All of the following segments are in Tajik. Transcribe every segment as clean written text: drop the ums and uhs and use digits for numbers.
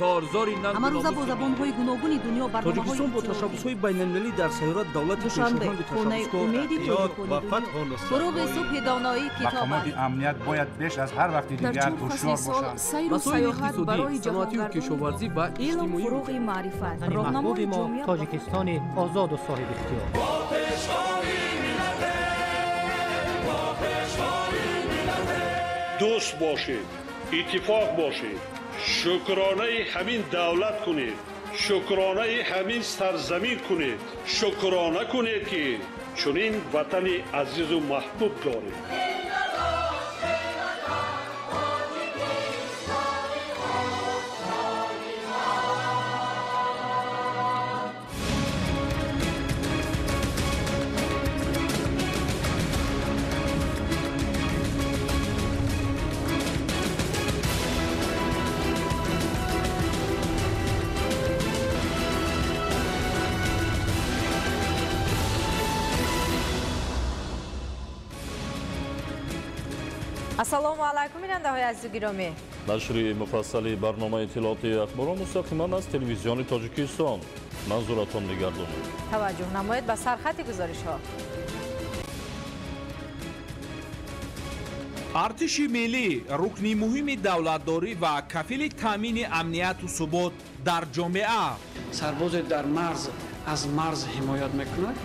Корзори нанг Ҳамарӯза бо забонҳои гуногуни дунё барномаҳои Тоҷикистон бо ташаббусҳои байналмилалӣ дар сайёра давлати Душанбе, хонаи умеди ва фатҳу нусрат. Фуруғи субҳи доноӣ китоб аст. Мақомоти амният бояд беш аз ҳар вақти дигар ҳушёр бошанд. Сайру Масоили сайёҳат барои иқтисодӣ, саноатию кишоварзӣ ва илм, иҷтимоӣ. Фуруғи маърифат, Маҳбуби роҳнамои мо ҷомеа. Тоҷикистони озоду соҳибихтиёр. Дӯст бошед, иттифоқ бошед, шукронаи ҳамин давлат кунед, шукронаи ҳамин сарзамин кунед, шукрона кунед, ки чунин ватани азизу маҳбуб доред. Ассалому алайкум, бинандаҳои азизу гиромӣ. Нашри муфассали барномаи иттилоотии ахборро мустақиман аз телевизиони Тоҷикистон манзуратон мегардонем. Таваҷҷӯҳ намоед ба сархати гузоришҳо. Артиши миллӣ рукни муҳими давлатдорӣ ва кафили таъмини амнияту субот дар ҷомеа. Сарбозе дар марз аз марз ҳимоят мекунад.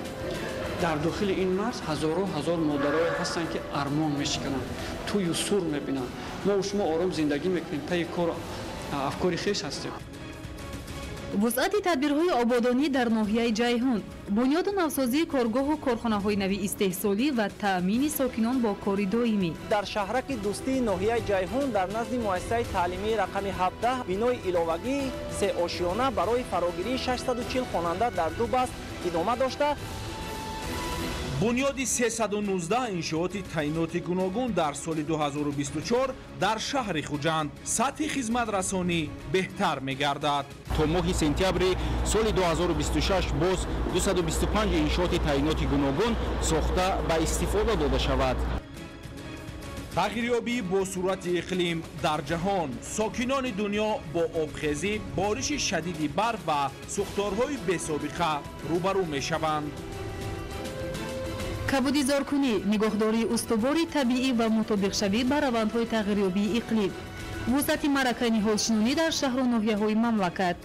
Дар дохили ин марз ҳазору ҳазор модарое ҳастанд, ки армон мешикананд, тӯю сур мебинанд. Мо шумо ором зиндагӣ мекунем, пайи кор афкори хеш ҳастем. Вусъати тадбирҳои ободонӣ дар ноҳияи Ҷайҳун, бунёду навсозии коргоҳу корхонаҳои нави истеҳсолӣ ва таъмини сокинон бо кори доимӣ. Дар шаҳраки Дӯстии ноҳияи Ҷайҳун, дар назди муассисаи таълимии рақами 17, бинои иловагии сеошёна барои фарогирии 640 хонанда дар ду баст идома дошта. Бунёди 319 иншооти таъиноти гуногун дар соли 2024 дар шаҳри Хуҷанд, сатҳи хизматрасонӣ беҳтар мегардад. То моҳи сентябри соли 2026 боз 225 иншооти таъиноти гуногун сохта ба истифода дода шавад. Тағйирёбии бо суръати иқлим дар ҷаҳон, сокинони дунё бо обхезӣ, бориши шадиди барф ва сӯхторҳои бесобиқа рӯбарӯ мешаванд. Кабудизоркунӣ, нигоҳдории устувори табиӣ ва мутобиқшавӣ ба равандҳои тағйирёбии иқлим, вусъати маъракаи ниҳолшинонӣ дар шаҳру ноҳияҳои мамлакат.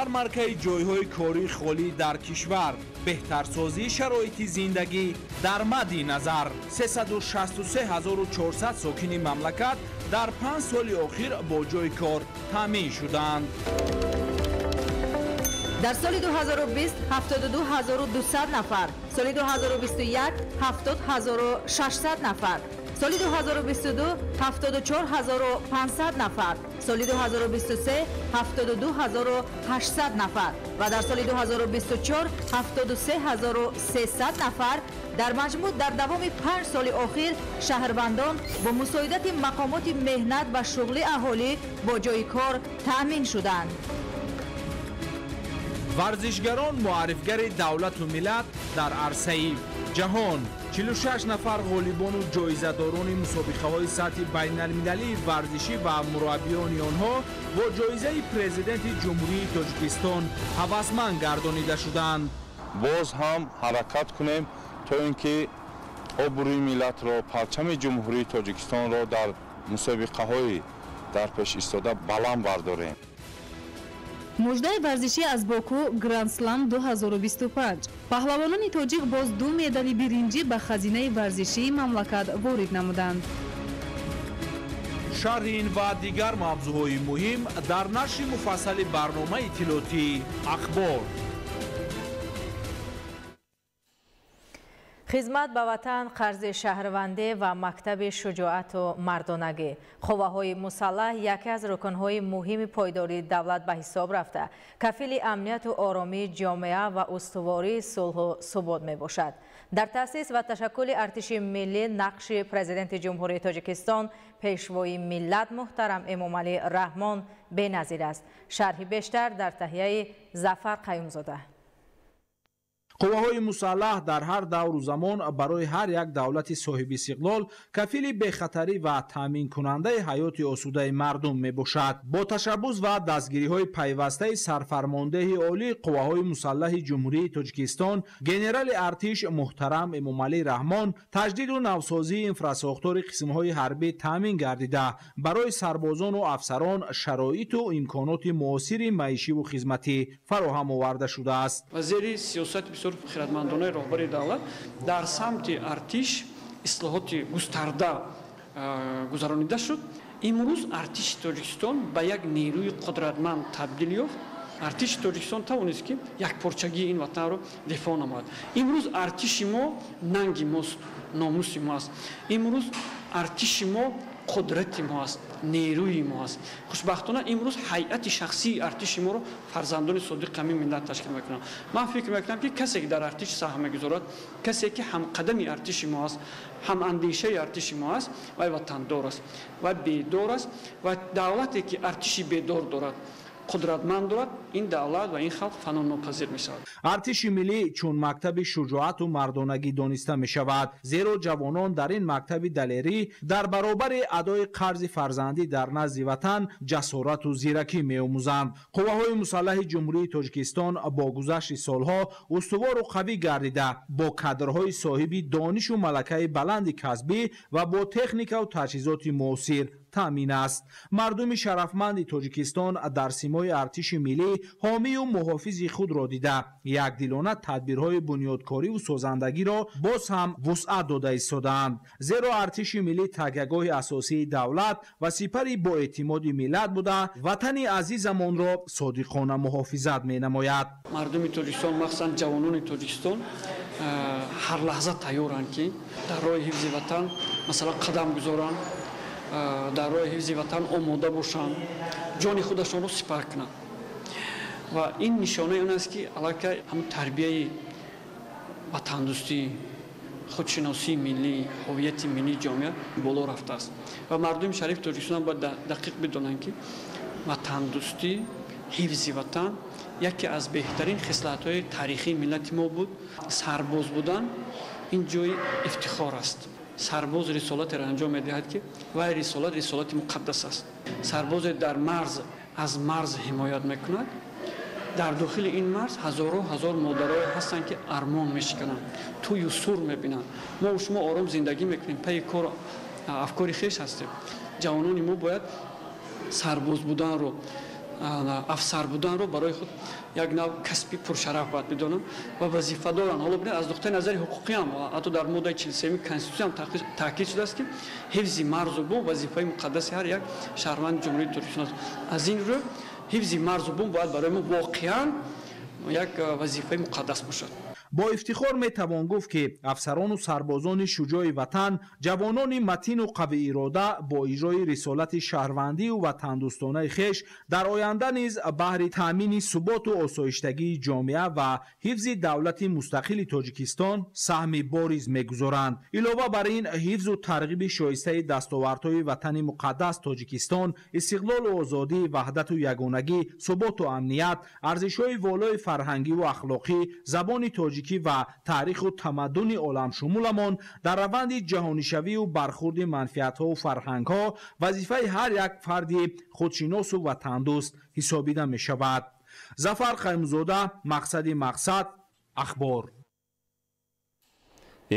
Ярмаркаи ҷойҳои кории холӣ дар кишвар, беҳтарсозии шароити зиндагӣ дар мадди назар. 363 400 сокини мамлакат дар 5 соли охир бо ҷойи кор таъмин шуданд. Дар соли 2020 72 200 нафар, соли 2021 70 600 нафар, соли 2022 74 500 нафар, соли 2023 72 800 нафар ва дар соли 2024 73 300 нафар. Дар маҷмӯъ дар давоми 5 соли охир шаҳрвандон бо мусоидати мақомоти меҳнат ва шуғли аҳолӣ бо ҷойи кор таъмин шуданд. Варзишгарон муаррифгари давлату миллат дар арсаи ҷаҳон. 46 нафар ғолибону ҷоизадорони мусобиқаҳои сатҳи байналмилалии варзишӣ ва мураббиёни онҳо бо ҷоизаи Президенти Ҷумҳурии Тоҷикистон ҳавасманд гардонида шуданд. Боз ҳам ҳаракат кунем, то ин ки обрӯи миллатро, парчами Ҷумҳурии Тоҷикистонро дар мусобиқаҳои дар пеш истода баланд бардорем. Муждаи варзишӣ аз Боку: Грандслам 2025. Паҳлавонони тоҷик боз ду медали биринҷӣ ба хазинаи варзишии мамлакат ворид намуданд. Шарҳи ин ва дигар мавзӯъҳои муҳим дар нашри муфассали барномаи иттилоотии «Ахбор». Хизмат ба ватан қарзи шаҳрвандӣ ва мактаби шуҷоату мардонагӣ. Қувваҳои мусаллаҳ яке аз рукнҳои муҳими пойдории давлат ба ҳисоб рафта, кафили амнияту оромии ҷомеа ва устувории сулҳу субот мебошад. Дар таъсис ва ташаккули артиши миллӣ нақши Президенти Ҷумҳурии Тоҷикистон, Пешвои миллат муҳтарам Эмомалӣ Раҳмон беназир аст. Шарҳи бештар дар таҳияи Зафар Қаюмзода. Қувваҳои мусаллаҳ дар ҳар давру замон барои ҳар як давлати соҳиби истиқлол кафили бехатарӣ ва таъминкунандаи ҳаёти осудаи мардум мебошад. Бо ташаббус ва дастгириҳои пайвастаи сарфармондеҳи олии қувваҳои мусаллаҳи Ҷумҳурии Тоҷикистон генерали артиш муҳтарам Эмомалӣ Раҳмон таҷдиду навсозии инфрасохтори қисмҳои ҳарбӣ таъмин гардида, барои сарбозону афсарон шароиту имконоти муосири маишиву хизматӣ фароҳам оварда шудааст. Ва зери сиёсати бисёр хиратмандонаи роҳбари давлат дар самти артиш ислоҳоти густарда гузаронида шуд. Имрӯз артиши Тоҷикистон ба як нерӯи қудратманд табдил ёфт. Артиши Тоҷикистон тавонист, ки якпорчагии ин ватанро дифоъ намояд. Имрӯз артиши мо нанги мост, номуси мо аст. Имрӯз артиши мо қудрати мо аст, нерӯи мо аст. Хушбахтона имрӯз ҳайати шахсии артиши моро фарзандони содиқи ҳамин миллат ташкил мекунанд. Ман фикр мекунам, ки касе ки дар артиш саҳм мегузорад, касе ки ҳамқадами артиши мо аст, ҳамандешаи артиши мо аст, вай ватандор аст ва бедор аст. Ва давлате ки артиши бедор дорад, қудратманд дорад, ин давлат ва ин халқ фаноннопазир мешавад. Артиши миллӣ чун мактаби шуҷоату мардонагӣ дониста мешавад, зеро ҷавонон дар ин мактаби далерӣ дар баробари адои қарзи фарзандӣ дар назди ватан ҷасорату зиракӣ меомӯзанд. Қувваҳои мусаллаҳи Ҷумҳурии Тоҷикистон бо гузашти солҳо устувору қавӣ гардида, бо кадрҳои соҳиби донишу малакаи баланди касбӣ ва бо техникаву таҷҳизоти муосир таъмин аст. Мардуми шарафманди Тоҷикистон дар симои артиши миллӣ ҳомию муҳофизи худро дида, якдилона тадбирҳои бунёдкориву созандагиро боз ҳам вусъат дода истодаанд. Зеро артиши миллӣ такягоҳи асосии давлат ва сипари боэътимоди миллат буда, ватани азизамонро содиқона муҳофизат менамояд. Мардуми Тоҷикистон, махсусан ҷавонони Тоҷикистон, ҳар лаҳза тайёранд, ки дар роҳи ҳифзи ватан масалан қадам гузоранд, дар роҳи ҳифзи ватан омода бошанд, ҷони худашонро сипар кунанд. Ва ин нишонаи он аст, ки аллакай ҳамун тарбияи ватандӯстӣ, худшиносии миллӣ, ҳувияти миллии ҷомеа боло рафтааст. Ва мардуми шарифи Тоҷикистон бояд дақиқ бидонанд, ки ватандӯстӣ, ҳифзи ватан яке аз беҳтарин хислатҳои таърихии миллати мо буд. Сарбоз будан ин ҷои ифтихор аст. Сарбоз рисолатеро анҷом медиҳад, ки вай рисолат рисолати муқаддас аст. Сарбозе дар марз аз марз ҳимоят мекунад. Дар дохили ин марз ҳазору ҳазор модарое ҳастанд, ки армон мешикананд, тӯю сур мебинанд. Мо шумо ором зиндагӣ мекунем, пайи кор афкори хеш ҳастем. Ҷавонони мо бояд сарбоз буданро, афсар буданро барои худ як нав касби пуршараф бояд бидонанд ва вазифа доранд. Ҳоло бинед, аз нуқтаи назари ҳуқуқӣ ҳам, ҳатто дар моддаи 43 конститутсия ҳам таъкид шудааст, ки ҳифзи марзу бум вазифаи муқаддаси ҳар як шаҳрванди Ҷумҳурии Тоҷикистон аст. Аз ин рӯ ҳифзи марзу бум бояд барои мо воқеан як вазифаи муқаддас бошад. Бо ифтихор метавон гуфт, ки афсарону сарбозони шуҷои ватан, ҷавонони матину қавиирода бо иҷрои рисолати шаҳрвандию ватандӯстонаи хеш дар оянда низ баҳри таъмини суботу осоиштагии ҷомеа ва ҳифзи давлати мустақили Тоҷикистон саҳми бориз мегузоранд. Илова бар ин, ҳифзу тарғиби шоистаи дастовардҳои ватани муқаддас Тоҷикистон, истиқлолу озодӣ, ваҳдату ягонагӣ, суботу амният, арзишҳои волои фарҳангиву ахлоқӣ, забони тоҷикӣ ва таъриху тамаддуни оламшумуламон дар раванди ҷаҳонишавию бархурди манфиатҳову фарҳангҳо вазифаи ҳар як фарди худшиносу ватандӯст ҳисобида мешавад. Зафар Қаймузода, Мақсади мақсад, Ахбор.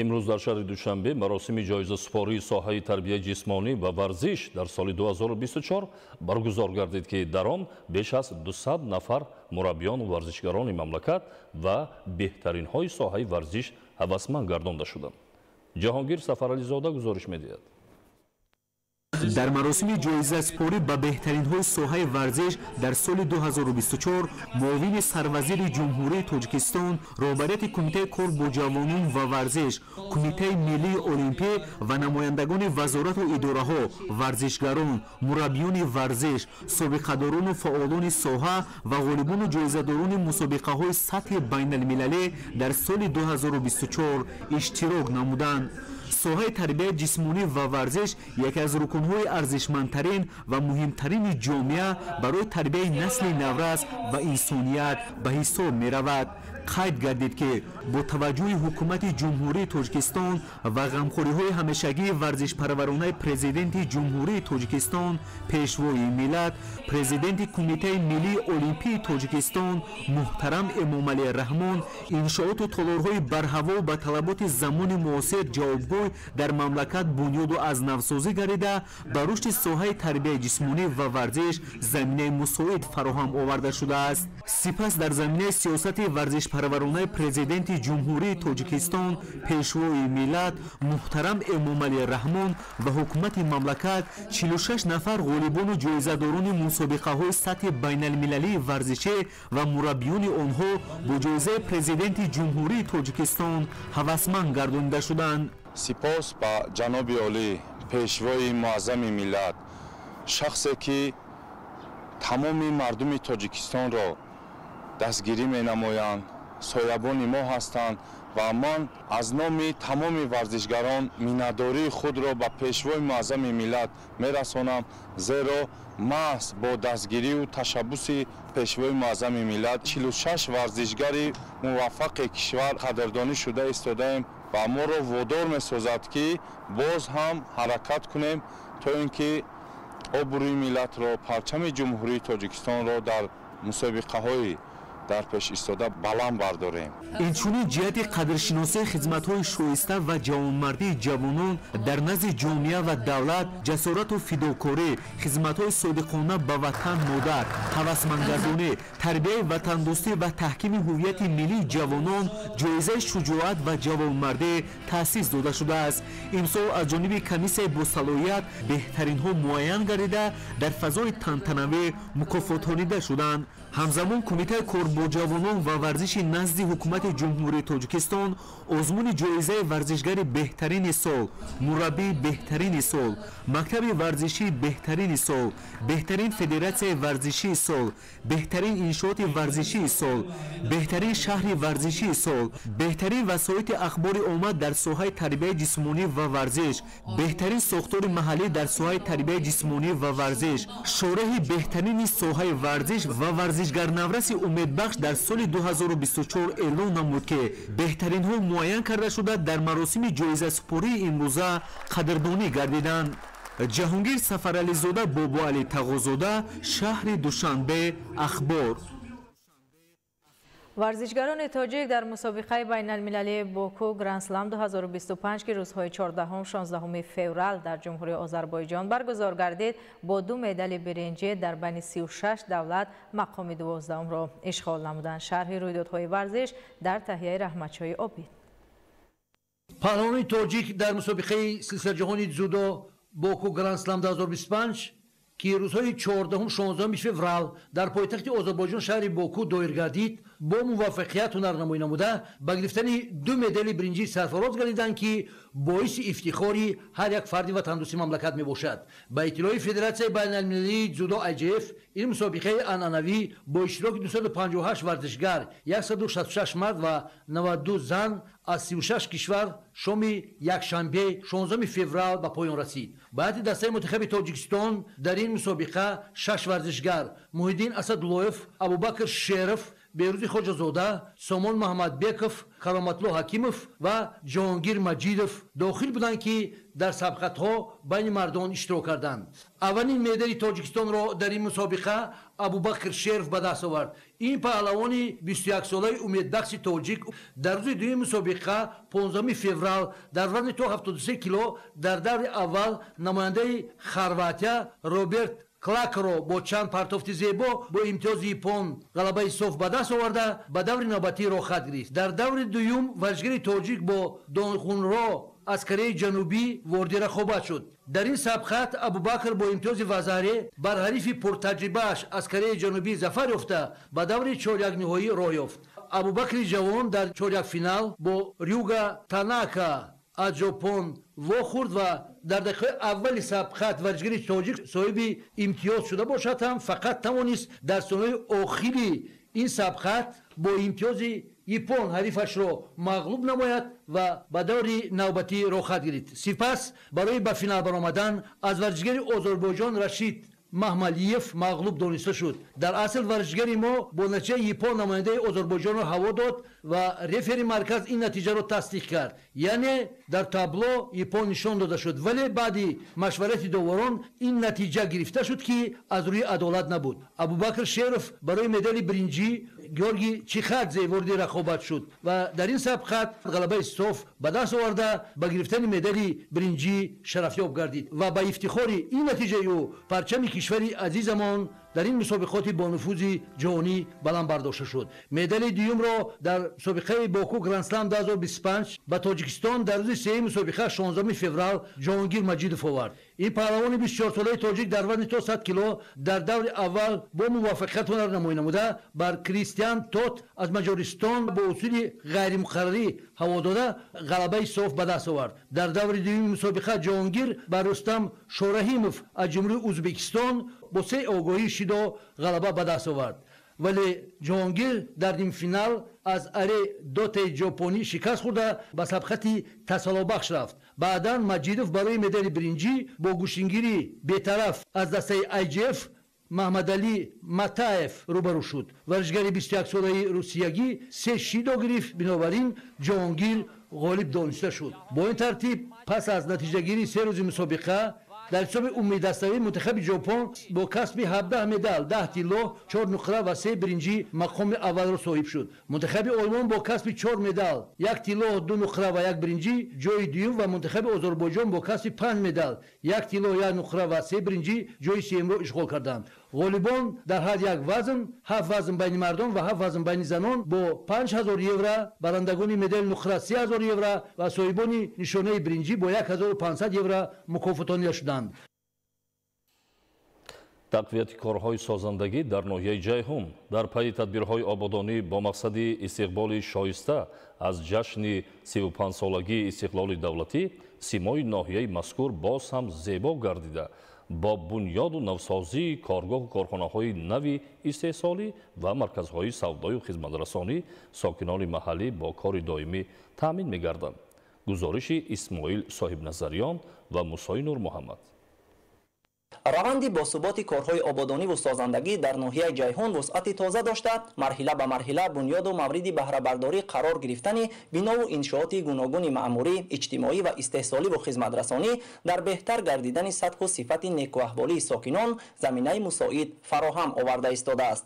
Имрӯз дар шаҳри Душанбе маросими ҷоизасупории соҳаи тарбияи ҷисмонӣ ва варзиш дар соли 2024 баргузор гардид, ки дар он беш аз 200 нафар мураббиёну варзишгарони мамлакат ва беҳтаринҳои соҳаи варзиш ҳавасманд гардонда шуданд. Ҷаҳонгир Сафарализода гузориш медиҳад. Дар маросими ҷоизасупорӣ ба беҳтаринҳои соҳаи варзиш дар соли 2024 муовини сарвазири Ҷумҳурии Тоҷикистон, роҳбарияти Кумитаи кор бо ҷавонон ва варзиш, Кумитаи миллии олимпӣ ва намояндагони вазорату идораҳо, варзишгарон, мураббиёни варзиш, собиқадорону фаъолони соҳа ва ғолибону ҷоизадорони мусобиқаҳои сатҳи байналмилалӣ дар соли 2024 иштирок намуданд. Соҳаи тарбияи ҷисмонӣ ва варзиш яке аз рукунҳои арзишмандтарин ва муҳимтарини ҷомеа барои тарбияи насли наврас ва инсоният ба ҳисоб меравад. Қайд гардид, ки бо таваҷҷӯҳи ҳукумати Ҷумҳурии Тоҷикистон ва ғамхориҳои ҳамешагии варзишпарваронаи Президенти Ҷумҳурии Тоҷикистон, Пешвои миллат, Президенти Кумитаи миллии олимпии Тоҷикистон муҳтарам Эмомалӣ Раҳмон, иншооту толорҳои барҳаво ба талаботи замони муосир ҷавобгӯй дар мамлакат бунёду аз навсозӣ гардида, ба рушди соҳаи тарбияи ҷисмонӣ ва варзиш заминаи мусоид фароҳам оварда шудааст. Сипас дар заминаи сиёсати варзишпарваронаи Президенти Ҷумҳурии Тоҷикистон, Пешвои миллат муҳтарам Эмомалӣ Раҳмон ва ҳукумати мамлакат 46 нафар ғолибону ҷоизадорони мусобиқаҳои сатҳи байналмилалии варзишӣ ва мураббиёни онҳо бо ҷоизаи Президенти Ҷумҳурии Тоҷикистон ҳавасманд гардонида шуданд. Сипос ба ҷаноби олӣ, Пешвои муаззами миллат, шахсе ки тамоми мардуми Тоҷикистонро дастгирӣ менамоянд, соябони мо ҳастанд ва ман аз номи тамоми варзишгарон миннатдории худро ба Пешвои муаззами миллат мерасонам, зеро маҳз бо дастгирию ташаббуси Пешвои муаззами миллат 46 варзишгари муваффақи кишвар қадрдонӣ шуда истодаем ва моро водор месозад, ки боз ҳам ҳаракат кунем, то ин ки обрӯи миллатро, парчами Ҷумҳурии Тоҷикистонро дар мусобиқаҳои дар пеш истода баланд бардорем. Инчунин ҷиҳати қадршиносии хизматҳои шоиста ва ҷавонмардии ҷавонон дар назди ҷомеа ва давлат, ҷасорату фидокорӣ, хизматҳои содиқона ба ватан модар, ҳавасмандгардонӣ, тарбияи ватандӯстӣ ва таҳкими ҳуввияти миллии ҷавонон ҷоизаи шуҷоат ва ҷавонмардӣ таъсис дода шудааст. Имсол аз ҷониби комиссияи босалоҳият беҳтаринҳо муайян гардида, дар фазои тантанавӣ мукофотонида шуданд. Ҳамзамон Кумитаи кор бо ҷавонон ва варзиши назди ҳукумати Ҷумҳурии Тоҷикистон озмуни ҷоизаи варзишгари беҳтарини сол, мураббии беҳтарини сол, мактаби варзишии беҳтарини сол, беҳтарин федератсияи варзишии сол, беҳтарин иншооти варзишии сол, беҳтарин шаҳри варзишии сол, беҳтарин васоити ахбори омма дар соҳаи тарбияи ҷисмонӣ ва варзиш, беҳтарин сохтори маҳаллӣ дар соҳаи тарбияи ҷисмонӣ ва варзиш, шореҳи беҳтарини соҳаи варзиш ва варзишгарнавраси умедбахш дар соли 2024 эълон намуд, ки беҳтаринҳо муайян карда шуда, дар маросими ҷоизасупории имрӯза қадрдонӣ гардиданд. Ҷаҳонгир Сафарализода, Бобоалӣ Тағозода, шаҳри Душанбе, Ахбор. Варзишгарони тоҷик дар мусобиқаи байналмилалии Боку Гранд-Слам 2025, ки рӯзҳои 14-16 феврал дар Ҷумҳурии Озарбойҷон баргузор гардид, бо ду медали биринҷӣ дар байни 36 давлат мақоми 12-ро ишғол намуданд. Шарҳи рӯйдодҳои варзиш дар таҳияи Раҳматшоҳи Обид. Паҳлавони тоҷик дар мусобиқаи силсилаҷаҳони дзюдо Боку Гранд-Слам 2025, ки рӯзҳои 14-16 феврал дар пойтахти Озарбойҷон шаҳри Боку доир гардид, бо муваффақият ҳунарнамоӣ намуда, ба гирифтани ду медали биринҷӣ сарфароз гардиданд, ки боиси ифтихори ҳар як фарди ватандӯсти мамлакат мебошад. Ба иттилои Федератсияи байналмилалии дзюдо IJF, ин мусобиқаи анъанавӣ бо иштироки 258 варзишгар, 166 мард ва 92 зан аз 36 кишвар шоми якшанбе 16 феврал ба поён расид. Ба ҳайати дастаи мунтахаби Тоҷикистон дар ин мусобиқа 6 варзишгар Муҳиддин Асадуллоев, Абубакр Шеров, Берӯзи Хоҷазода, Сомон Маҳмадбеков, Кароматлло Ҳакимов ва Ҷаҳонгир Маҷидов дохил буданд, ки дар сабқатҳо байни мардон иштирок карданд. Аввалин медали Тоҷикистонро дар ин мусобиқа Абубакр Шеров ба даст овард. Ин паҳлавони 21-солаи умедбахши тоҷик дар рӯзи дуюми мусобиқа 15 феврал дар вазни то 73 кило дар даври аввал намояндаи Хорватия Роберт Клакро бо чанд партофти зебо бо имтиёзи япон ғалабаи соф ба даст оварда, ба даври навбатӣ роҳхат гирифт. Дар даври дуюм варзишгари тоҷик бо Донхунро аз Кореяи Ҷанубӣ вориди рақобат шуд. Дар ин сабқат Абубакр бо имтиёзи вазаре бар ҳарифи пуртаҷрибааш аз Кореяи Ҷанубӣ зафар ёфта, ба даври чорякниҳоӣ роҳ ёфт. Абубакри ҷавон дар чорякфинал бо Рюга Танака аз Ҷопон вохӯрд ва дар дақиқаи аввали сабқат варзишгари тоҷик соҳиби имтиёз шуда бошад ҳам, фақат тавонист дар сониҳои охири ин сабқат бо имтиёзи япон ҳарифашро мағлуб намояд ва ба даври навбатӣ роҳхат гирифт. Сипас барои ба финал баромадан аз варзишгари Озарбойҷон Рашид Маҳмалиев мағлуб дониста шуд. Дар асл варзишгари мо бо натиҷаи иппон намояндаи Озарбойҷонро ҳаво дод ва рефери марказ ин натиҷаро тасдиқ кард. Яъне дар табло иппон нишон дода шуд, вале баъди машварати доварон ин натиҷа гирифта шуд, ки аз рӯи адолат набуд. Абубакр Шеров барои медали биринҷӣ Георгий Чихадзе вориди рақобат шуд ва дар ин сабқат ғалабаи соф ба даст оварда ба гирифтани медали биринҷӣ шарафёб гардид ва ба ифтихори ин натиҷаи ӯ парчами кишвари азизамон дар ин мусобиқоти бонуфузи ҷаҳонӣ баланд бардошта шуд. Медали дуюмро дар мусобиқаи Боку Грандслам 2025 ба Тоҷикистон дар рӯзи сеюми мусобиқа 16 феврал Ҷоҳонгир Маҷидов овард. Ин паҳлавони 24-солаи тоҷик дар вазни то 100 кило дар даври аввал бо муваффақият ҳунарнамоӣ намуда бар Кристиан Тот аз Маҷористон бо усули ғайримуқаррарӣ ҳаво дода ғалабаи соф ба даст овард. Дар даври дуюми мусобиқа Ҷоҳонгир бар Рустам Шораҳимов аз Ҷумҳурии Ӯзбекистон бо се огоҳии шидо ғалаба ба даст овард. Вале Ҷоҳонгир дар нимфинал аз Аре Дотаи ҷопонӣ шикаст хӯрда ба сабқати тасаллобахш рафт. Баъдан Маҷидов барои медали биринҷӣ бо гӯштингирӣ бетараф аз дастаи IJF Маҳмадалӣ Матаев рӯбарӯ шуд. Варзишгари 21-солаи русиягӣ се шидо гирифт, бинобар ин Ҷоҳонгир ғолиб дониста шуд. Бо ин тартиб пас аз натиҷагирии се рӯзи мусобиқа дар ҳисоби умумидаставии мунтахаби Ҷопон бо касби 17 медал, 10 тилло, 4 нуқра ва 3 биринҷӣ мақоми аввалро соҳиб шуд. Мунтахаби Олмон бо касби 4 медал, 1 тилло, 2 нуқра ва 1 биринҷӣ ҷои дуюм ва мунтахаби Озарбойҷон бо касби 5 медал, 1 тилло, 1 нуқра ва 3 биринҷӣ ҷои сеюмро ишғол карданд. Ғолибон дар ҳар як вазн, 7 вазн байни мардон ва 7 вазн байни занон бо 5000 евро, барандагони медали нуқра 3000 евро ва соҳибони нишонаи биринҷӣ бо 1500 евро мукофотонида шуданд. Тақвияти корҳои созандагӣ дар ноҳияи Ҷайҳун дар пайи тадбирҳои ободонӣ бо мақсади истиқболи шоиста аз ҷашни 35-солагии истиқлоли давлатӣ симои ноҳияи мазкур боз ҳам зебо гардида бо бунёду навсозии коргоҳу корхонаҳои нави истеҳсолӣ ва марказҳои савдою хизматрасонӣ сокинони маҳаллӣ бо кори доимӣ таъмин мегарданд. Гузориши Исмоил Соҳибназариён ва Мусои Нурмуҳаммад. Раванди босуботи корҳои ободониву созандагӣ дар ноҳияи Ҷайҳун вусъати тоза дошта, марҳила ба марҳила бунёду мавриди баҳрабардорӣ қарор гирифтани бинову иншооти гуногуни маъмурӣ, иҷтимоӣ ва истеҳсоливу хизматрасонӣ дар беҳтар гардидани сатҳу сифати некуаҳволии сокинон заминаи мусоид фароҳам оварда истодааст.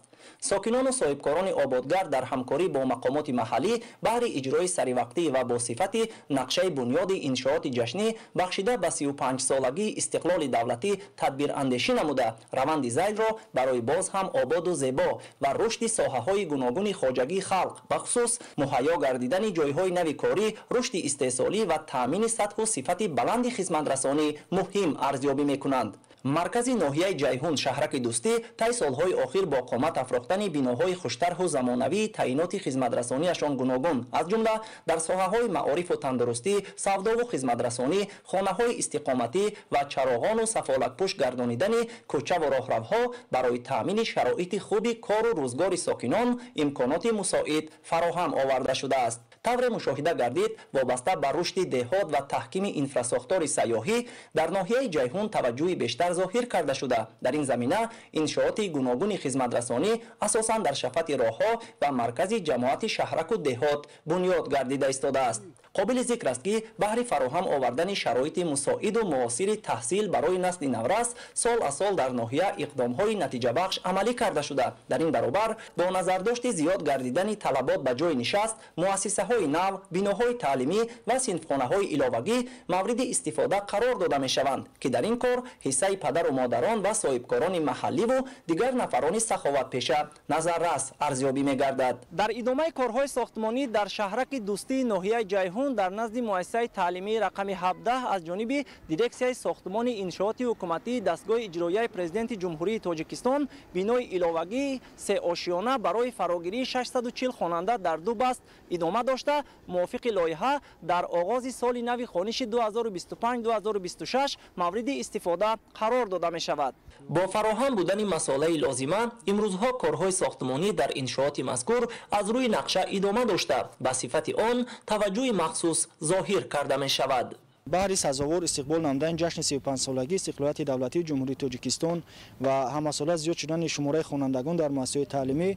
Сокинону соҳибкорони ободгар дар ҳамкорӣ бо мақомоти маҳаллӣ баҳри иҷрои саривақтӣ ва бо сифати нақшаи бунёди иншооти ҷашнӣ бахшида ба 35-солагии истиқлоли давлатӣ тадбирандешӣ намуда, раванди зайлро барои боз ҳам ободу зебо ва рушди соҳаҳои гуногуни хоҷагии халқ, бахусус муҳайё гардидани ҷойҳои нави корӣ, рушди истеҳсолӣ ва таъмини сатҳу сифати баланди хизматрасонӣ муҳим арзёбӣ мекунанд. Маркази ноҳияи Ҷайҳун шаҳраки Дӯстӣ тай солҳои охир бо қомат афрохтани биноҳои хуштарҳу замонавии таъиноти хизматрасониашон гуногун, аз ҷумла дар соҳаҳои маорифу тандурустӣ, савдову хизматрасонӣ, хонаҳои истиқоматӣ ва чароғону сафолакпӯш гардонидани кӯчаву роҳравҳо барои таъмини шароити хуби кору рӯзгори сокинон имконоти мусоид фароҳам оварда шудааст. Тавре мушоҳида гардид, вобаста ба рушди деҳот ва таҳкими инфрасохтори сайёҳӣ дар ноҳияи Ҷайҳун таваҷҷӯҳи бештар зоҳир карда шуда, дар ин замина иншооти гуногуни хизматрасонӣ асосан дар шафати роҳҳо ва маркази ҷамоати шаҳраку деҳот бунёд гардида истодааст. Қобили зикр аст, ки баҳри фароҳам овардани шароити мусоиду муосири таҳсил барои насли наврас сол аз сол дар ноҳия иқдомҳои натиҷабахш амалӣ карда шуда, дар ин баробар бо назардошти зиёд гардидани талабот ба ҷойи нишаст, муассисаҳои нав, биноҳои таълимӣ ва синфхонаҳои иловагӣ мавриди истифода қарор дода мешаванд, ки дар ин кор ҳиссаи падару модарон ва соҳибкорони маҳалливу дигар нафарони саховатпеша назаррас арзёбӣ мегардад. Дар идомаи корҳои сохтмонӣ дар шаҳраки Дӯстии ноҳияи Ҷайҳун дар назди муассисаи таълимии рақами 17 аз ҷониби дирексияи сохтмони иншооти ҳукуматии дастгоҳи иҷроияи президенти Ҷумҳурии Тоҷикистон бинои иловагии сеошиёна барои фарогирии 640 хонанда дар ду баст идома дошта, мувофиқи лоиҳа дар оғози соли нави хониши 2025-2026 мавриди истифода қарор дода мешавад. Бо фароҳам будани масолаи лозима имрӯзҳо корҳои сохтмонӣ дар иншооти мазкур аз рӯи нақша идома дошта, ба сифати он таваҷҷӯҳи махсус зоҳир карда мешавад. Баҳри сазовор истиқбол намудани ҷашни 35-солагии истиқлолияти давлатии Ҷумҳурии Тоҷикистон ва ҳамасола зиёд шудани шумораи хонандагон дар муассисаҳои таълимӣ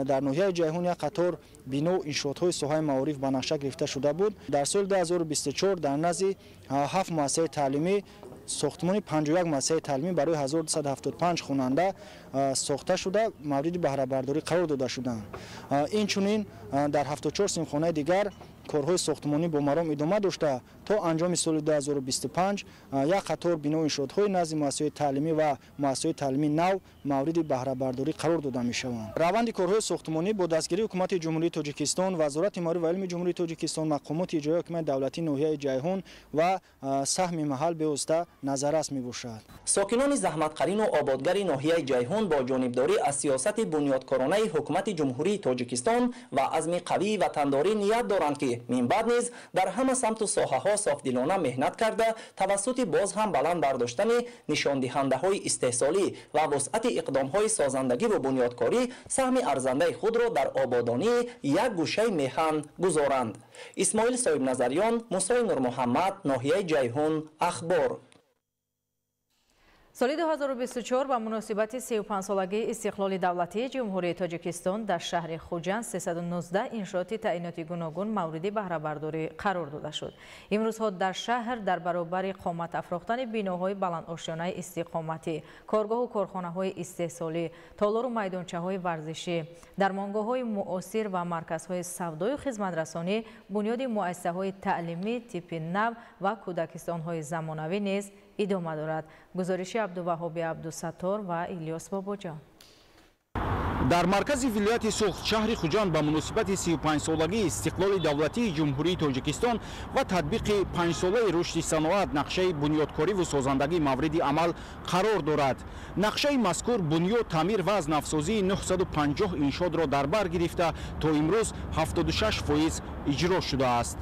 дар ноҳияи Ҷайҳун як қатор бино иншоотҳои соҳаи маориф ба нақша гирифта шуда буд. Дар соли 2024 дар назди 7 муассисаи таълимӣ сохтмони 51 муассисаи таълимӣ барои 1275 хонанда сохта шуда мавриди баҳрабардорӣ қарор дода шуданд. Инчунин дар 74 синфхонаи дигар корҳои сохтмонӣ бо маром идома дошта то анҷоми соли 2025 як қатор бино иншоотҳои назди муассисаҳои таълимӣ ва муассисаҳои таълимии нав мавриди баҳрабардорӣ қарор дода мешаванд. Раванди корҳои сохтмонӣ бо дастгирии Ҳукумати Ҷумҳурии Тоҷикистон, Вазорати маориф ва илми Ҷумҳурии Тоҷикистон, мақомоти иҷроияи ҳокимияти давлатии ноҳияи Ҷайҳун ва саҳми маҳал бевосита назаррас мебошад. Сокинони заҳматқарину ободгари ноҳияи Ҷайҳун бо ҷонибдорӣ аз сиёсати бунёдкоронаи Ҳукумати Ҷумҳурии Тоҷикистон ва азми қавии ватандорӣ ният доранд, ки минбаъд низ дар ҳама самту соҳаҳо софдилона меҳнат карда тавассути боз ҳам баланд бардоштани нишондиҳандаҳои истеҳсолӣ ва вусъати иқдомҳои созандагиву бунёдкорӣ саҳми арзандаи худро дар ободонии як гӯшаи меҳан гузоранд. Исмоил Соҳибназарён, Мусои Нурмуҳаммад, ноҳияи Ҷайҳун, Ахбор. Соли 2024 ба муносибати 35-солагии истиқлоли давлатии Ҷумҳурии Тоҷикистон дар шаҳри Хуҷанд 319 иншооти таъиноти гуногун мавриди баҳрабардорӣ қарор дода шуд. Имрӯзҳо дар шаҳр дар баробари қомат афрохтани биноҳои баландошёнаи истиқоматӣ, коргоҳу корхонаҳои истеҳсолӣ, толору майдончаҳои варзишӣ, дармонгоҳҳои муосир ва марказҳои савдою хизматрасонӣ, бунёди муассисаҳои таълимӣ типи нав ва кӯдакистонҳои замонавӣ низ идома дорад. Гузориши Абдуваҳоби Абдусаттор ва Илёс Бобоҷон. Дар маркази вилояти Суғд шаҳри Хуҷанд ба муносибати 35-солагии истиқлоли давлатии Ҷумҳурии Тоҷикистон ва татбиқи 5-солаи рушди саноат нақшаи бунёдкориву созандагӣ мавриди амал қарор дорад. Нақшаи мазкур бунёд, таъмир ва аз навсозии 950 иншоотро дар бар гирифта то имрӯз 76% иҷро шудааст.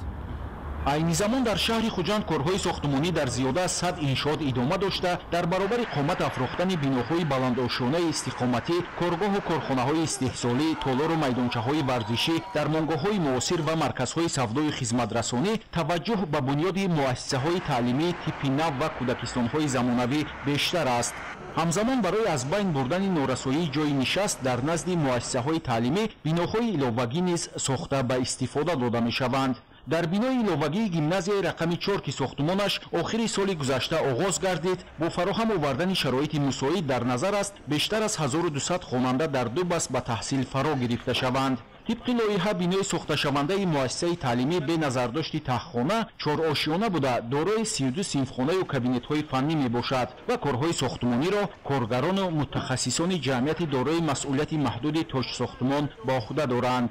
Айни замон дар шаҳри Хуҷанд корҳои сохтмонӣ дар зиёда аз 100 иншоот идома дошта, дар баробари қомат афрохтани биноҳои баландошёнаи истиқоматӣ, коргоҳу корхонаҳои истеҳсолӣ, толору майдончаҳои варзишӣ, дармонгоҳҳои муосир ва марказҳои савдою хизматрасонӣ таваҷҷӯҳ ба бунёди муассисаҳои таълимии типи нав ва кӯдакистонҳои замонавӣ бештар аст. Ҳамзамон барои аз байн бурдани норасоии ҷойи нишаст дар назди муассисаҳои таълимӣ биноҳои иловагӣ низ сохта ба истифода дода мешаванд. Дар бинои иловагии гимназияи рақами 4 ки сохтмонаш охири соли гузашта оғоз гардид, бо фароҳам овардани шароити мусоид дар назар аст бештар аз 1200 хонанда дар ду баст ба таҳсил фаро гирифта шаванд. Тибқи лоиҳа бинои сохташавандаи муассисаи таълимӣ бе назардошти таҳхона чорошёна буда дорои 32 синфхонаю кабинетҳои фаннӣ мебошад ва корҳои сохтмониро коргарону мутахассисони ҷамъияти дорои масъулияти маҳдуди тоҷсохтмон ба уҳда доранд.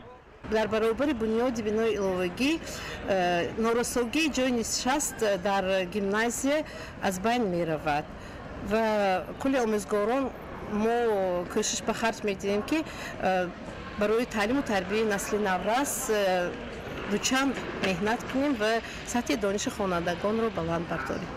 Дар баробари бунёди бинои иловагӣ норасогии ҷойи нишаст дар гимназия аз байн меравад ва кулли омӯзгорон мо кӯшиш ба харҷ медиҳем, ки барои таълиму тарбияи насли наврас дучанд меҳнат кунем ва сатҳи дониши хонандагонро баланд бардорем.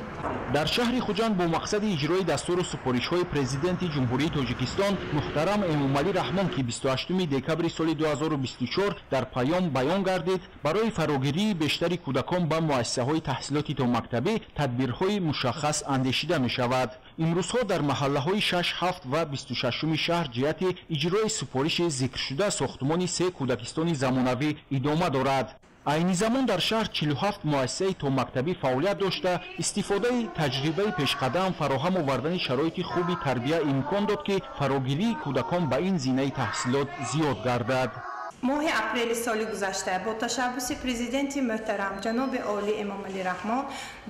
Дар шаҳри Хуҷанд бо мақсади иҷрои дастуру супоришҳои Президенти Ҷумҳурии Тоҷикистон муҳтарам Эмомалӣ Раҳмон, ки 28 декабри соли 2024 дар паём баён гардид, барои фарогирии бештари кӯдакон ба муассисаҳои таҳсилоти томактабӣ тадбирҳои мушаххас андешида мешавад. Имрӯзҳо дар маҳаллаҳои 6, 7 ва 26 шаҳр ҷиҳати иҷрои супориши зикршуда сохтмони 3 кӯдакистони замонавӣ идома дорад. Айни замон дар шаҳр 47 муассисаи томактабӣ фаъолият дошта, истифодаи таҷрибаи пешқадам фароҳам овардани шароити хуби тарбия имкон дод, ки фарогирии кӯдакон ба ин зинаи таҳсилот зиёд гардад. Моҳи апрели соли гузашта бо ташаббуси президенти муҳтарам ҷаноби олӣ Эмомалӣ Раҳмон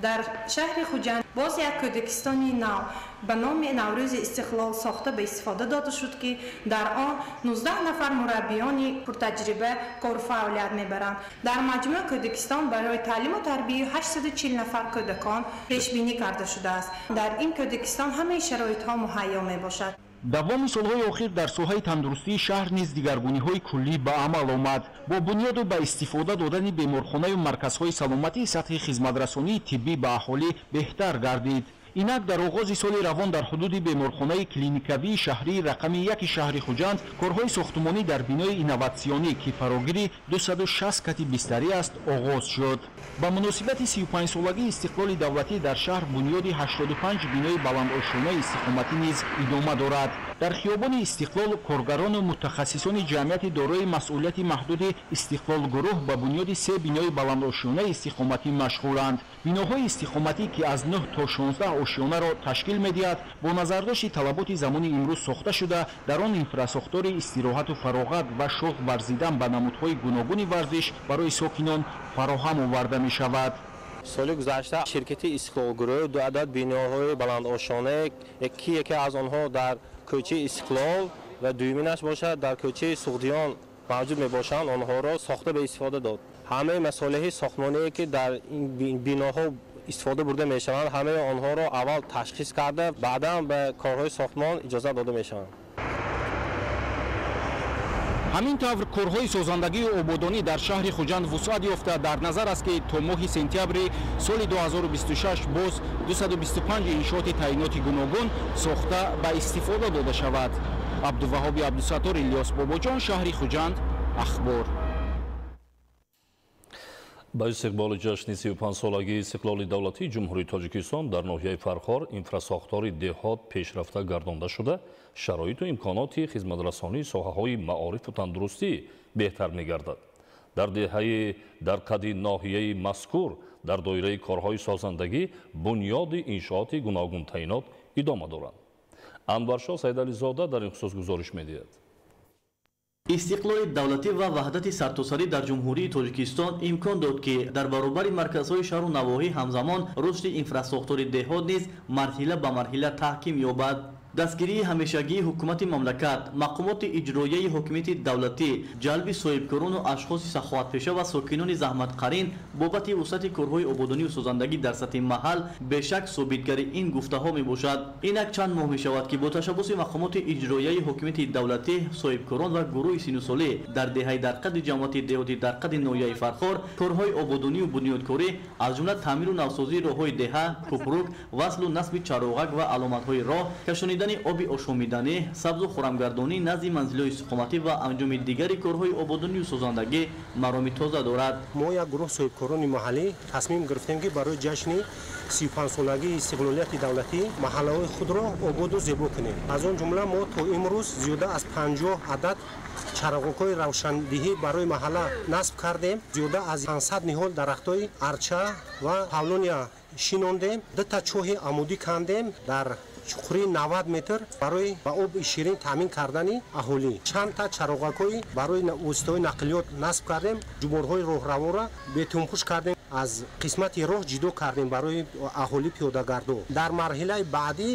дар шаҳри Хуҷанд боз як кӯдакистони нав ба номи Наврӯзи истиқлол сохта ба истифода дода шуд, ки дар он 19 нафар мураббиёни пуртаҷриба кору фаъолият мебаранд. Дар маҷмӯъ кӯдакистон барои таълиму тарбияи 840 нафар кӯдакон пешбинӣ карда шудааст. Дар ин кӯдакистон ҳамаи шароитҳо муҳайё мебошад. Давоми солҳои охир дар соҳаи тандурустии шаҳр низ дигаргуниҳои куллӣ ба амал омад. Бо бунёду ба истифода додани беморхонаю марказҳои саломатӣ сатҳи хизматрасонии тиббӣ ба аҳолӣ беҳтар гардид. Инак дар оғози соли равон дар ҳудуди беморхонаи клиникавии шаҳрии рақами 1 шаҳри Хуҷанд корҳои сохтумонӣ дар бинои инноватсионӣ, ки фарогири 260 кати бистарӣ аст, оғоз шуд. Ба муносибати 35-солагии истиқлоли давлатӣ дар шаҳр бунёди 85 бинои баландошёнаи истиқоматӣ низ идома дорад. Дар хиёбони Истиқлол коргарону мутахассисони ҷамъияти дорои масъулияти маҳдуди Истиқлол гурӯҳ ба бунёди 3 бинои баландошёнаи истиқоматӣ машғуланд. Биноҳои истиқоматӣ, ки аз 9 то 16 ошёнаро ташкил медиҳад, бо назардошти талаботи замони имрӯз сохта шуда, дар он инфрасохтори истироҳату фароғат ва шуғл варзидан ба намудҳои гуногуни варзиш барои сокинон фароҳам оварда мешавад. Соли гузашта ширкати Истиқлолгурӯҳ 2 адад биноҳои баландошёна, ки яке аз онҳо дар кӯчаи Истиқлол ва дуюминаш бошад дар кӯчаи Суғдиён мавҷуд мебошанд, онҳоро сохта ба истифода дод. Ҳамаи масолеҳи сохтмоние, ки дар ин биноҳо истифода бурда мешаванд, ҳамаи онҳоро аввал ташхис карда, баъдан ба корҳои сохтмон иҷозат дода мешаванд. Ҳамин тавр корҳои созандагию ободонӣ дар шаҳри Хуҷанд вусъат ёфта, дар назар аст, ки то моҳи сентябри соли 2026 боз 225 иншооти таъиноти гуногун сохта ба истифода дода шавад. Абдуваҳоби Абдусаттор, Илёс Бобоҷон, шаҳри Хуҷанд, Ахбор. Ба истиқболи ҷашни 35-солагии истиқлоли давлатии Ҷумҳурии Тоҷикистон дар ноҳияи Фархор инфрасохтори деҳот пешрафта гардонда шуда, шароиту имконоти хизматрасонии соҳаҳои маорифу тандурустӣ беҳтар мегардад. Дар деҳаи дар қади ноҳияи мазкур дар доираи корҳои созандагӣ бунёди иншооти гуногунтаинот идома доранд. Анваршоҳ Сайдализода дар ин хусус гузориш медиҳад. Истиқлоли давлатӣ ва ваҳдати сартосарӣ дар Ҷумҳурии Тоҷикистон имкон дод, ки дар баробари марказҳои шаҳру навоҳӣ ҳамзамон рушди инфрасохтори деҳот низ марҳила ба марҳила таҳким ёбад. Дастгирии ҳамешагии ҳукумати мамлакат, мақомоти иҷроияи ҳокимияти давлатӣ, ҷалби соҳибкорону ашхоси саховатпеша ва сокинони заҳматқарин бобати вусъати корҳои ободонию созандагӣ дар сатҳи маҳал бешак собитгари ин гуфтаҳо мебошад. Инак чанд моҳ мешавад, ки бо ташаббуси мақомоти иҷроияи ҳокимияти давлатӣ, соҳибкорон ва гурӯҳи синусолӣ дар деҳаи Дарқади ҷамоати деҳоти Дарқади ноҳияи Фархор корҳои ободонию бунёдкорӣ, аз ҷумла таъмиру навсозии роҳҳои деҳа, кӯпрук, васлу насби чароғак ва аломатҳои роҳ, кашонида оби ошомиданӣ, сабзу хурамгардонӣ назди манзилҳои истиқоматӣ ва анҷоми дигари корҳои ободонию созандагӣ мароми тоза дорад. Мо як гурӯҳ соҳибкорони маҳаллӣ тасмим гирифтем, ки барои ҷашни 35-солагии истиқлолияти давлатӣ маҳаллаҳои худро ободу зебо кунем. Аз он ҷумла мо то имрӯз зиёда аз 50 адад чароғакҳои равшандиҳӣ барои маҳалла насб кардем. Зиёда аз 500 ниҳол дарахтҳои арча ва павлония шинондем, 2 чоҳи амудӣ кандем дар чуқурии 90 метр барои ба оби ширин таъмин кардани аҳолӣ. Чандта чароғакҳои барои воситаҳои нақлиёт насб кардем, ҷуборҳои роҳравонро бетунпӯш кардем, аз қисмати роҳ ҷудо кардем барои аҳолӣ пиёдагардо. Дар марҳилаи баъдӣ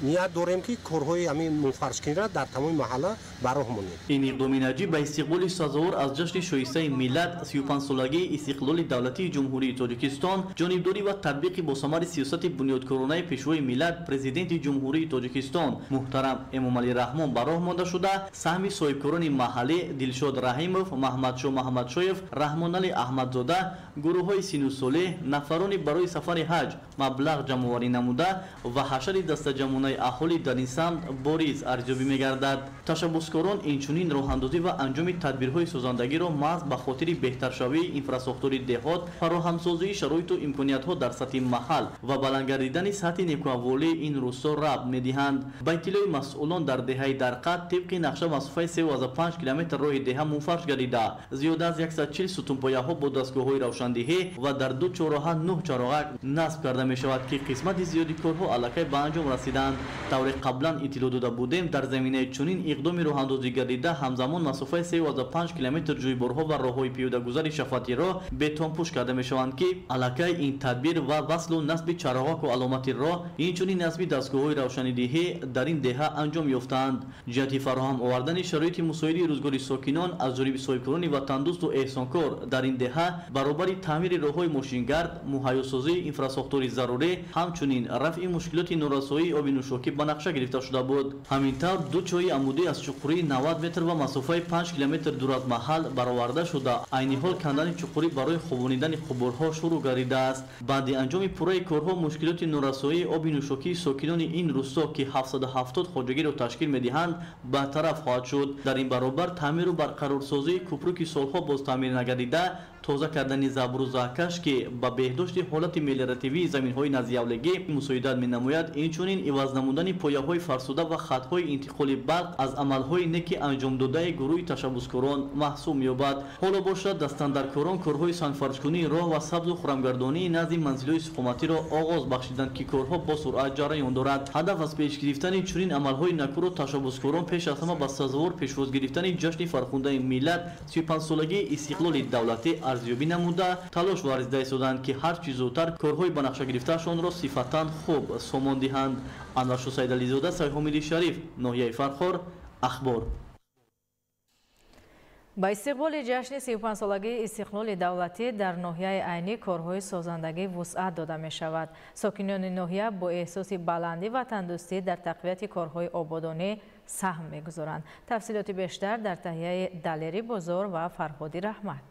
ният дорем, ки корҳои ҳамин мунфаришкуниро дар тамоми маҳалла ба роҳ монем. Ин иқдоми наҷиб ба истиқболи сазовор аз ҷашни шоистаи миллат 35-солагии истиқлоли давлатии Ҷумҳурии Тоҷикистон, ҷонибдорӣ ва татбиқи босамари сиёсати бунёдкоронаи пешвои миллат, президенти Ҷумҳурии Тоҷикистон муҳтарам Эмомалӣ Раҳмон ба роҳ монда шуда, саҳми соҳибкорони маҳаллӣ Дилшод Раҳимов, Маҳмадшоҳ Маҳмадшоев, Раҳмоналӣ Аҳмадзода, гурӯҳҳои синусолӣ, нафарони барои сафари ҳаҷ маблағ ҷамъоварӣ намуда ва ҳашари дастаҷамъонаи аҳолӣ дар ин самт бориз арзёбӣ мегардад. Ташаббускорон инчунин роҳандозӣ ва анҷоми тадбирҳои созандагиро маҳз ба хотири беҳтаршавии инфрасохтори деҳот, фароҳамсозии шароиту имкониятҳо дар сатҳи маҳал ва баланд гардидани сатҳи некуаҳволии ин рӯсто рабт медиҳанд. Ба иттилои масъулон дар деҳаи Дарқад тибқи нақша масофаи 3,5 километр роҳи деҳа мунфарш гардида, зиёда аз 140 сутунпояҳо бо дастгоҳҳои равшандиҳӣ ва дар 2 чорроҳа 9 чароғак насб карда мешавад, ки қисмати зиёди корҳо аллакай ба анҷом расиданд. Тавре қаблан иттилоъ дода будем, дар заминаи чунин иқдоми роҳандозӣ гардида ҳамзамон масофаи 3,5 километр ҷӯйборҳо ва роҳҳои пиёдагузари шафати роҳ бетонпӯш карда мешаванд, ки аллакай ин тадбир ва васлу насби чароғаку аломати роҳ, инчунин насби дастгоҳҳои равшанидиҳӣ дар ин деҳа анҷом ёфтаанд. Ҷиҳати фароҳам овардани шароити мусоиди рӯзгори сокинон аз ҷониби соҳибкорони ватандӯсту эҳсонкор дар ин деҳа баробари таъмири роҳҳои мошингард, муҳайёсозии инфрасохтори зарурӣ, ҳамчунин рафъи мушкилоти норасоии оби нӯшокӣ ба нақша гирифта шуда буд. Ҳамин тавр 2 чоҳи амудӣ аз чуқурии чуқурии 90 метр ва масофаи 5 километр дур аз маҳал бароварда шуда, айни ҳол кандани чуқурӣ барои хобонидани қубурҳо шурӯъ гардидааст. Баъди анҷоми пурраи корҳо мушкилоти норасоии оби нӯшокии сокинони ин рӯсто, ки 770 хоҷагиро ташкил медиҳанд, бартараф хоҳад шуд. Дар ин баробар таъмиру барқарорсозии кӯпру, ки солҳо боз таъмир нагардида, тоза кардани забру заҳкаш, ки ба беҳдошти ҳолати мелиоративии заминҳои наздиавлегӣ мусоидат менамояд, инчунин иваз намудани пояҳои фарсуда ва хатҳои интиқоли барқ аз амалҳои неки анҷомдодаи гурӯҳи ташаббускорон маҳсуб меёбад. Ҳоло бошад, дастандаркорон корҳои сангфаршкунии роҳ ва сабзу хурамгардонии назди манзилҳои истиқоматиро оғоз бахшиданд, ки корҳо бо суръат ҷараён дорад. Ҳадаф аз пеш гирифтани чунин амалҳои накӯро ташаббускорон пеш аз ҳама ба сазовор пешвоз гирифтани ҷашни фархундаи миллат, 35-солагии истиқлоли давлатӣ арзёбӣ намуда, талош варзида истоданд, ки ҳар чӣ зудтар корҳои ба нақша гирифтаашонро сифатан хуб сомон диҳанд. Анваршо Сайдализода, Сайҳомиди Шариф, ноҳияи Фархор, Ахбор. Ба истиқболи ҷашни 35-солагии истиқлоли давлатӣ дар ноҳияи Айнӣ корҳои созандагӣ вусъат дода мешавад. Сокинони ноҳия бо эҳсоси баландӣ ватандӯстӣ дар тақвияти корҳои ободонӣ саҳм мегузоранд. Тафсилоти бештар дар таҳияи Далери Бозор ва Фарҳоди Раҳмат.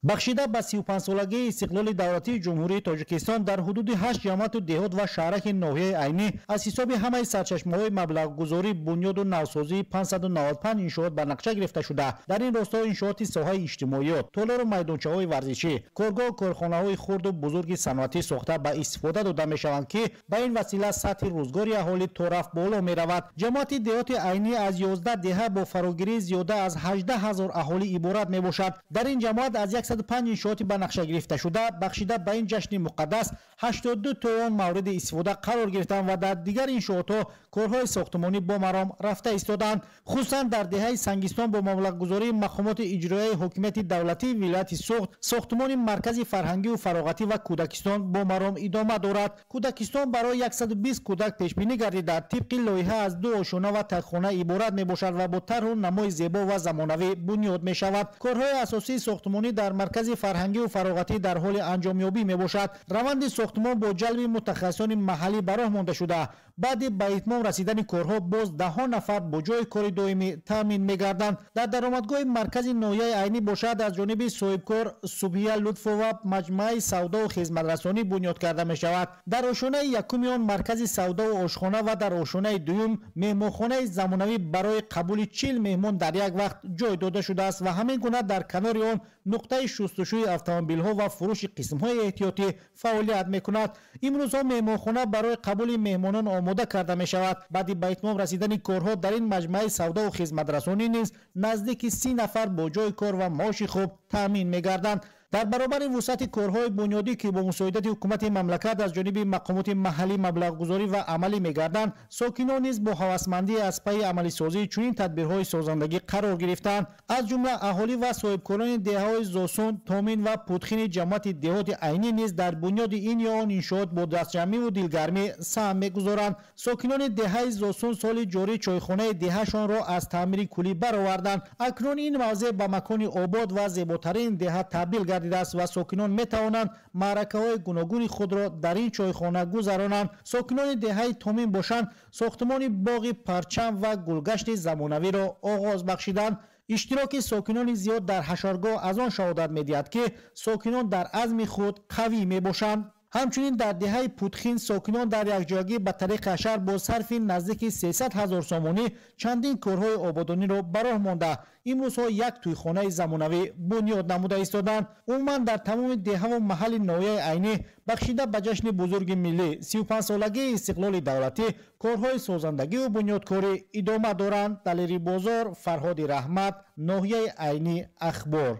Бахшида ба 35-солагии истиқлоли давлатии Ҷумҳурии Тоҷикистон дар ҳудуди 8 ҷамоату деҳот ва шаҳраки ноҳияи Айнӣ аз ҳисоби ҳамаи сарчашмаҳои маблағгузорӣ бунёду навсозии 595 иншоот ба нақша гирифта шуда, дар ин росто иншооти соҳаи иҷтимоиёт, толору майдончаҳои варзишӣ, коргоҳу корхонаҳои хурду бузурги саноатӣ сохта ба истифода дода мешаванд, ки ба ин васила сатҳи рӯзгори аҳолӣ торафт боло меравад. Ҷамоати деҳоти Айнӣ аз 11 деҳа бо фарогирии зиёда аз 18 ҳазор аҳолӣ иборат мебошад. Дар ин ҷамоат аз 105 иншооти ба нақша гирифта шуда, бахшида ба ин ҷашни муқаддас 82 тои он мавриди истифода қарор гирифтанд ва дар дигар иншоотҳо корҳои сохтмонӣ бо маром рафта истоданд. Хусусан дар деҳаи Сангистон бо маблағгузории мақомоти иҷроияи ҳокимияти давлатии вилояти Суғд сохтмони маркази фарҳангию фароғатӣ ва кӯдакистон бо маром идома дорад. Кӯдакистон барои 120 кӯдак пешбинӣ гардида, тибқи лоиҳа аз ду ошёна ва тагхона иборат мебошад ва бо тарҳу намои зебо ва замонавӣ бунёд мешавад. Корҳои асосии сохтмонӣ дар маркази фарҳангию фароғатӣ дар ҳоли анҷомёбӣ мебошад. Раванди сохтмон бо ҷалби мутахассисони маҳаллӣ ба роҳ монда шуда, баъди ба итмом расидани корҳо боз даҳҳо нафар бо ҷои кори доимӣ таъмин мегарданд. Дар даромадгоҳи маркази ноҳияи Айнӣ бошад, аз ҷониби соҳибкор Субҳия Лутфова маҷмӯаи савдову хизматрасонӣ бунёд карда мешавад. Дар ошёнаи якуми он маркази савдову ошхона ва дар ошёнаи дуюм меҳмонхонаи замонавӣ барои қабули 40 меҳмон дар як вақт ҷой дода шудааст ва ҳамин гуна дар канори он нуқтаи шустушӯи автомобилҳо ва фурӯши қисмҳои эҳтиётӣ фаъолият мекунад. Имрӯзҳо меҳмонхона барои қабули меҳмонон омода карда мешавад. Баъди ба итмом расидани корҳо дар ин маҷмӯаи савдову хизматрасонӣ низ наздики 30 нафар бо ҷои кор ва маоши хуб таъмин мегарданд. Дар баробари вусъати корҳои бунёдӣ, ки бо мусоидати ҳукумати мамлакат аз ҷониби мақомоти маҳаллӣ маблағгузорӣ ва амалӣ мегарданд, сокинон низ бо ҳавасмандӣ аз пайи амалисозии чунин тадбирҳои созандагӣ қарор гирифтанд. Аз ҷумла аҳолӣ ва соҳибкорони деҳаҳои Зосун, Томин ва Путхини ҷамоати деҳоти Айнӣ низ дар бунёди ин ё он иншоот бо дастҷамъиву дилгармӣ саҳм мегузоранд. Сокинони деҳаи Зосун соли ҷорӣ чойхонаи деҳашонро аз таъмири куллӣ бароварданд. Акнун ин мавзеъ ба макони обод ва зеботарин деҳа табдил гардидааст ва сокинон метавонанд маъракаҳои гуногуни худро дар ин чойхона гузаронанд. Сокинони деҳаи Томин бошанд, сохтмони боғи парчам ва гулгашти замонавиро оғоз бахшиданд. Иштироки сокинони зиёд дар ҳашаргоҳ аз он шаҳодат медиҳад, ки сокинон дар азми худ қавӣ мебошанд. Ҳамчунин дар деҳаи Путхин сокинон дар якҷоягӣ ба тариқи ҳашар бо сарфи наздики 300 ҳазор сомонӣ чандин корҳои ободониро ба роҳ монда, имрӯзҳо як тӯйхонаи замонавӣ бунёд намуда истоданд. Умуман дар тамоми деҳаву маҳалли ноҳияи Айнӣ бахшида ба ҷашни бузурги миллӣ 35-солагии истиқлоли давлатӣ корҳои созандагиву бунёдкорӣ идома доранд. Далери Бозор, Фарҳоди Раҳмат, ноҳияи Айнӣ, Ахбор.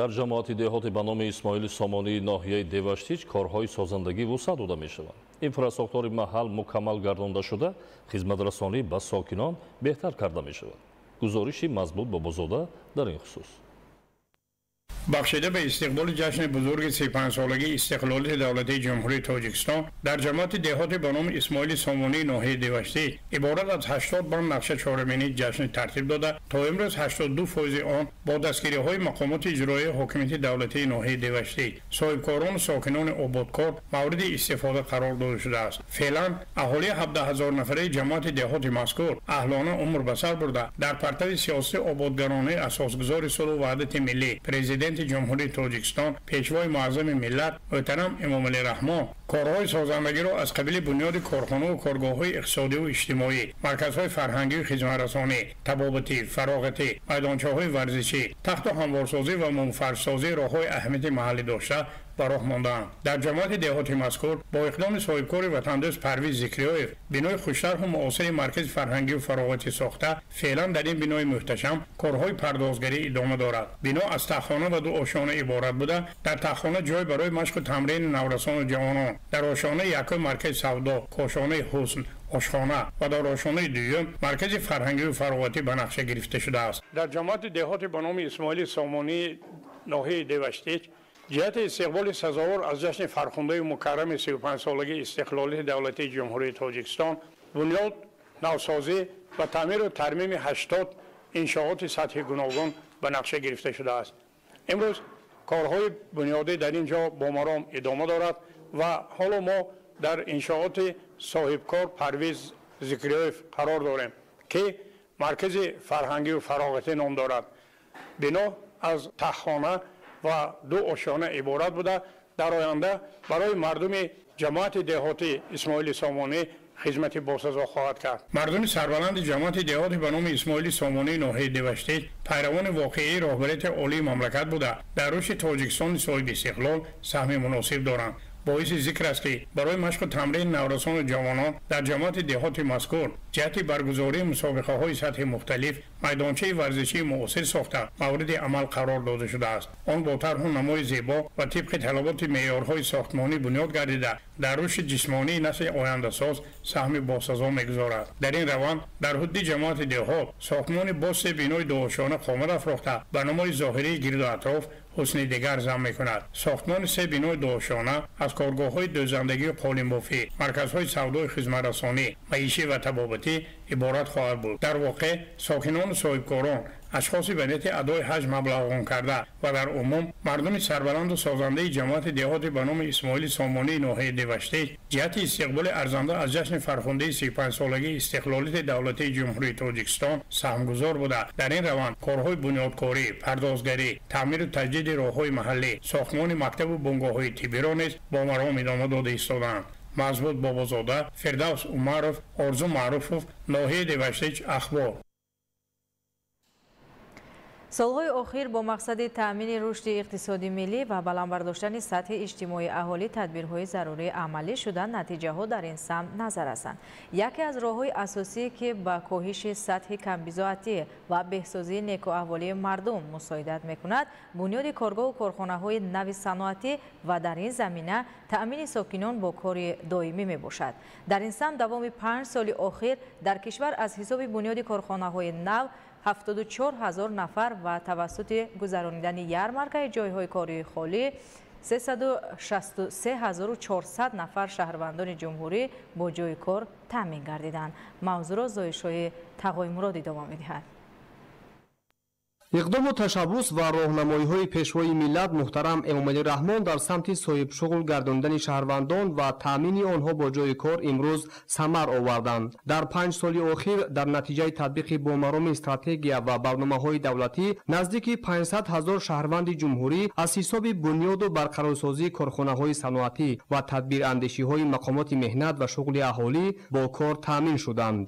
Дар ҷамоати деҳоти ба номи Исмоили Сомонии ноҳияи Деваштич корҳои созандагӣ вусъат дода мешаванд. Инфрасохтори маҳал мукаммал гардонда шуда, хизматрасонӣ ба сокинон беҳтар карда мешавад. Гузориши Мазбут Бобозода дар ин хусус. Бахшида ба истиқболи ҷашни бузурги 35-солагии истиқлолияти давлатии Ҷумҳурии Тоҷикистон дар ҷамоати деҳоти ба номи Исмоили Сомонии ноҳияи Деваштич иборат аз 80 банд нақша чорабинии ҷашнӣ тартиб дода, то имрӯз 82% он бо дастгириҳои мақомоти иҷроияи ҳокимияти давлатии ноҳияи Деваштич, соҳибкорону сокинони ободкор мавриди истифода қарор дода шудааст. Феълан аҳолии 17 000 нафараи ҷамоати деҳоти мазкур аҳлона умр ба сар бурда, дар партави сиёсати ободгаронаи асосгузори сулҳу ваҳдати миллӣ, президенти Ҷумҳурии Тоҷикистон, пешвои муаззами миллат муҳтарам Эмомалӣ Раҳмон корҳои созандагиро аз қабили бунёди корхонаву коргоҳҳои иқтисодиву иҷтимоӣ, марказҳои фарҳангию хизматрасонӣ, табобатӣ, фароғатӣ, майдончаҳои варзишӣ, тахту ҳамворсозӣ ва мумфаршсозии роҳҳои аҳамияти маҳаллӣ дошта ба роҳ мондаанд. Дар ҷамоати деҳоти мазкур бо иқдоми соҳибкори ватандӯст Парвиз Зикриёев бинои хуштарҳу муосири маркази фарҳангию фароғатӣ сохта, феълан дар ин бинои муҳташам корҳои пардозгарӣ идома дорад. Бино аз таххона ва ду ошёна иборат буда, дар таххона ҷой барои машқу тамрини наврасону ҷавонон, дар ошёнаи якум маркази савдо, кошонаи ҳусн, ошхона ва дар ошёнаи дуюм маркази фарҳангию фароғатӣ ба нақша гирифта шудааст. Дар ҷамоати деҳоти ба номи Исмоили Сомонии ноҳияи Деваштич ҷиҳати истиқболи сазовор аз ҷашни фархундаи мукаррами 35-солагии истиқлолияти давлатии Ҷумҳурии Тоҷикистон бунёд, навсозӣ ва таъмиру тармими 80 иншооти сатҳи гуногун ба нақша гирифта шудааст. Имрӯз корҳои бунёдӣ дар ин ҷо бо маром идома дорад ва ҳоло мо дар иншооти соҳибкор Парвиз Зикриёев қарор дорем, ки маркази фарҳангию фароғатӣ ном дорад. Бино аз таххона ва ду ошёна иборат буда, дар оянда барои мардуми ҷамоати деҳоти Исмоили Сомонӣ хизмати босазо хоҳад кард. Мардуми сарбаланди ҷамоати деҳоти ба номи Исмоили Сомонии ноҳияи Деваштич пайравони воқеии роҳбарияти олии мамлакат буда, дар рушди Тоҷикистони соҳиби истиқлол саҳми муносиб доранд. Боиси зикр аст, ки барои машқу тамрини наврасону ҷавонон дар ҷамоати деҳоти мазкур ҷиҳати баргузории мусобиқаҳои сатҳи мухталиф майдончаи варзишии муосир сохта мавриди амал қарор дода шудааст. Он бо тарҳу намои зебо ва тибқи талаботи меъёрҳои сохтмонӣ бунёд гардида, дар рушди ҷисмонии насли ояндасоз саҳми босазо мегузорад. Дар ин раванд дар ҳудуди ҷамоати деҳот сохтмони боз се бинои дуошёна қомат афрохта, ба намои зоҳирии гирду атроф ҳусни дигар зам мекунад. Сохтмони се бинои дуошёна аз коргоҳҳои дӯзандагию қолинбофӣ, марказҳои савдои хизматрасонӣ, маишӣ ва табобатӣ иборат хоҳад буд. Дар воқеъ сокинону соҳибкорон, ашхоси ба нияти адои ҳаҷ маблағгун карда ва дар умум мардуми сарбаланду созандаи ҷамоати деҳоти ба номи Исмоили Сомонии ноҳияи Деваштич ҷиҳати истиқболи арзанда аз ҷашни фархундаи 35-солагии истиқлолияти давлатии Ҷумҳурии Тоҷикистон саҳмгузор буда, дар ин раванд корҳои бунёдкорӣ, пардозгарӣ, таъмиру таҷдиди роҳҳои маҳаллӣ, сохтмони мактабу бунгоҳҳои тиббиро низ бо маром идома дода истодаанд. Мазбут Бобозода, Фирдавс Умаров, Орзу Маъруфов, ноҳияи Деваштич, Ахбор. Солҳои охир бо мақсади таъмини рушди иқтисоди миллӣ ва баланд бардоштани сатҳи иҷтимоии аҳолӣ тадбирҳои зарурӣ амалӣ шуда, натиҷаҳо дар ин самт назар ҳастанд. Яке аз роҳҳои асосӣ, ки ба коҳиши сатҳи камбизоатӣ ва беҳсозии некӯаҳволии мардум мусоидат мекунад, бунёди коргоҳу корхонаҳои нави саноатӣ ва дар ин замина таъмини сокинон бо кори доимӣ мебошад. Дар ин самт давоми 5 соли охир дар кишвар аз ҳисоби бунёди корхонаҳои нав 74 000 нафар ва тавассути гузаронидани ярмаркаи ҷойҳои кории холӣ 363 400 нафар шаҳрвандони ҷумҳурӣ бо ҷойи кор таъмин гардиданд. Мавзӯъро Зоишои Тағоймурод идома медиҳад. Иқдому ташаббус ва роҳнамоиҳои пешвои миллат муҳтарам Эмомалӣ Раҳмон дар самти соҳибшуғл гардондани шаҳрвандон ва таъмини онҳо бо ҷойи кор имрӯз самар оварданд. Дар 5 соли охир дар натиҷаи татбиқи бомароми стратегия ва барномаҳои давлатӣ наздики 500 000 шаҳрванди ҷумҳурӣ аз ҳисоби бунёду барқарорсозии корхонаҳои саноатӣ ва тадбирандешиҳои мақомоти меҳнат ва шуғли аҳолӣ бо кор таъмин шуданд.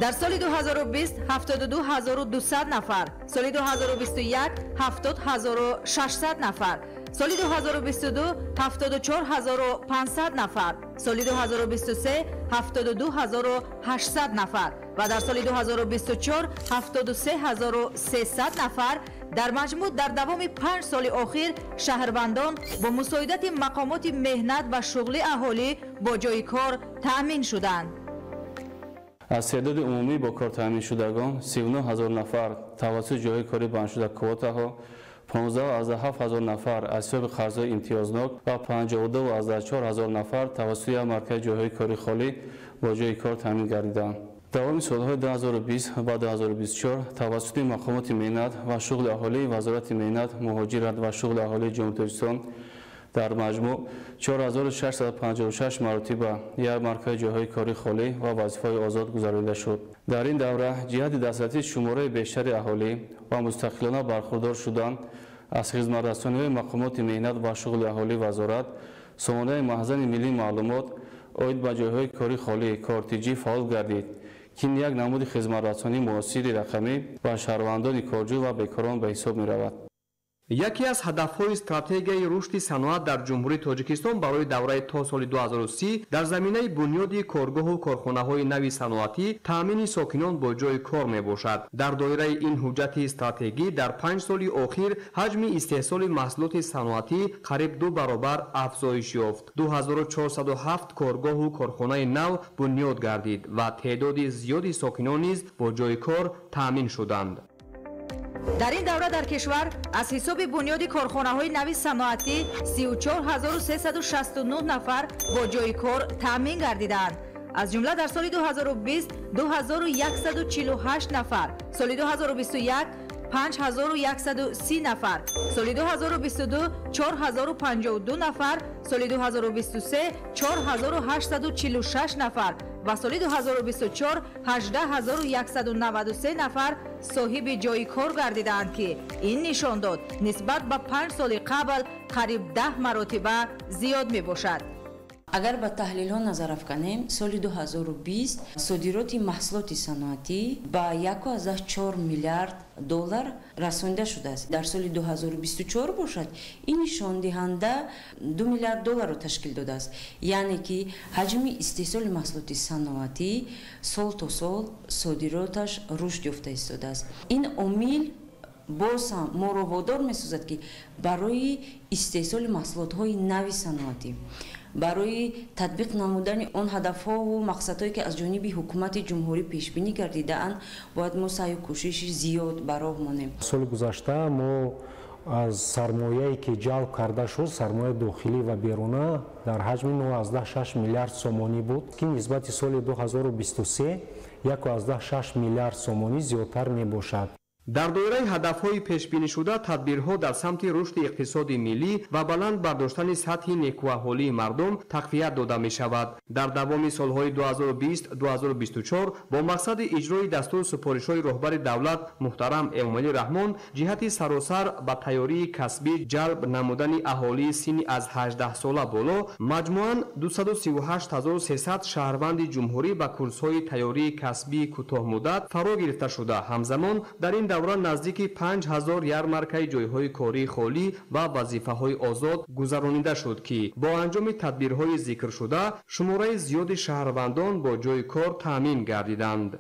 Дар соли 2020 72200 нафар, соли 2021 70600 нафар, соли 2022 74500 нафар, соли 2023 72800 нафар ва дар соли 2024 73300 нафар. Дар маҷмӯъ дар давоми 5 соли охир шаҳрвандон бо мусоидати мақомоти меҳнат ва шуғли аҳолӣ бо ҷойи кор таъмин шуданд. Аз теъдоди умумӣ бо кор таъминшудагон 39 ҳазор нафар тавассути ҷойҳои корӣ бандшуда квотаҳо, 15,7 ҳазор нафар аз ҳисоби қарзҳои имтиёзнок ва 52,4 ҳазор нафар тавассути як маркази ҷойҳои кори холӣ бо ҷойи кор таъмин гардиданд. Давоми солҳои 2020 ва 2024 тавассути мақомоти меҳнат ва шуғли аҳолии Вазорати меҳнат, муҳоҷират ва шуғли аҳолии Ҷумҳурии Тоҷикистон дар маҷмӯъ 4656 маротиба як маркази ҷойҳои кори холӣ ва вазифаҳои озод гузаронида шуд. Дар ин давра ҷиҳати дастрасии шумораи бештари аҳолӣ ва мустақилона бархурдор шудан аз хизматрасониҳои мақомоти меҳнат ва шуғли аҳолии вазорат, сомонаи маҳзани миллии маълумот оид ба ҷойҳои кори холӣ кортиҷӣ фаъол гардид, ки ин як намуди хизматрасонии муосири рақамӣ ба шаҳрвандони корҷӯ ва бекорон ба ҳисоб меравад. Яке аз ҳадафҳои стратегияи рушди саноат дар Ҷумҳурии Тоҷикистон барои давраи то соли 2030 дар заминаи бунёди коргоҳу корхонаҳои нави саноатӣ таъмини сокинон бо ҷойи кор мебошад. Дар доираи ин ҳуҷҷати стратегӣ дар 5 соли охир ҳаҷми истеҳсоли маҳсулоти саноатӣ қариб 2 баробар афзоиш ёфт. 2407 коргоҳу корхонаи нав бунёд гардид ва теъдоди зиёди сокинон низ бо ҷойи кор таъмин шуданд. Дар ин давра дар кишвар аз ҳисоби бунёди корхонаҳои нави саноатӣ 34369 нафар бо ҷойи кор таъмин гардидаанд. Аз ҷумла дар соли 2020 2148 нафар, соли 2021 5130 нафар, соли 2022 4052 нафар, соли 2023 4846 нафар ва соли 2024 18193 нафар соҳиби ҷойи кор гардидаанд, ки ин нишон дод нисбат ба 5 соли қабл қариб 10 маротиба зиёд мебошад. Агар ба таҳлилҳо назар афканем, соли 2020 содироти маҳсулоти саноатӣ ба 1,4 миллиард доллар расонида шудааст. Дар соли 2024 бошад, ин нишондиҳанда 2 миллиард долларро ташкил додааст. Яъне ки ҳаҷми истеҳсоли маҳсулоти саноатӣ сол то сол содироташ рушд ёфта истодааст. Ин омил боз ҳам моро водор месозад, ки барои истеҳсоли маҳсулотҳои нави саноатӣ, барои татбиқ намудани он ҳадафҳову мақсадҳое, ки аз ҷониби ҳукумати ҷумҳурӣ пешбинӣ гардидаанд, бояд мо саъю кӯшиши зиёд ба роҳ монем. Соли гузашта мо аз сармояе ки ҷалб карда шуд, сармояи дохилӣ ва беруна дар ҳаҷми 9,6 миллиард сомонӣ буд, ки нисбати соли 2023 1,6 миллиард сомонӣ зиёдтар мебошад. Дар доираи ҳадафҳои пешбинишуда тадбирҳо дар самти рушди иқтисоди миллӣ ва баланд бардоштани сатҳи некӯаҳолии мардум тақвият дода мешавад. Дар давоми солҳои 2020-2024 бо мақсади иҷрои дастуру супоришҳои роҳбари давлат муҳтарам Эмомалӣ Раҳмон ҷиҳати саросар ба тайёрии касбӣ ҷалб намудани аҳолии синни аз 18 сола боло маҷмӯан 238300 шаҳрванди ҷумҳурӣ ба курсҳои тайёрии касбии кӯтоҳмуддат фаро гирифта шуда, ҳамзамон дар ин давра наздики 5000 ярмаркаи ҷойҳои кории холӣ ва вазифаҳои озод гузаронида шуд, ки бо анҷоми тадбирҳои зикршуда шумораи зиёди шаҳрвандон бо ҷойи кор таъмин гардиданд.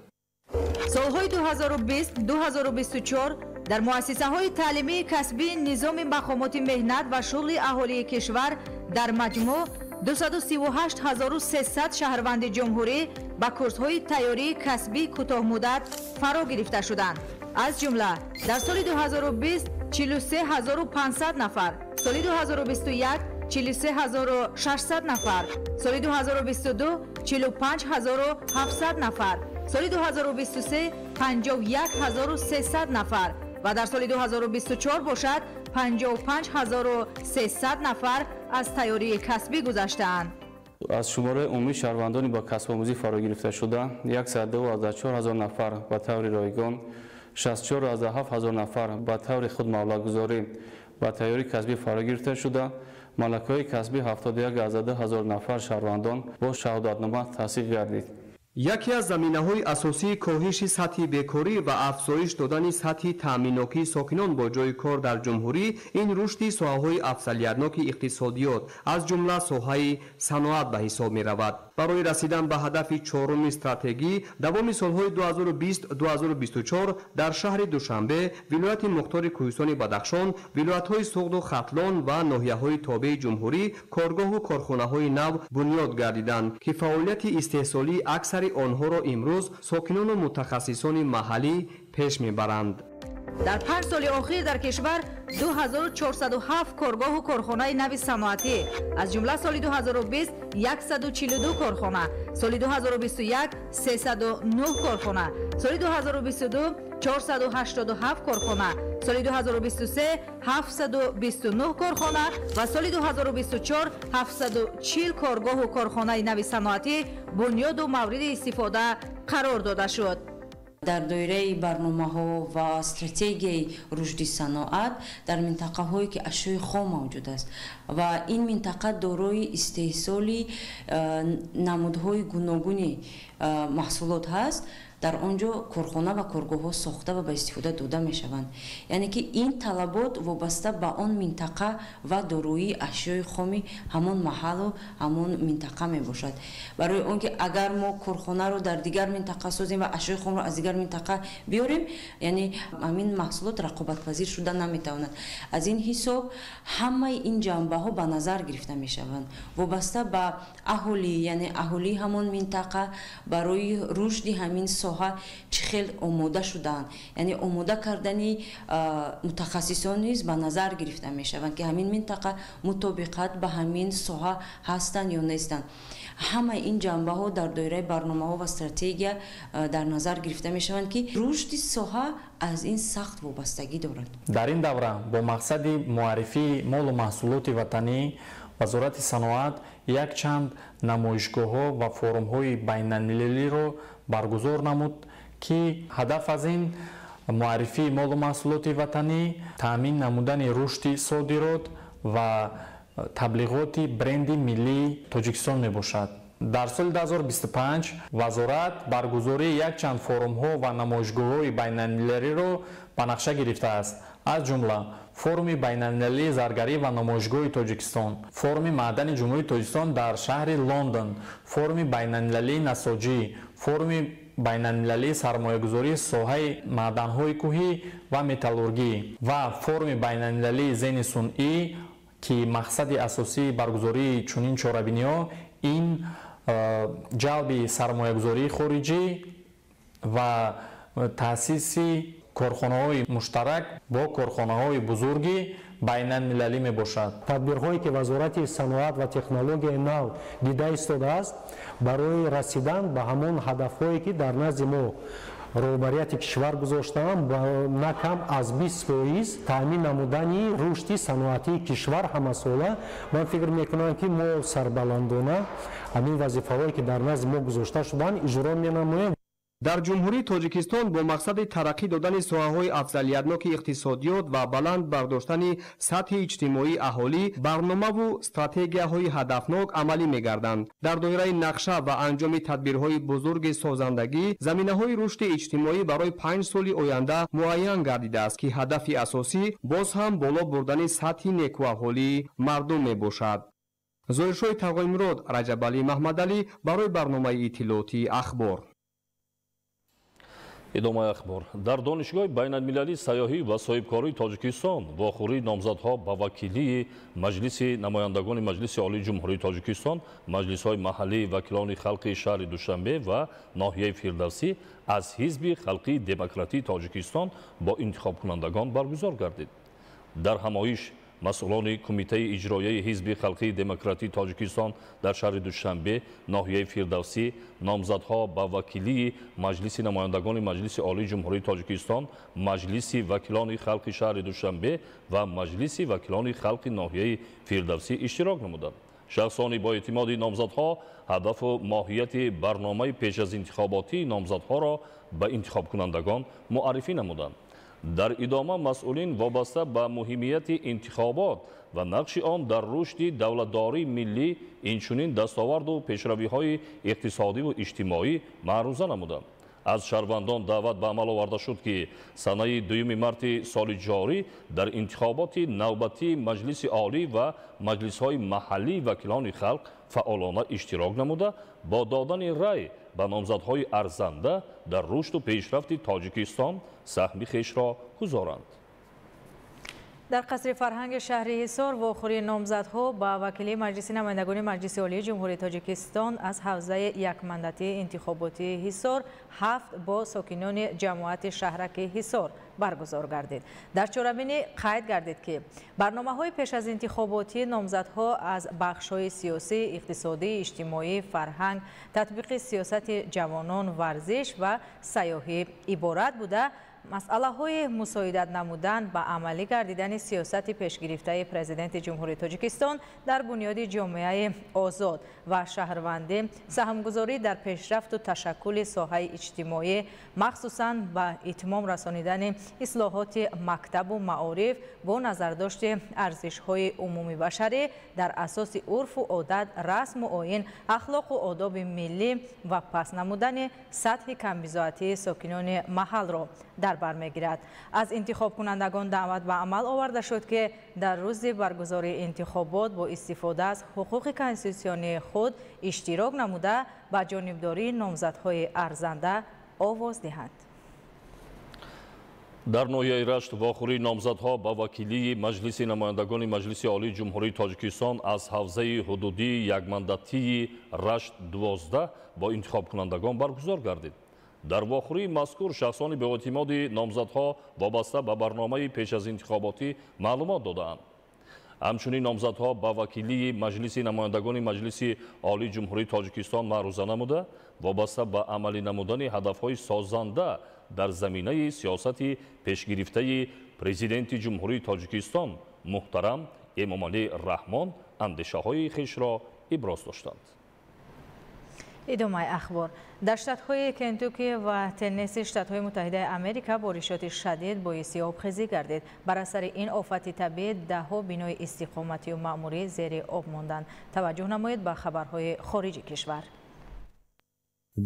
Солҳои 2020-2024 дар муассисаҳои таълимии касбии низоми мақомоти меҳнат ва шуғли аҳолии кишвар дар маҷмӯъ 238300 шаҳрванди ҷумҳурӣ ба курсҳои тайёрии касбии кӯтоҳмуддат фаро гирифта шуданд. Аз ҷумла дар соли 2020 43500 нафар, соли 2021 43600 нафар, соли 2022 45700 нафар, соли 2023 51300 нафар ва дар соли 2024 бошад 55300 нафар аз тайёрии касбӣ гузаштаанд. Аз шумораи умумии шаҳрвандони ба касбомӯзӣ фаро гирифта шуда 124 ҳазор нафар ба таври ройгон, 64,7 ҳазор нафар ба таври худмаблағгузорӣ ба тайёрии касбӣ фаро гирифта шуда, малакаҳои касбӣ 71,2 ҳазор нафар шаҳрвандон бо шаҳодатнома тасдиқ гардид. Яке аз заминаҳои асосии коҳиши сатҳи бекорӣ ва афзоиш додани сатҳи таъминнокии сокинон бо ҷойи кор дар ҷумҳурӣ ин рушди соҳаҳои афзалиятноки иқтисодиёт, аз ҷумла соҳаи саноат ба ҳисоб меравад. Барои расидан ба ҳадафи чоруми стратегӣ давоми солҳои 2020-2024 дар шаҳри Душанбе, вилояти Мухтори Кӯҳистони Бадахшон, вилоятҳои Суғду Хатлон ва ноҳияҳои тобеи ҷумҳурӣ коргоҳу корхонаҳои нав бунёд гардиданд, ки фаъолияти истеҳсолии аксари онҳоро имрӯз сокинону мутахассисони маҳаллӣ пеш мебаранд. Дар 5 соли охир дар кишвар 2407 коргоҳу корхонаи нави саноатӣ, аз ҷумла соли 2020 142 корхона, соли 2021 309 корхона, соли 2022 487 корхона, соли 2023 729 корхона ва соли 2024 740 коргоҳу корхонаи нави саноатӣ бунёду мавриди истифода қарор дода шуд. Дар доираи барномаҳо ва стратегияи рушди саноат дар минтақаҳое ки ашёи хом мавҷуд аст ва ин минтақа дорои истеҳсоли намудҳои гуногуни маҳсулот ҳаст, дар он ҷо корхона ва коргоҳҳо сохта ва ба истифода дода мешаванд. Яъне ки ин талабот вобаста ба он минтақа ва дороии ашёи хоми ҳамон маҳаллу ҳамон минтақа мебошад. Барои он ки агар мо корхонаро дар дигар минтақа созем ва ашёи хомро аз дигар минтақа биёрем, яъне ҳамин маҳсулот рақобатпазир шуда наметавонад. Аз ин ҳисоб ҳамаи ин ҷанбаҳо ба назар гирифта мешаванд. Вобаста ба аҳолӣ, яъне аҳолии ҳамон минтақа барои рушди ҳамин соҳа чӣ хел омода шудаанд, яъне омода кардани мутахассисон низ ба назар гирифта мешаванд, ки ҳамин минтақа мутобиқат ба ҳамин соҳа ҳастанд ё нестанд. Ҳамаи ин ҷанбаҳо дар доираи барномаҳо ва стратегия дар назар гирифта мешаванд, ки рушди соҳа аз ин сахт вобастагӣ дорад. Дар ин давра бо мақсади муаррифии молу маҳсулоти ватанӣ Вазорати саноат якчанд намоишгоҳҳо ва форумҳои байналмилалиро баргузор намуд, ки ҳадаф аз ин муаррифии молу маҳсулоти ватанӣ, таъмин намудани рушди содирот ва таблиғоти бренди миллии Тоҷикистон мебошад. Дар соли 2025 вазорат баргузории якчанд форумҳо ва намоишгоҳҳои байналмилалиро ба нақша гирифтааст, аз ҷумла форуми байналмилалии заргарӣ ва намоишгоҳи Тоҷикистон, форуми маъдани Ҷумҳурии Тоҷикистон дар шаҳри Лондон, форуми байналмилалии насоҷӣ, форуми байналмилалии сармоягузории соҳаи маъданҳои кӯҳӣ ва металлургӣ ва форуми байналмилалии зеҳни сунъӣ, ки мақсади асосии баргузории чунин чорабиниҳо ин ҷалби сармоягузории хориҷӣ ва таъсиси корхонаҳои муштарак бо корхонаҳои бузурги байналмилалӣ мебошад. Тадбирҳое ки Вазорати саноат ва технологияи нав дида истодааст барои расидан ба ҳамон ҳадафҳое ки дар назди мо роҳбарияти кишвар гузоштаанд, на кам аз 20% таъмин намудани рушди саноатии кишвар ҳамасола. Ман фикр мекунам, ки мо сарбаландона ҳамин вазифаҳое ки дар назди мо гузошта шуданд иҷро менамоем. Дар Ҷумҳурии Тоҷикистон бо мақсади тараққӣ додани соҳаҳои афзалиятноки иқтисодиёт ва баланд бардоштани сатҳи иҷтимоии аҳолӣ барномаву стратегияҳои ҳадафнок амалӣ мегарданд. Дар доираи нақша ва анҷоми тадбирҳои бузурги созандагӣ заминаҳои рушди иҷтимоӣ барои 5 соли оянда муайян гардидааст, ки ҳадафи асосӣ боз ҳам боло бурдани сатҳи некуаҳолии мардум мебошад. Зоҳиршоҳи Тағоимурод, Раҷабалӣ Маҳмадалӣ барои барномаи иттилоотии Ахбор. Идомаи ахбор. Дар Донишгоҳи байналмилалии сайёҳӣ ва соҳибкории Тоҷикистон вохӯрии номзадҳо ба вакилии Маҷлиси намояндагони Маҷлиси Олии Ҷумҳурии Тоҷикистон, маҷлисҳои маҳаллии вакилони халқи шаҳри Душанбе ва ноҳияи Фирдавсӣ аз Ҳизби халқии демократии Тоҷикистон бо интихобкунандагон баргузор гардид. Дар ҳамоиш масъулони Кумитаи иҷроияи Ҳизби халқии демократии Тоҷикистон дар шаҳри Душанбе, ноҳияи Фирдавсӣ, номзадҳо ба вакилии Маҷлиси намояндагони Маҷлиси Олии Ҷумҳурии Тоҷикистон, Маҷлиси вакилони халқи шаҳри Душанбе ва Маҷлиси вакилони халқи ноҳияи Фирдавсӣ иштирок намуданд. Шахсони бо эътимоди номзадҳо ҳадафу моҳияти барномаи пеш аз интихоботии номзадҳоро ба интихобкунандагон муаррифӣ намуданд. Дар идома масъулин вобаста ба муҳимияти интихобот ва нақши он дар рушди давлатдории миллӣ, инчунин дастоварду пешравиҳои иқтисодиву иҷтимоӣ маъруза намуданд. Аз шаҳрвандон даъват ба амал оварда шуд, ки санаи 2 марти соли ҷорӣ дар интихоботи навбатии Маҷлиси Олӣ ва маҷлисҳои маҳаллии вакилони халқ фаъолона иштирок намуда, бо додани рай ба номзадҳои арзанда дар рушду пешрафти Тоҷикистон саҳми хешро гузоранд. Дар қасри фарҳанги шаҳри Ҳисор вохӯрии номзадҳо ба вакилии Маҷлиси намояндагони Маҷлиси Олии Ҷумҳурии Тоҷикистон аз ҳавзаи якмандатии интихоботии Ҳисор 7 бо сокинони ҷамоати шаҳраки Ҳисор баргузор гардид. Дар чорабинӣ қайд гардид, ки барномаҳои пеш аз интихоботии номзадҳо аз бахшҳои сиёсӣ, иқтисодӣ, иҷтимоӣ, фарҳанг, татбиқи сиёсати ҷавонон, варзиш ва сайёҳӣ иборат буда, масъалаҳои мусоидат намудан ба амалӣ гардидани сиёсати пешгирифтаи Президенти Ҷумҳурии Тоҷикистон дар бунёди ҷомеаи озод ва шаҳрвандӣ, саҳмгузорӣ дар пешрафту ташаккули соҳаи иҷтимоӣ, махсусан ба итмом расонидани ислоҳоти мактабу маориф бо назардошти арзишҳои умумибашарӣ дар асоси урфу одат, расму оин, ахлоқу одоби миллӣ ва паст намудани сатҳи камбизоатии сокинони маҳалро дар бар мегирад. Аз интихобкунандагон даъват ба амал оварда шуд, ки дар рӯзи баргузории интихобот бо истифода аз ҳуқуқи конститутсионии худ иштирок намуда, ба ҷонибдории номзадҳои арзанда овоз диҳанд. Дар ноҳияи Рашт вохӯрии номзадҳо ба вакилии Маҷлиси намояндагони Маҷлиси Олии Ҷумҳурии Тоҷикистон аз ҳавзаи ҳудудии якмандатии Рашт 12 бо интихобкунандагон баргузор гардид. Дар вохӯрии мазкур шахсони беэътимоди номзадҳо вобаста ба барномаи пеш аз интихоботӣ маълумот додаанд. Ҳамчунин номзадҳо ба вакилии Маҷлиси намояндагони Маҷлиси Олии Ҷумҳурии Тоҷикистон маъруза намуда, вобаста ба амалӣ намудани ҳадафҳои созанда дар заминаи сиёсати пешгирифтаи Президенти Ҷумҳурии Тоҷикистон муҳтарам Эмомалӣ Раҳмон андешаҳои хешро иброз доштанд. Идомаи ахбор. Дар штатҳои Кентуки ва Теннесси Штатҳои Муттаҳидаи Америка боришоти шадид боиси обхезӣ гардид. Бар асари ин офати табиӣ даҳҳо бинои истиқоматию маъмурӣ зери об монданд. Таваҷҷӯҳ намоед ба хабарҳои хориҷи кишвар.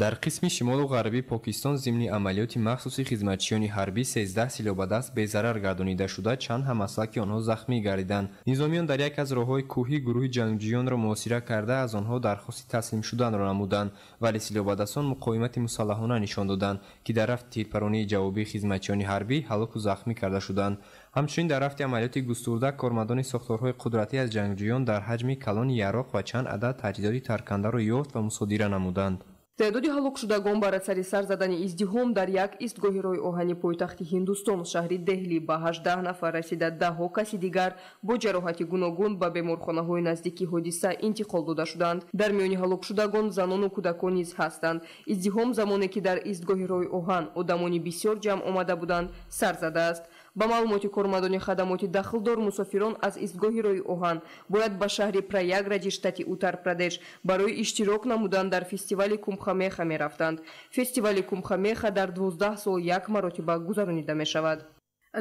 Дар қисми шимолу ғарбии Покистон зимни амалиёти махсуси хизматчиёни ҳарбӣ 13 силоҳбадаст безарар гардонида шуда, чанд ҳамаслаки онҳо захмӣ гардиданд. Низомиён дар як аз роҳҳои кӯҳӣ гурӯҳи ҷангҷӯёнро муҳосира карда, аз онҳо дархости таслим шуданро намуданд, вале силоҳбадастон муқовимати мусаллаҳона нишон доданд, ки дар рафти тирпаронии ҷавобии хизматчиёни ҳарбӣ ҳалоку захмӣ карда шуданд. Ҳамчунин дар рафти амалиёти густурда кормандони сохторҳои қудратӣ аз ҷангҷӯён дар ҳаҷми калони яроқ ва чанд адад таҷҳизоти таркандаро ёфт ва мусодира намуданд. Теъдоди ҳалокшудагон бар асари сар задани издиҳом дар як истгоҳи роҳи оҳани пойтахти Ҳиндустон шаҳри Деҳлӣ ба 18 нафар расида, даҳҳо каси дигар бо ҷароҳати гуногун ба беморхонаҳои наздики ҳодиса интиқол дода шуданд. Дар миёни ҳалокшудагон занону кӯдакон низ ҳастанд. Издиҳом замоне ки дар истгоҳи роҳи оҳан одамони бисёр ҷамъ омада буданд сар задааст. Ба маълумоти кормандони хадамоти дахлдор, мусофирон аз истгоҳи роҳи оҳан бояд ба шаҳри Праяграҷи штати Утар-Прадеш барои иштирок намудан дар фестивали Кумбхамеха мерафтанд. Фестивали Кумбхамеха дар 12 сол як маротиба гузаронида мешавад.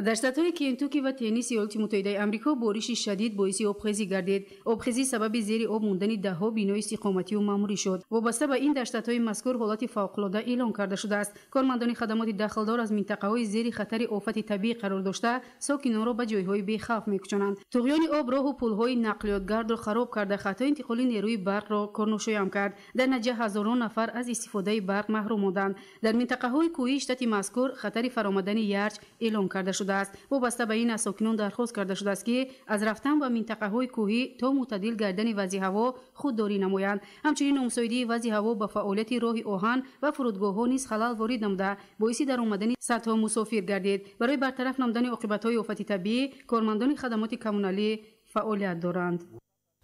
Дар штатҳои Кентуки ва Теннесси Иёлоти Муттаҳидаи Амрико бориши шадид боиси обхезӣ гардид. Обхезӣ сабаби зери об мондани даҳҳо бинои истиқоматию маъмурӣ шуд. Вобаста ба ин дар штатҳои мазкур ҳолати фавқулода эълон карда шудааст. Кормандони хадамоти дахлдор аз минтақаҳои зери хатари офати табиӣ қарор дошта, сокинонро ба ҷойҳои бехавф мекӯчонанд. Туғёни об роҳу пулҳои нақлиётгардро хароб карда, хатҳои интиқоли нерӯи барқро корношоям кард. Дар натиҷа ҳазорон нафар аз истифодаи барқ маҳрум монданд. Дар минтақаҳои кӯҳии штати мазкур хатари фаромадани ярч эълон карда шудааст. Вобаста ба ин аз сокинон дархост карда шудааст, ки аз рафтан ба минтақаҳои кӯҳӣ то мӯътадил гардани вазъи ҳаво худдорӣ намоянд. Ҳамчунин номусоидии вазъи ҳаво ба фаъолияти роҳи оҳан ва фурудгоҳҳо низ халал ворид намуда, боиси даромадани садҳо мусофир гардид. Барои бартараф намудани оқибатҳои офати табиӣ кормандони хадамоти коммуналӣ фаъолият доранд.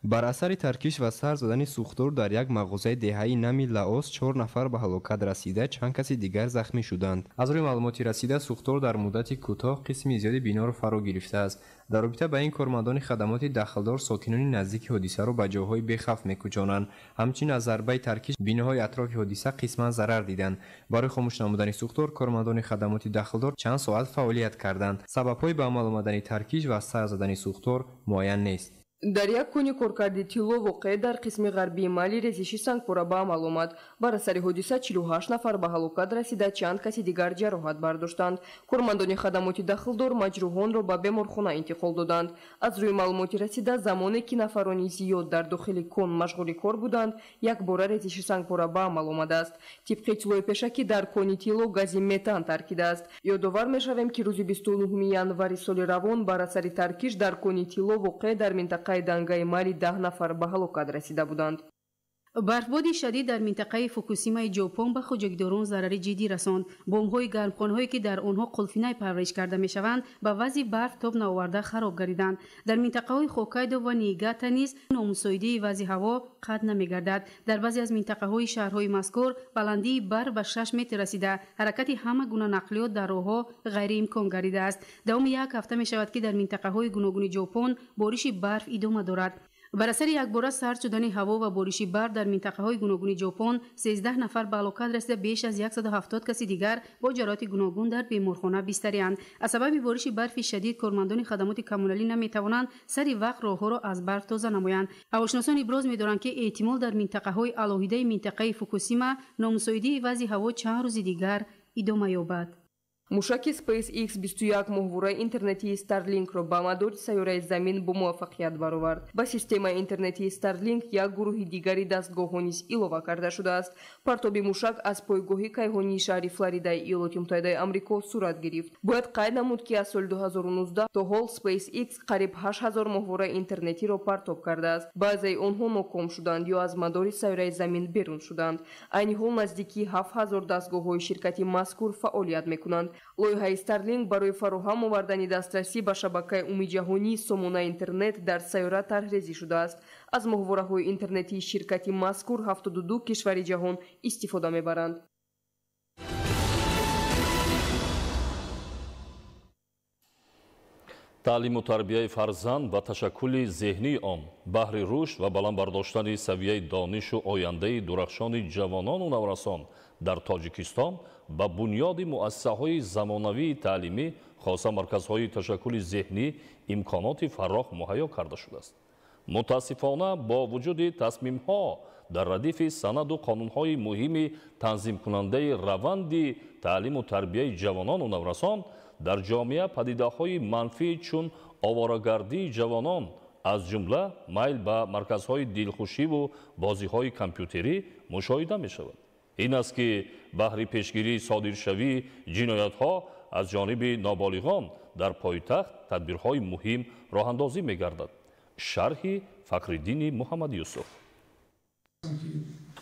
Бар асари таркиш ва сар задани сӯхтор дар як мағозаи деҳаи нами Лаос 4 нафар ба ҳалокат расида, чанд каси дигар захмӣ шуданд. Аз рӯи маълумоти расида, сӯхтор дар муддати кӯтоҳ қисми зиёди биноро фаро гирифтааст. Дар робита ба ин кормандони хадамоти дахлдор сокинони наздики ҳодисаро ба ҷойҳои бехавф мекӯчонанд. Ҳамчунин аз зарбаи таркиш биноҳои атрофи ҳодиса қисман зарар диданд. Барои хомӯш намудани сӯхтор кормандони хадамоти дахлдор чанд соат фаъолият карданд. Сабабҳои ба амал омадани таркиш ва сар задани сӯхтор муайян нест. Дар як кони коркарди тилло воқеъ дар қисми ғарбии Мали резиши сангпора ба амал омад. Бар асари ҳодиса 48 нафар ба ҳалокат расида, чанд каси дигар ҷароҳат бардоштанд. Кормандони хадамоти дахлдор маҷрӯҳонро ба беморхона интиқол доданд. Аз рӯи маълумоти расида, замоне ки нафарони зиёд дар дохили кон машғули кор буданд, якбора резиши сангпора ба амал омадааст. Тибқи иттилои пешакӣ, дар кони тилло гази метан таркидааст. Ёдовар мешавем, ки рӯзи 29 январи соли равон бар асари таркиш дар кони тилло воқеъ дар минтақаи Дангаи Мали 10 нафар ба ҳалокат расида буданд. Барфбоди шадид дар минтақаи Фукусимаи Ҷопон ба хоҷагидорон зарари ҷиддӣ расонд. Бомҳои гармхонаҳое, ки дар онҳо қулфинай парвариш карда мешаванд, ба вазъи барф тоб наоварда хароб гардиданд. Дар минтақаҳои Хоккайдо ва Ниигата низ номусоидии вазъи ҳаво қатъ намегардад. Дар баъзе аз минтақаҳои шаҳрҳои мазкур баландии барф ба 6 метр расида, ҳаракати ҳама гуна нақлиёт дар роҳҳо ғайриимкон гардидааст. Давоми як ҳафта мешавад, ки дар минтақаҳои гуногуни Ҷопон бориши барф идома дорад. Бар асари якбора сард шудани ҳаво ва бориши барф дар минтақаҳои гуногуни Ҷопон 13 нафар ба ҳалокат расида, беш аз 170 каси дигар бо ҷароҳати гуногун дар беморхона бистарианд. Аз сабаби бориши барфи шадид кормандони хадамоти коммуналӣ наметавонанд сари вақт роҳҳоро аз барф тоза намоянд. Ҳавошиносон иброз медоранд, ки эҳтимол дар минтақаҳои алоҳидаи минтақаи Фукусима номусоидии вазъи ҳаво чанд рӯзи дигар идома ёбад. Мушаки SpaceX 21 моҳвораи интернетии Starlink-ро ба мадори сайёраи Замин бо муваффақият баровард. Ба системаи интернетии Starlink як гурӯҳи дигари дастгоҳҳо низ илова карда шудааст. Партоби мушак аз пойгоҳи кайҳонии шаҳри Флоридаи Иёлоти Муттаҳидаи Амрико сурат гирифт. Бояд қайд намуд, ки аз соли 2019 то ҳол SpaceX қариб 8000 моҳвораи интернетиро партоб кардааст. Баъзеи онҳо ноком шуданд ё аз мадори сайёраи Замин берун шуданд. Айни ҳол наздики 7000 дастгоҳҳои ширкати мазкур фаъолият мекунанд. Лоиҳаи Starlink барои фароҳам овардани дастрасӣ ба шабакаи умумиҷаҳонии сомонаи интернет дар сайёра тарҳрезӣ шудааст. Аз моҳвораҳои интернетии ширкати мазкур 72 кишвари ҷаҳон истифода мебаранд. Таълиму тарбияи фарзанд ва ташаккули зеҳнии он баҳри рушд ва баланд бардоштани савияи донишу ояндаи дурахшони ҷавонону наврасон дар Тоҷикистон ба бунёди муассисаҳои замонавии таълимӣ, хоса марказҳои ташаккули зеҳнӣ имконоти фарох муҳайё карда шудааст. Мутаассифона, бо вуҷуди тасмимҳо дар радифи санаду қонунҳои муҳими танзимкунандаи раванди таълиму тарбияи ҷавонону наврасон дар ҷомеа падидаҳои манфӣ чун оворагардии ҷавонон, аз ҷумла майл ба марказҳои дилхушиву бозиҳои компютерӣ мушоҳида мешавад. Ин аст, ки баҳри пешгирии содиршавии ҷиноятҳо аз ҷониби ноболиғон дар пойтахт тадбирҳои муҳим роҳандозӣ мегардад. Шарҳи Фахриддини Муҳаммадюсуф.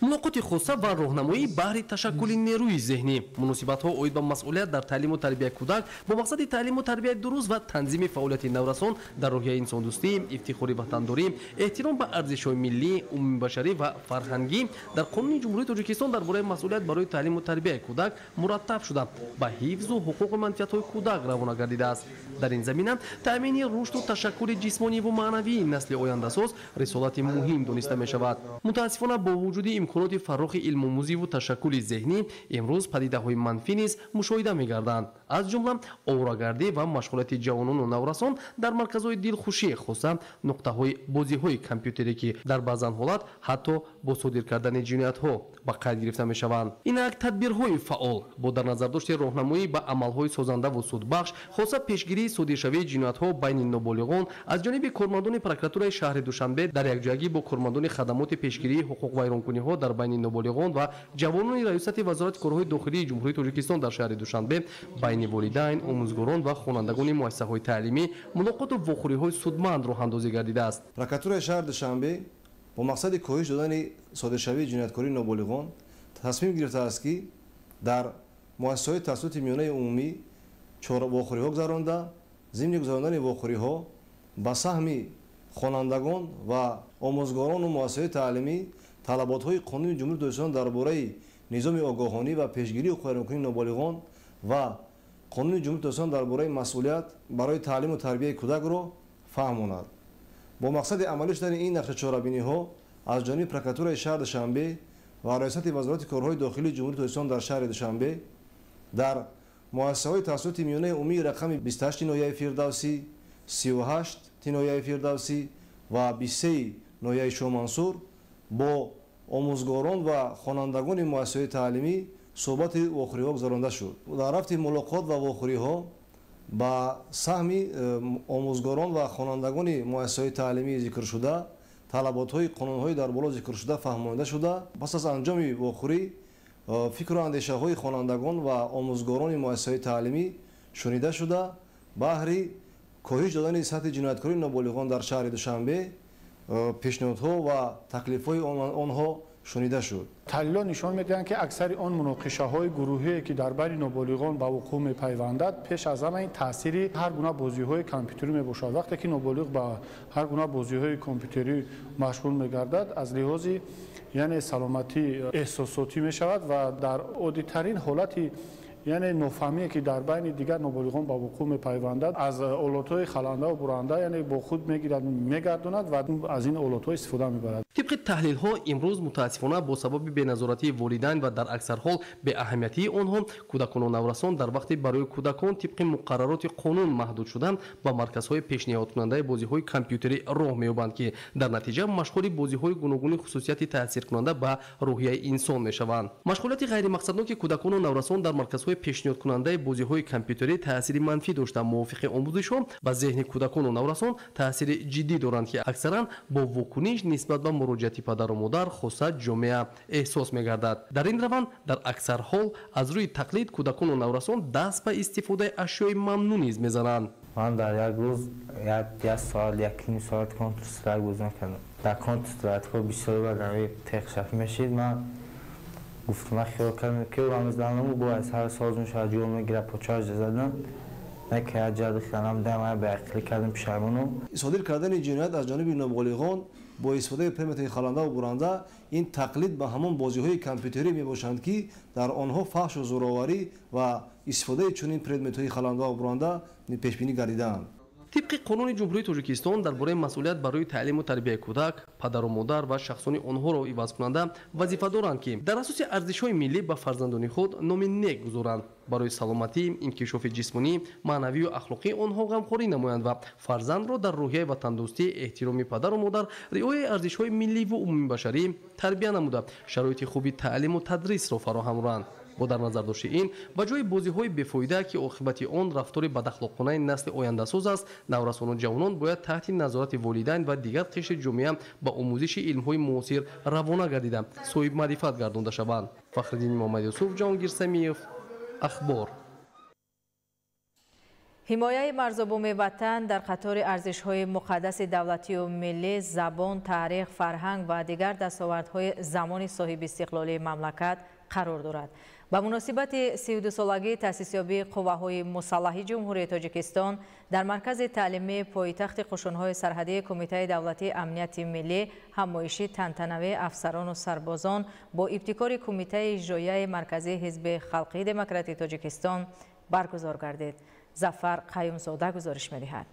Мулоқоти хоса ва роҳнамоӣ баҳри ташаккули нерӯи зеҳнӣ, муносибатҳо оид ба масъулият дар таълиму тарбияи кӯдак бо мақсади таълиму тарбияи дуруст ва танзими фаъолияти наврасон дар рӯҳияи инсондӯстӣ, ифтихори ватандорӣ, эҳтиром ба арзишҳои миллӣ, умумибашарӣ ва фарҳангӣ дар Қонуни Ҷумҳурии Тоҷикистон дар бораи масъулият барои таълиму тарбияи кӯдак мураттаб шуда, ба ҳифзу ҳуқуқу манфиатҳои кӯдак равона гардидааст. Дар ин замина таъмини рушду ташаккули ҷисмониву маънавии насли ояндасоз рисолати муҳим дониста мешавад. Мутаассифона, бо вуҷуди имконоти фаррохи илмомӯзиву ташаккули зеҳнӣ имрӯз падидаҳои манфӣ низ мушоҳида мегарданд, аз ҷумла оворагардӣ ва машғулияти ҷавонону наврасон дар марказҳои дилхушӣ, хоса нуқтаҳои бозиҳои компютерӣ, ки дар баъзан ҳолат ҳатто бо содир кардани ҷиноятҳо ба қайд гирифта мешаванд. Инак тадбирҳои фаъол бо дар назардошти роҳнамоӣ ба амалҳои созандаву судбахш, хоса пешгирии содиршавии ҷиноятҳо байни ноболиғон аз ҷониби кормандони прокуратураи шаҳри Душанбе дар якҷоягӣ бо кормандони хадамоти пешгирии ҳуқуқвайронкуниҳо дар байни ноболиғон ва ҷавонони Раёсати Вазорати корҳои дохилии Ҷумҳурии Тоҷикистон дар шаҳри Душанбе байни волидайн, омӯзгорон ва хонандагони муассисаҳои таълимӣ мулоқоту вохӯриҳои судманд роҳандозӣ гардидааст. Прокуратураи шаҳри Душанбе бо мақсади коҳиш додани содиршавии ҷинояткории ноболиғон тасмим гирифтааст, ки дар муассисаҳои таҳсилоти миёнаи умумӣ вохӯриҳо гузаронда, зимни гузарондани вохӯриҳо ба саҳми хонандагон ва омӯзгорону муассисаҳои таълимӣ талаботҳои Қонуни Ҷумҳурии Тоҷикистон дар бораи низоми огоҳонӣ ва пешгирии ҳуқуқвайронкунии ноболиғон ва Қонуни Ҷумҳурии Тоҷикистон дар бораи масъулият барои таълиму тарбияи кӯдакро фаҳмонад. Бо мақсади амалӣ шудани ин нақша чорабиниҳо аз ҷониби прокуратураи шаҳри Душанбе ва Раёсати Вазорати корҳои дохилии Ҷумҳурии Тоҷикистон дар шаҳри Душанбе дар муассисаҳои таҳсилоти миёнаи умумии рақами 28 ноҳияи Фирдавсӣ, 38 ноҳияи Фирдавсӣ ва 23 ноҳияи Шоҳмансур бо омӯзгорон ва хонандагони муассисаҳои таълимӣ суҳбати вохӯриҳо гузаронда шуд. Дар рафти мулоқот ва вохӯриҳо ба саҳми омӯзгорон ва хонандагони муассисаҳои таълимӣ зикршуда талаботҳои қонунҳои дар боло зикршуда фаҳмонида шуда, пас аз анҷоми вохӯрӣ фикру андешаҳои хонандагон ва омӯзгорони муассисаҳои таълимӣ шунида шуда, баҳри коҳиш додани сатҳи ҷинояткории ноболиғон дар шаҳри Душанбе пешниҳодҳо ва таклифҳои онҳо шунида шуд. Таҳлилҳо нишон медиҳанд, ки аксари он муноқишаҳои гурӯҳие, ки дар байни ноболиғон ба вуқӯъ мепайвандад, пеш аз ҳама ин таъсири ҳар гуна бозиҳои компютерӣ мебошад. Вақте ки ноболиғ ба ҳар гуна бозиҳои компютерӣ машғул мегардад, аз лиҳози яъне саломатӣ эҳсосотӣ мешавад ва дар оддитарин ҳолати яъне нофаҳмие, ки дар байни дигар ноболиғон ба вуқӯъ мепайвандад, аз олотҳои халанда ва буранда яъне бо худ мегирад, мегардонад ва аз ин олотҳо истифода мебарад. Тибқи таҳлилҳо имрӯз мутаассифона бо сабаби беназоратии волидайн ва дар аксар ҳол беаҳамиятии онҳо кӯдакону наврасон дар вақти барои кӯдакон тибқи муқаррароти қонун маҳдуд шудан ба марказҳои пешниҳодкунандаи бозиҳои компютерӣ роҳ меёбанд, ки дар натиҷа машғули бозиҳои гуногуни хусусияти таъсиркунанда ба рӯҳияи инсон мешаванд. Машғулияти ғайримақсадноки кӯдакону наврасон дар марказҳои пешниҳодкунандаи бозиҳои компютерӣ таъсири манфӣ дошта, мувофиқи омӯзишҳо ба зеҳни кӯдакону наврасон таъсири ҷиддӣ доранд, ки аксаран бо вокуниш нисбат ба муроҷиати падару модар, хоса ҷомеа эҳсос мегардад. Дар ин раванд дар аксар ҳол аз рӯи тақлид кӯдакону наврасон даст ба истифодаи ашёи мамнӯъ низ мезананд. Ман дар як рӯз як соат, якним соат Counter Strike бозӣ мекардам. Дар Counter Strike бисёр баъд техшаф мешид. Ман гуфтам, ман хиёл кардам, ки рамзданаму бо аз ҳар соз мешавад ҷо мегирад, почааш задам. Яке аз ҷади хиянам дам ба ақлӣ кардам пешаймонам. Содир кардани ҷиноят аз ҷониби ноболиғон бо истифодаи предметҳои халанда ва буранда ин тақлид ба ҳамон бозиҳои компютерӣ мебошанд, ки дар онҳо фаҳшу зӯроварӣ ва истифодаи чунин предметҳои халанда ва буранда пешбинӣ гардидаанд. Тибқи қонуни Ҷумҳурии Тоҷикистон дар бораи масъулият барои таълиму тарбияи кӯдак, падару модар ва шахсони онҳоро ивазкунанда вазифа доранд, ки дар асоси арзишҳои миллӣ ба фарзандони худ номи нек гузоранд, барои саломатӣ, инкишофи ҷисмонӣ, маънавию ахлоқии онҳо ғамхорӣ намоянд ва фарзандро дар рӯҳияи ватандӯстӣ, эҳтироми падару модар, риояи арзишҳои миллӣ ву умумибашарӣ тарбия намуда, шароити хуби таълиму тадрисро фароҳам оранд. Бо дар назар дошти ин, ба ҷои бозиҳои бефоида, ки оқибати он рафтори бадахлоқонаи насли ояндасоз аст, наврасону ҷавонон бояд таҳти назорати волидайн ва дигар қишри ҷомеа ба омӯзиши илмҳои муосир равона гардида, соҳибмаърифат гардонда шаванд. Фахриддин Муҳаммадюсуф, Ҷаҳонгир Самиев, Ахбор. Ҳимояи марзубуми ватан дар қатори арзишҳои муқаддаси давлатию миллӣ, забон, таърих, фарҳанг ва дигар дастовардҳои замони соҳибистиқлолии мамлакат қарор дорад. Ба муносибати 32-солагии таъсисёбии қувваҳои мусаллаҳи Ҷумҳурии Тоҷикистон дар маркази таълимии пойтахти қушунҳои сарҳадии Кумитаи давлатии амнияти миллӣ ҳамоиши тантанавии афсарону сарбозон бо ибтикори Кумитаи иҷроияи марказии Ҳизби Халқии Демократии Тоҷикистон баргузор гардид. Зафар Қаюмзода гузориш медиҳад.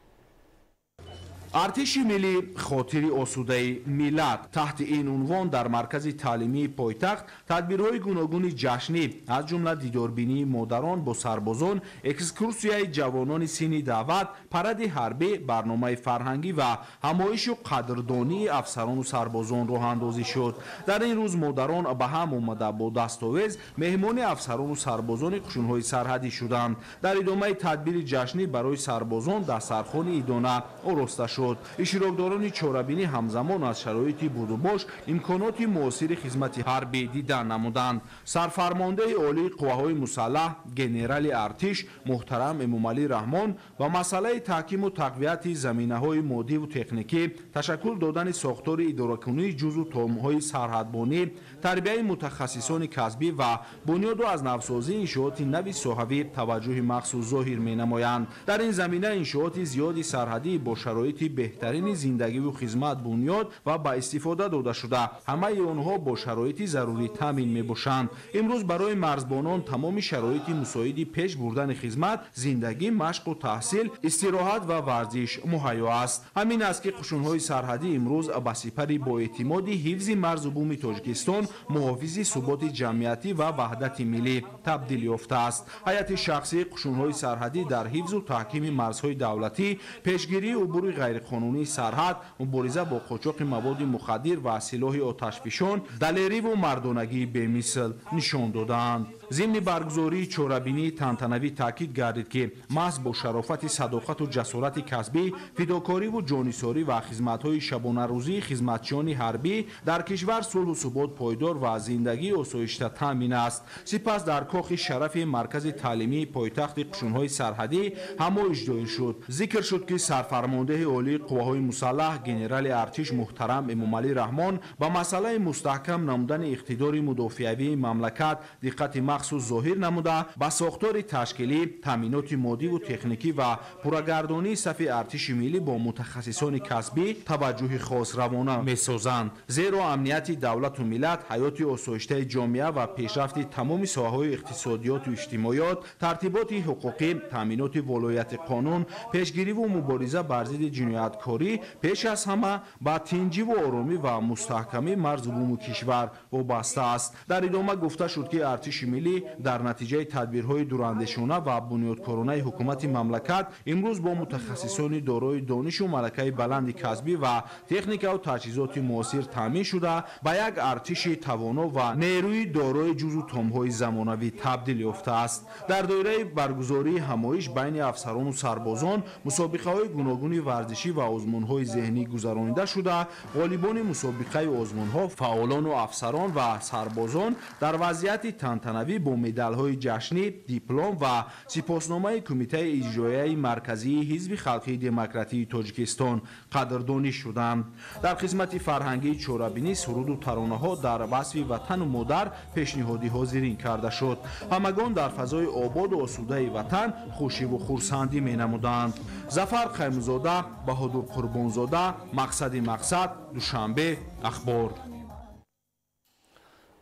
Артиши миллӣ хотири осудаи миллат. Таҳти ин унвон дар маркази таълимии пойтахт тадбирҳои гуногуни ҷашнӣ, аз ҷумла дидорбинии модарон бо сарбозон, экскурсияи ҷавонони синни даъват, паради ҳарбӣ, барномаи фарҳангӣ ва ҳамоишу қадрдонии афсарону сарбозон роҳандозӣ шуд. Дар ин рӯз модарон ба ҳам омада бо дастовез меҳмони афсарону сарбозони қушунҳои сарҳадӣ шуданд. Дар идомаи тадбири ҷашнӣ барои сарбозон дастархони идона ороста шуд. Иштирокдорони чорабинӣ ҳамзамон аз шароити будубош, имконоти муосири хизмати ҳарбӣ дидан намуданд. Сарфармондаи олии қувваҳои мусаллаҳ, генерали артиш муҳтарам Эмомалӣ Раҳмон ба масъалаи таҳкиму тақвияти заминаҳои моддиву техникӣ, ташаккул додани сохтори идоракунии ҷузъу томҳои сарҳадбонӣ, тарбияи мутахассисони касбӣ ва бунёду аз навсозии иншооти нави соҳавӣ таваҷҷӯҳи махсус зоҳир менамоянд. Дар ин замина иншооти зиёди сарҳадӣ бо шароити беҳтарини зиндагиву хизмат бунёд ва ба истифода дода шуда, ҳамаи онҳо бо шароити зарурӣ таъмин мебошанд. Имрӯз барои марзбонон тамоми шароити мусоиди пеш бурдани хизмат, зиндагӣ, машқу таҳсил, истироҳат ва варзиш муҳайё аст. Ҳамин аст, ки қушунҳои сарҳадӣ имрӯз ба сипари боэътимоди ҳифзи марзу буми Тоҷикистон, муҳофизи суботи ҷамъиятӣ ва ваҳдати миллӣ табдил ёфтааст. Ҳайати шахсии қушунҳои сарҳадӣ дар ҳифзу таҳкими марзҳои давлатӣ, пешгирии убури ғайриқонунӣ ғайриқонунии сарҳад, мубориза бо қочоқи маводи мухаддир ва силоҳи оташфишон далериву мардонагии бемисл нишон додаанд. Зимни баргузории чорабинии тантанавӣ таъкид гардид, ки маҳз бо шарофати садоқату ҷасорати касбӣ, фидокориву ҷонисорӣ ва хизматҳои шабонарӯзии хизматчиёни ҳарбӣ дар кишвар сулҳу субот пойдор ва зиндагии осоишта таъмин аст. Сипас дар кохи шарафи маркази таълимии пойтахти қушунҳои сарҳадӣ ҳамоиш доир шуд. Зикр шуд, ки сарфармондеҳи олии қувваҳои мусаллаҳ генерали артиш муҳтарам Эмомалӣ Раҳмон ба масъалаи мустаҳкам намудани иқтидори мудофиавии мамлакат диққати махсус зоҳир намуда, ба сохтори ташкилӣ, таъминоти моддиву техникӣ ва пуррагардонии сафи артиши миллӣ бо мутахассисони касбӣ таваҷҷӯҳи хос равона месозанд. Зеро амнияти давлату миллат, ҳаёти осоиштаи ҷомеа ва пешрафти тамоми соҳаҳои иқтисодиёту иҷтимоиёт, тартиботи ҳуқуқӣ, таъминоти волояти қонун, пешгириву мубориза бар зидди ҷинояткорӣ пеш аз ҳама ба тинҷиву оромӣ ва мустаҳкамии марзу буму кишвар вобаста аст. Дар идома гуфта шуд, ки артиши миллӣ дар натиҷаи тадбирҳои дурандешона ва бунёдкоронаи ҳукумати мамлакат имрӯз бо мутахассисони дорои донишу малакаи баланди касбӣ ва техникаву таҷҳизоти муосир таъмин шуда, ба як артиши тавоно ва нерӯи дорои ҷузу томҳои замонавӣ табдил ёфтааст. Дар доираи баргузории ҳамоиш байни афсарону сарбозон мусобиқаҳои гуногуни варзишӣ ва озмунҳои зеҳнӣ гузаронида шуда, ғолибони мусобиқаи озмунҳо, фаъолону афсарон ва сарбозон дар вазъияти тантанавӣ бо медалҳои ҷашнӣ, диплом ва сипосномаи Кумитаи иҷроияи марказии Ҳизби халқии демократии Тоҷикистон қадрдонӣ шуданд. Дар қисмати фарҳангии чорабинӣ суруду таронаҳо дар васфи ватану модар пешниҳоди ҳозирин карда шуд. Ҳамагон дар фазои ободу осудаи ватан хушиву хурсандӣ менамуданд. Зафар Қаймузода, Баҳодур Қурбонзода, Мақсади Мақсад, Душанбе, Ахбор.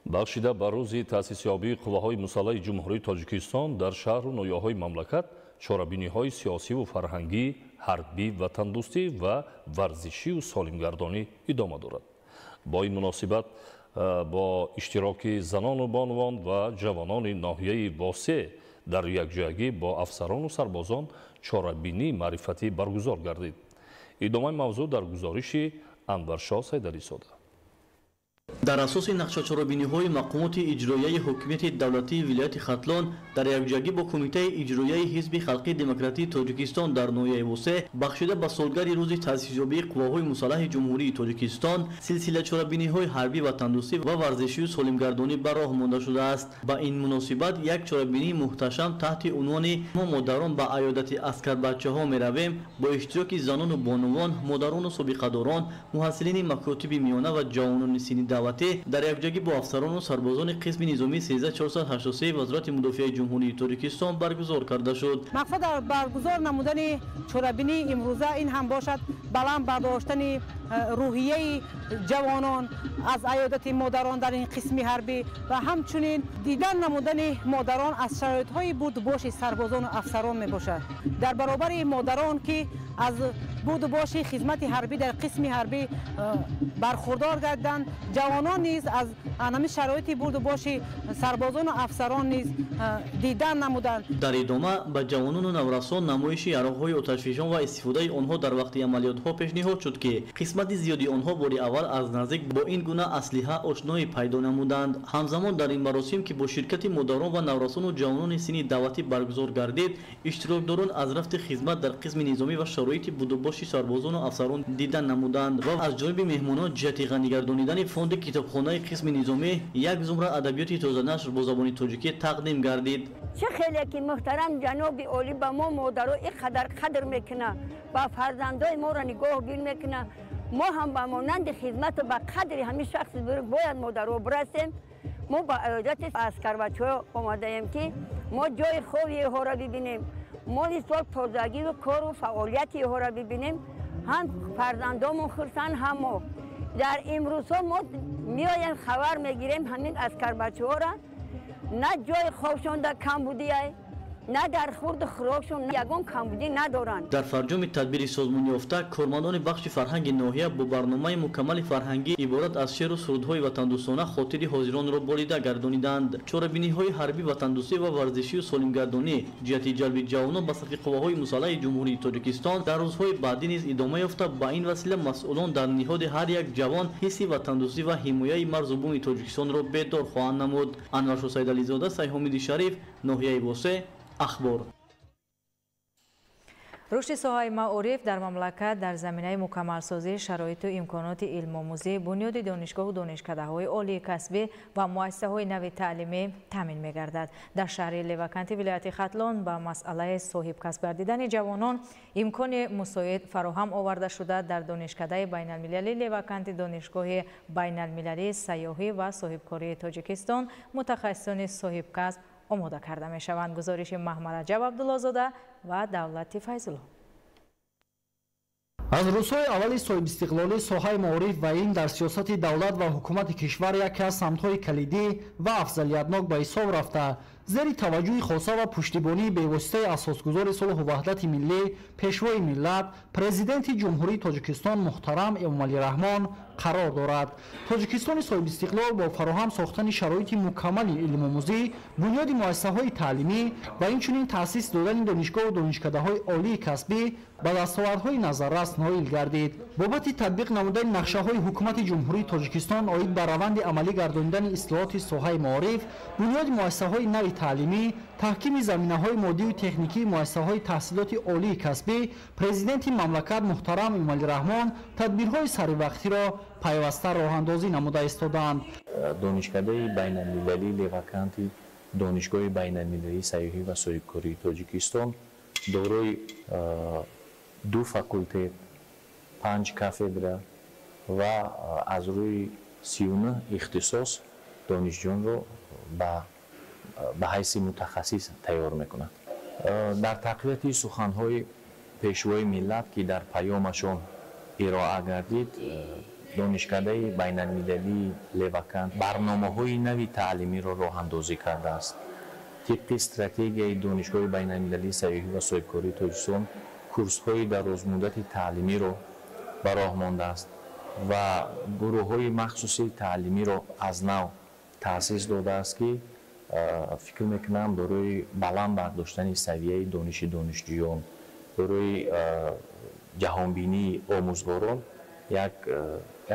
Бахшида ба рӯзи таъсисёбии қувваҳои мусаллаҳи Ҷумҳурии Тоҷикистон дар шаҳру ноҳияҳои мамлакат чорабиниҳои сиёсиву фарҳангӣ, ҳарбӣ, ватандӯстӣ ва варзишию солимгардонӣ идома дорад. Бо ин муносибат бо иштироки занону бонувон ва ҷавонони ноҳияи Восеъ дар якҷоягӣ бо афсарону сарбозон чорабинии маърифатӣ баргузор гардид. Идомаи мавзӯъ дар гузориши Анваршоҳ Сайдализода. Дар асоси нақшачорабиниҳои мақомоти иҷроияи ҳокимияти давлатии вилояти Хатлон дар якҷоягӣ бо Кумитаи иҷроияи Ҳизби халқии демократии Тоҷикистон дар ноҳияи Восеъ бахшида ба солгарди рӯзи таъсисёбии қувваҳои мусаллаҳи Ҷумҳурии Тоҷикистон силсила чорабиниҳои ҳарбӣ, ватандӯстӣ ва варзишию солимгардонӣ ба роҳ монда шудааст. Ба ин муносибат як чорабинии муҳташам таҳти унвони «Мо модарон ба аёдати аскарбачаҳо меравем» бо иштироки занону бонувон, модарону собиқадорон, муҳассилини макотиби миёна ва ҷавонони синни даъватӣ дар якҷоягӣ бо афсарону сарбозони қисми низомии 13483 Вазорати мудофиаи Ҷумҳурии Тоҷикистон баргузор карда шуд. Мақсад дар баргузор намудани чорабинии имрӯза ин ҳам бошад баланд бардоштани рӯҳияи ҷавонон аз аёдати модарон дар ин қисми ҳарбӣ ва ҳамчунин дидан намудани модарон аз шароитҳои будубоши сарбозону афсарон мебошад. Дар баробари модарон ки аз будубоши хизмати ҳарбӣ дар қисми ҳарбӣ бархурдор гарданд, ҷавонон низ аз ҳамин шароити будубоши сарбозону афсарон низ дидан намуданд. Дар идома ба ҷавонону наврасон намоиши яроқҳои оташфишон ва истифодаи онҳо дар вақти амалиётҳо пешниҳод шуд, ки қисмати зиёди онҳо бори аввал аз наздик бо ин гуна аслиҳа ошноӣ пайдо намуданд. Ҳамзамон дар ин маросим, ки бо ширкати модарон ва наврасону ҷавонони синни даъватӣ баргузор гардид, иштирокдорон аз рафти хизмат дар қисми низомӣ ва шароити будубоши сарбозону афсарон дидан намуданд ва аз ҷониби меҳмонон ҷиҳати ғанигардонидани фонди китобхонаи қисми низомӣ як зумра адабиёти тозанашр бо забони тоҷикӣ тақдим гардид. Чӣ хеле ки муҳтарам ҷаноби олӣ ба мо модаро ин қадар қадр мекунад, ба фарзандои моро нигоҳбин мекунад, мо ҳам ба монанди хизмату ба қадри ҳамин шахси бузург бояд модаро бирасем. Мо ба аёдати аскарбачаҳо омадаем, ки мо ҷои хоби инҳоро бибинем, мо нисбат тозагиву кору фаъолияти инҳоро бибинем, ҳам фарзандомон хурсанд, ҳам мо. Дар имрӯзҳо мо меоем, хабар мегирем ҳамин аскарбачаҳоро, на ҷои хобшонда кам будияй, На дар хурду хӯрокшон ягон камбудӣ надоранд. Дар фарҷоми тадбири созмонёфта кормандони бахши фарҳанги ноҳия бо барномаи мукаммали фарҳангӣ иборат аз шеъру сурудҳои ватандӯстона хотири ҳозиронро болида гардониданд. Чорабиниҳои ҳарбӣ, ватандӯстӣ ва варзишию солимгардонӣ ҷиҳати ҷалби ҷавонон ба сафи қувваҳои мусаллаҳи Ҷумҳурии Тоҷикистон дар рӯзҳои баъдӣ низ идома ёфта, ба ин васила масъулон дар ниҳоди ҳар як ҷавон ҳисси ватандӯстӣ ва ҳимояи марзу буми Тоҷикистонро бедор хоҳанд намуд. Анваршо Сайдализода, Сайҳомиди Шариф, ноҳияи Восе, Ахбор. Рушди соҳаи маориф дар мамлакат дар заминаи мукаммалсозии шароиту имконоти илмомӯзӣ, бунёди донишгоҳу донишкадаҳои олии касбӣ ва муассисаҳои нави таълимӣ таъмин мегардад. Дар шаҳри Леваканти вилояти Хатлон ба масъалаи соҳибкасб гардидани ҷавонон имкони мусоид фароҳам оварда шуда, дар донишкадаи байналмилалии Леваканти Донишгоҳи байналмилалии сайёҳӣ ва соҳибкории Тоҷикистон мутахассисони соҳибкасб омода карда мешаванд. Гузориши Маҳмараҷаб Абдуллозода ва Давлати Файзулло. Аз рӯзҳои аввали соҳибистиқлолӣ соҳаи маориф ва илм дар сиёсати давлат ва ҳукумати кишвар яке аз самтҳои калидӣ ва афзалиятнок ба ҳисоб рафта, зери таваҷҷӯҳи хоса ва пуштибонии бевоситаи асосгузори сулҳу ваҳдати миллӣ, пешвои миллат, президенти Ҷумҳурии Тоҷикистон муҳтарам Эмомалӣ Раҳмон қарор дорад. Тоҷикистони соҳибистиқлол бо фароҳам сохтани шароити мукаммали илмомӯзӣ, бунёди муассисаҳои таълимӣ ва инчунин таъсис додани донишгоҳу донишкадаҳои олии касбӣ ба дастовардҳои назаррас ноил гардид. Бобати татбиқ намудани нақшаҳои ҳукумати Ҷумҳурии Тоҷикистон оид ба раванди амалӣ гардонидани ислоҳоти соҳаи маориф, бунёди муассисаҳои нави таълимӣ, таҳкими заминаҳои моддию техникии муассисаҳои таҳсилоти олии касбӣ, президенти мамлакат муҳтарам Эмомалӣ Раҳмон тадбирҳои саривақтиро пайваста роҳандозӣ намуда истодаанд. Донишкадаи байналмилалии Леваканти Донишгоҳи байналмилалии сайёҳӣ ва соҳибкории Тоҷикистон дорои 2 факултет, 5 кафедра ва аз рӯи 39 ихтисос донишҷӯёнро ба ҳайси мутахассис тайёр мекунад. Дар тақвияти суханҳои пешвои миллат, ки дар паёмашон ироа гардид, донишкадаи байналмилалии Левакант барномаҳои нави таълимиро роҳандозӣ кардааст. Тибқи стратегияи Донишгоҳи байналмилалии сайёҳӣ ва соҳибкории Тоҷикистон курсҳои дарозмуддати таълимиро ба роҳ мондааст ва гурӯҳҳои махсуси таълимиро аз нав таъсис додааст, ки фикр мекунам барои баланд бардоштани савияи дониши донишҷӯён, барои ҷаҳонбинии омӯзгорон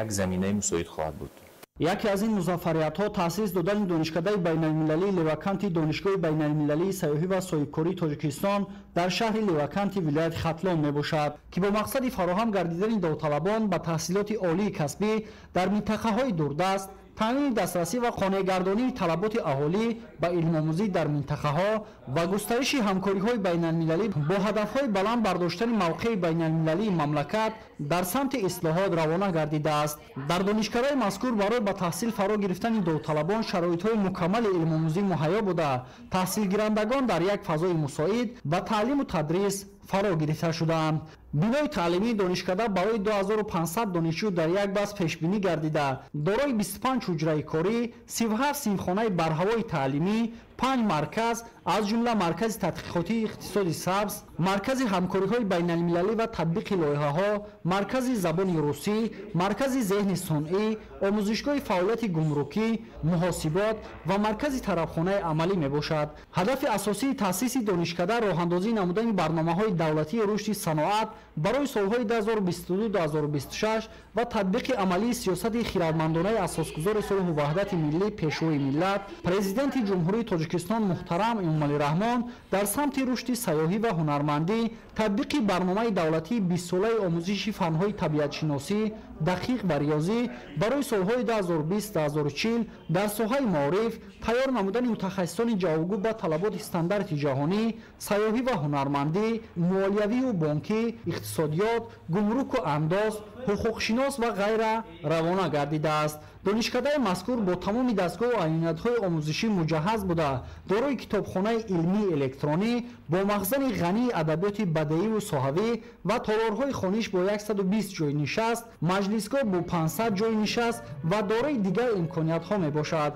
як заминаи мусоид хоҳад буд. Яке аз ин музаффариятҳо таъсис додани донишкадаи байналмилалии Леваканти Донишгоҳи байналмилалии сайёҳӣ ва соҳибкории Тоҷикистон дар шаҳри Леваканти вилояти Хатлон мебошад, ки бо мақсади фароҳам гардидани довталабон ба таҳсилоти олии касбӣ дар минтақаҳои дурдаст, таъмини дастрасӣ ва қонеъгардонии талаботи аҳолӣ ба илмомӯзӣ дар минтақаҳо ва густариши ҳамкориҳои байналмилалӣ бо ҳадафҳои баланд бардоштани мавқеи байналмилалии мамлакат дар самти ислоҳот равона гардидааст. Дар донишкадаи мазкур барои ба таҳсил фаро гирифтани довталабон шароитҳои мукаммали илмомӯзӣ муҳайё буда, таҳсилгирандагон дар як фазои мусоид ба таълиму тадрис фаро гирифта шудаанд. Бинои таълимии донишкада барои 2500 донишҷӯ дар як баст пешбинӣ гардида, дорои 25 ҳуҷраи корӣ, 37 синфхонаи барҳавои таълимӣ, 5 марказ, аз ҷумла маркази тадқиқотии иқтисоди сабз, маркази ҳамкориҳои байналмилалӣ ва татбиқи лоиҳаҳо, маркази забони русӣ, маркази зеҳни сунъӣ, омӯзишгоҳи фаъолияти гумрукӣ, муҳосибот ва маркази тарабхонаи амалӣ мебошад. Ҳадафи асосии таъсиси донишкада роҳандозӣ намудани барномаҳои давлатии рушди саноат барои солҳои 2022-2026 ва татбиқи амалии сиёсати хирадмандонаи асосгузори сулҳу ваҳдати миллӣ, пешвои миллат, президенти Ҷумҳурии Тоҷикистон муҳтарам Эмомалӣ Раҳмон дар самти рушди сайёҳӣ ва ҳунармандӣ, татбиқи барномаи давлатии 20-солаи омӯзиши фанҳои табиатшиносӣ, дақиқ ва риёзӣ барои солҳои 2020-2040 дар соҳаи маориф, тайёр намудани мутахассисони ҷавобгӯ ба талаботи стандарти ҷаҳонӣ, сайёҳӣ ва ҳунармандӣ, молиявию бонкӣ, иқтисодиёт, гумруку андоз, ҳуқуқшинос ва ғайра равона гардидааст. Донишкадаи мазкур бо тамоми дастгоҳу айниятҳои омӯзишӣ муҷаҳҳаз буда, дорои китобхонаи илмии электронӣ бо махзани ғании адабиёти бадеиву соҳавӣ ва толорҳои хониш бо 120 ҷойи нишаст, маҷлис Маҷлисгоҳ бо 500 ҷойи нишаст ва дорои дигар имкониятҳо мебошад.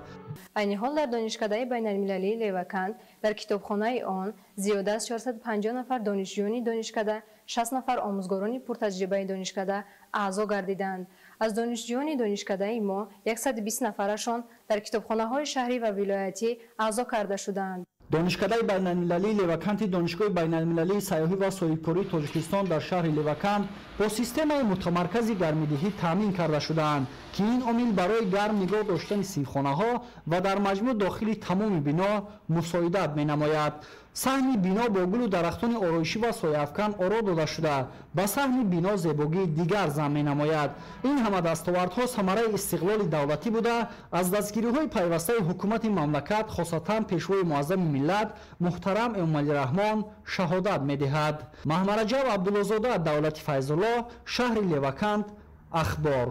Айни ҳол дар Донишкадаи байналмилалии Левакант дар китобхонаи он зиёда аз 450 нафар донишҷӯёни донишкада, 60 нафар омӯзгорони пуртаҷрибаи донишкада аъзо гардиданд. Аз донишҷӯёни донишкадаи мо 120 нафарашон дар китобхонаҳои шаҳрӣ ва вилоятӣ аъзо карда шудаанд. Донишкадаи байналмилалии Леваканти Донишгоҳи байналмилалии сайёҳӣ ва соҳибкории Тоҷикистон дар шаҳри Левакант бо системаи мутамаркази гармидиҳӣ таъмин карда шудаанд, ки ин омил барои гарм нигоҳ доштани синфхонаҳо ва дар маҷмӯъ дохили тамоми бино мусоидат менамояд. Саҳни бино бо гулу дарахтони ороишӣ ва сояафкан оро дода шуда, ба саҳни бино зебогии дигар зам менамояд. Ин ҳама дастовардҳо самараи истиқлоли давлатӣ буда, аз дастгириҳои пайвастаи ҳукумати мамлакат, хосатан пешвои муаззами миллат муҳтарам Эмомалӣ Раҳмон шаҳодат медиҳад. Маҳмараҷаб Абдуллозода, Давлати Файзулло, шаҳри Левакант, Ахбор.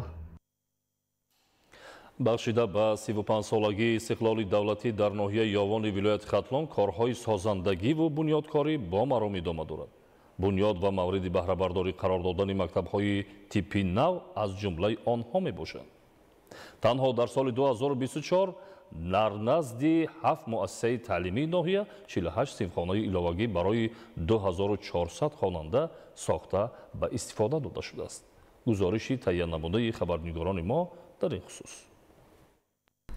Бахшида ба 35-солагии истиқлоли давлатӣ дар ноҳияи Ёвони вилояти Хатлон корҳои созандагиву бунёдкорӣ бо маром идома дорад. Бунёд ва мавриди баҳрабардорӣ қарор додани мактабҳои типи нав аз ҷумлаи онҳо мебошанд. Танҳо дар соли 2024 дар назди 7 муассисаи таълимии ноҳия 48 синфхонаи иловагӣ барои 2400 хонанда сохта ба истифода дода шудааст. Гузориши таҳиянамудаи хабарнигорони мо дар ин хусус.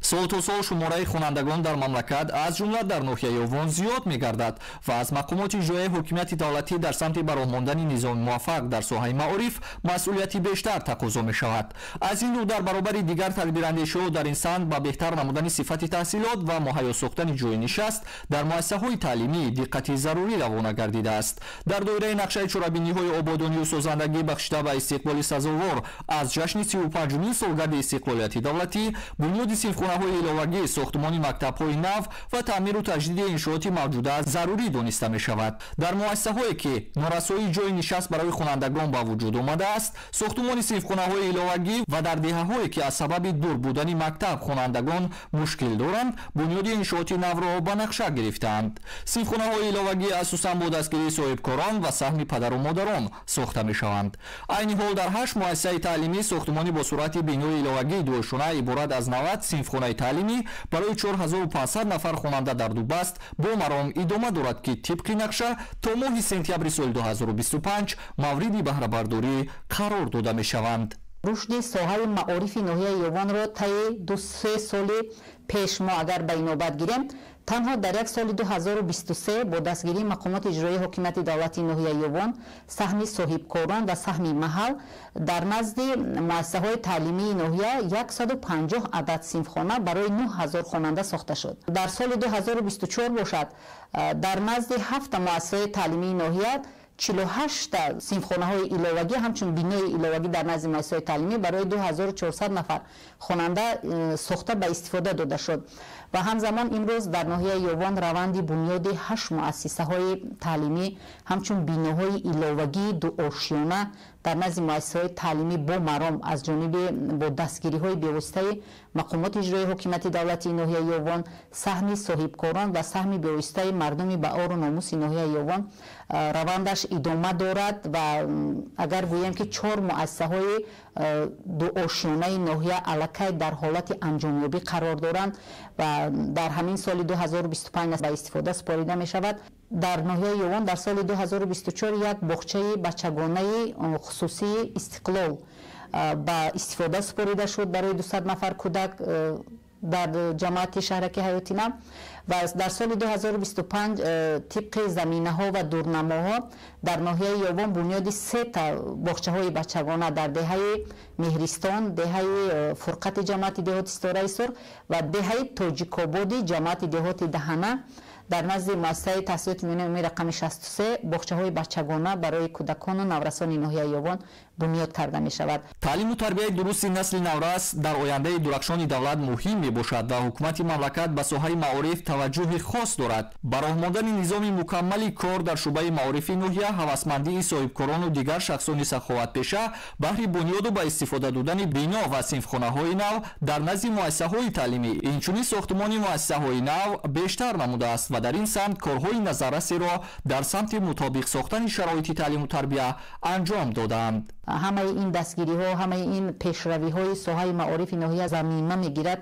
Сол то сол шумораи хонандагон дар мамлакат, аз ҷумла дар ноҳияи Ёвон, зиёд мегардад ва аз мақомоти иҷроияи ҳокимияти давлатӣ дар самти ба роҳ мондани низоми муваффақ дар соҳаи маориф масъулияти бештар тақозо мешавад. Аз ин рӯ дар баробари дигар тадбирандешиҳо дар ин самт ба беҳтар намудани сифати таҳсилот ва муҳайё сохтани ҷойи нишаст дар муассисаҳои таълимӣ диққати зарурӣ равона гардидааст. Дар доираи нақшаи чорабиниҳои ободонию созандагӣ бахшида ба истиқболи сазовор аз ҷашни 35-умин солгарди истиқлолияти давлатӣ, бунёди синфхонаҳои иловагӣ, сохтмони мактабҳои нав ва таъмиру таҷдиди иншооти мавҷуда зарурӣ дониста мешавад. Дар муассисаҳое ки норасоии ҷойи нишаст барои хонандагон ба вуҷуд омадааст, сохтмони синфхонаҳои иловагӣ ва дар деҳаҳое ки аз сабаби дур будани мактаб хонандагон мушкил доранд, бунёди иншооти навро ба нақша гирифтаанд. Синфхонаҳои иловагӣ асосан бо дастгирии соҳибкорон ва саҳми падару модарон сохта мешаванд. Айни ҳол дар 8 муассисаи таълимӣ сохтмони бо суръати бинои иловагии дуошона иборат аз 90 синфхонаи таълимӣ барои 4500 нафар хонанда дар ду баст бо маром идома дорад, ки тибқи нақша то моҳи сентябри соли 2025 мавриди баҳрабардорӣ қарор дода мешаванд. Рушди соҳаи маорифи ноҳияи Ёвонро таи 2-3 соли пеш мо агар ба инобат гирем, танҳо дар як соли 2023 бо дастгирии мақомоти иҷроии ҳокимияти давлатии ноҳияи Ёвон, саҳми соҳибкорон ва саҳми маҳал дар назди муассисаҳои таълимии ноҳия 150 адад синфхона барои 9000 хонанда сохта шуд. Дар соли 2024 бошад, дар назди 7 муассисаи таълимии ноҳия 48 синфхонаҳои иловагӣ, ҳамчун бинои иловагӣ дар назди муассисаҳои таълимӣ барои 2400 нафар хонанда сохта ба истифода дода шуд. Ва ҳамзамон имрӯз дар ноҳияи Ёвон раванди бунёди 8 муассисаҳои таълимӣ ҳамчун биноҳои иловагии дуошиёна дар назди муассисаҳои таълимӣ бо маром аз ҷониби бо дастгириҳои бевоситаи мақомоти иҷроии ҳокимияти давлатии ноҳияи Ёвон, саҳми соҳибкорон ва саҳми бевоситаи мардуми баору номуси ноҳияи Ёвон равандаш идома дорад. Ва агар гӯем ки 4 муассисаҳои дуошиёнаи ноҳия аллакай дар ҳолати анҷомёбӣ қарор доранд ва дар ҳамин соли 2025 ба истифода супорида мешавад. Дар ноҳияи Ёвон дар соли 2024 як боғчаи бачагонаи хусусии Истиқлол ба истифода супорида шуд барои 200 нафар кӯдак дар ҷамоати шаҳраки Ҳаёти Нав. Ва дар соли 2025 тибқи заминаҳо ва дурнамоҳо дар ноҳияи Ёвон бунёди 3 та боғчаҳои бачагона дар деҳаи Меҳристон, деҳаи Фурқати ҷамоати деҳоти Ситораи Сурх ва деҳаи Тоҷикободи ҷамоати деҳоти Даҳана дар назди муассисаи таҳсилоти миёнаи умумии рақами 63 боғчаҳои бачагона барои кӯдакону наврасони ноҳияи Ёвон бунёд карда мешавад. Таълиму тарбияи дурусти насли наврас дар ояндаи дурахшони давлат муҳим мебошад ва ҳукумати мамлакат ба соҳаи маориф таваҷҷӯҳи хос дорад. Ба роҳ мондани низоми мукаммали кор дар шӯъбаи маорифи ноҳия, ҳавасмандии соҳибкорону дигар шахсони саховатпеша баҳри бунёду ба истифода додани бино ва синфхонаҳои нав дар назди муассисаҳои таълимӣ, инчунин сохтмони муассисаҳои нав бештар намудааст. ва дар ин самт корҳои назаррасеро дар самти мутобиқ сохтани шароити таълиму тарбия анҷом додаанд. Ҳамаи ин дастгириҳо, ҳамаи ин пешравиҳои соҳаи маорифи ноҳия замима мегирад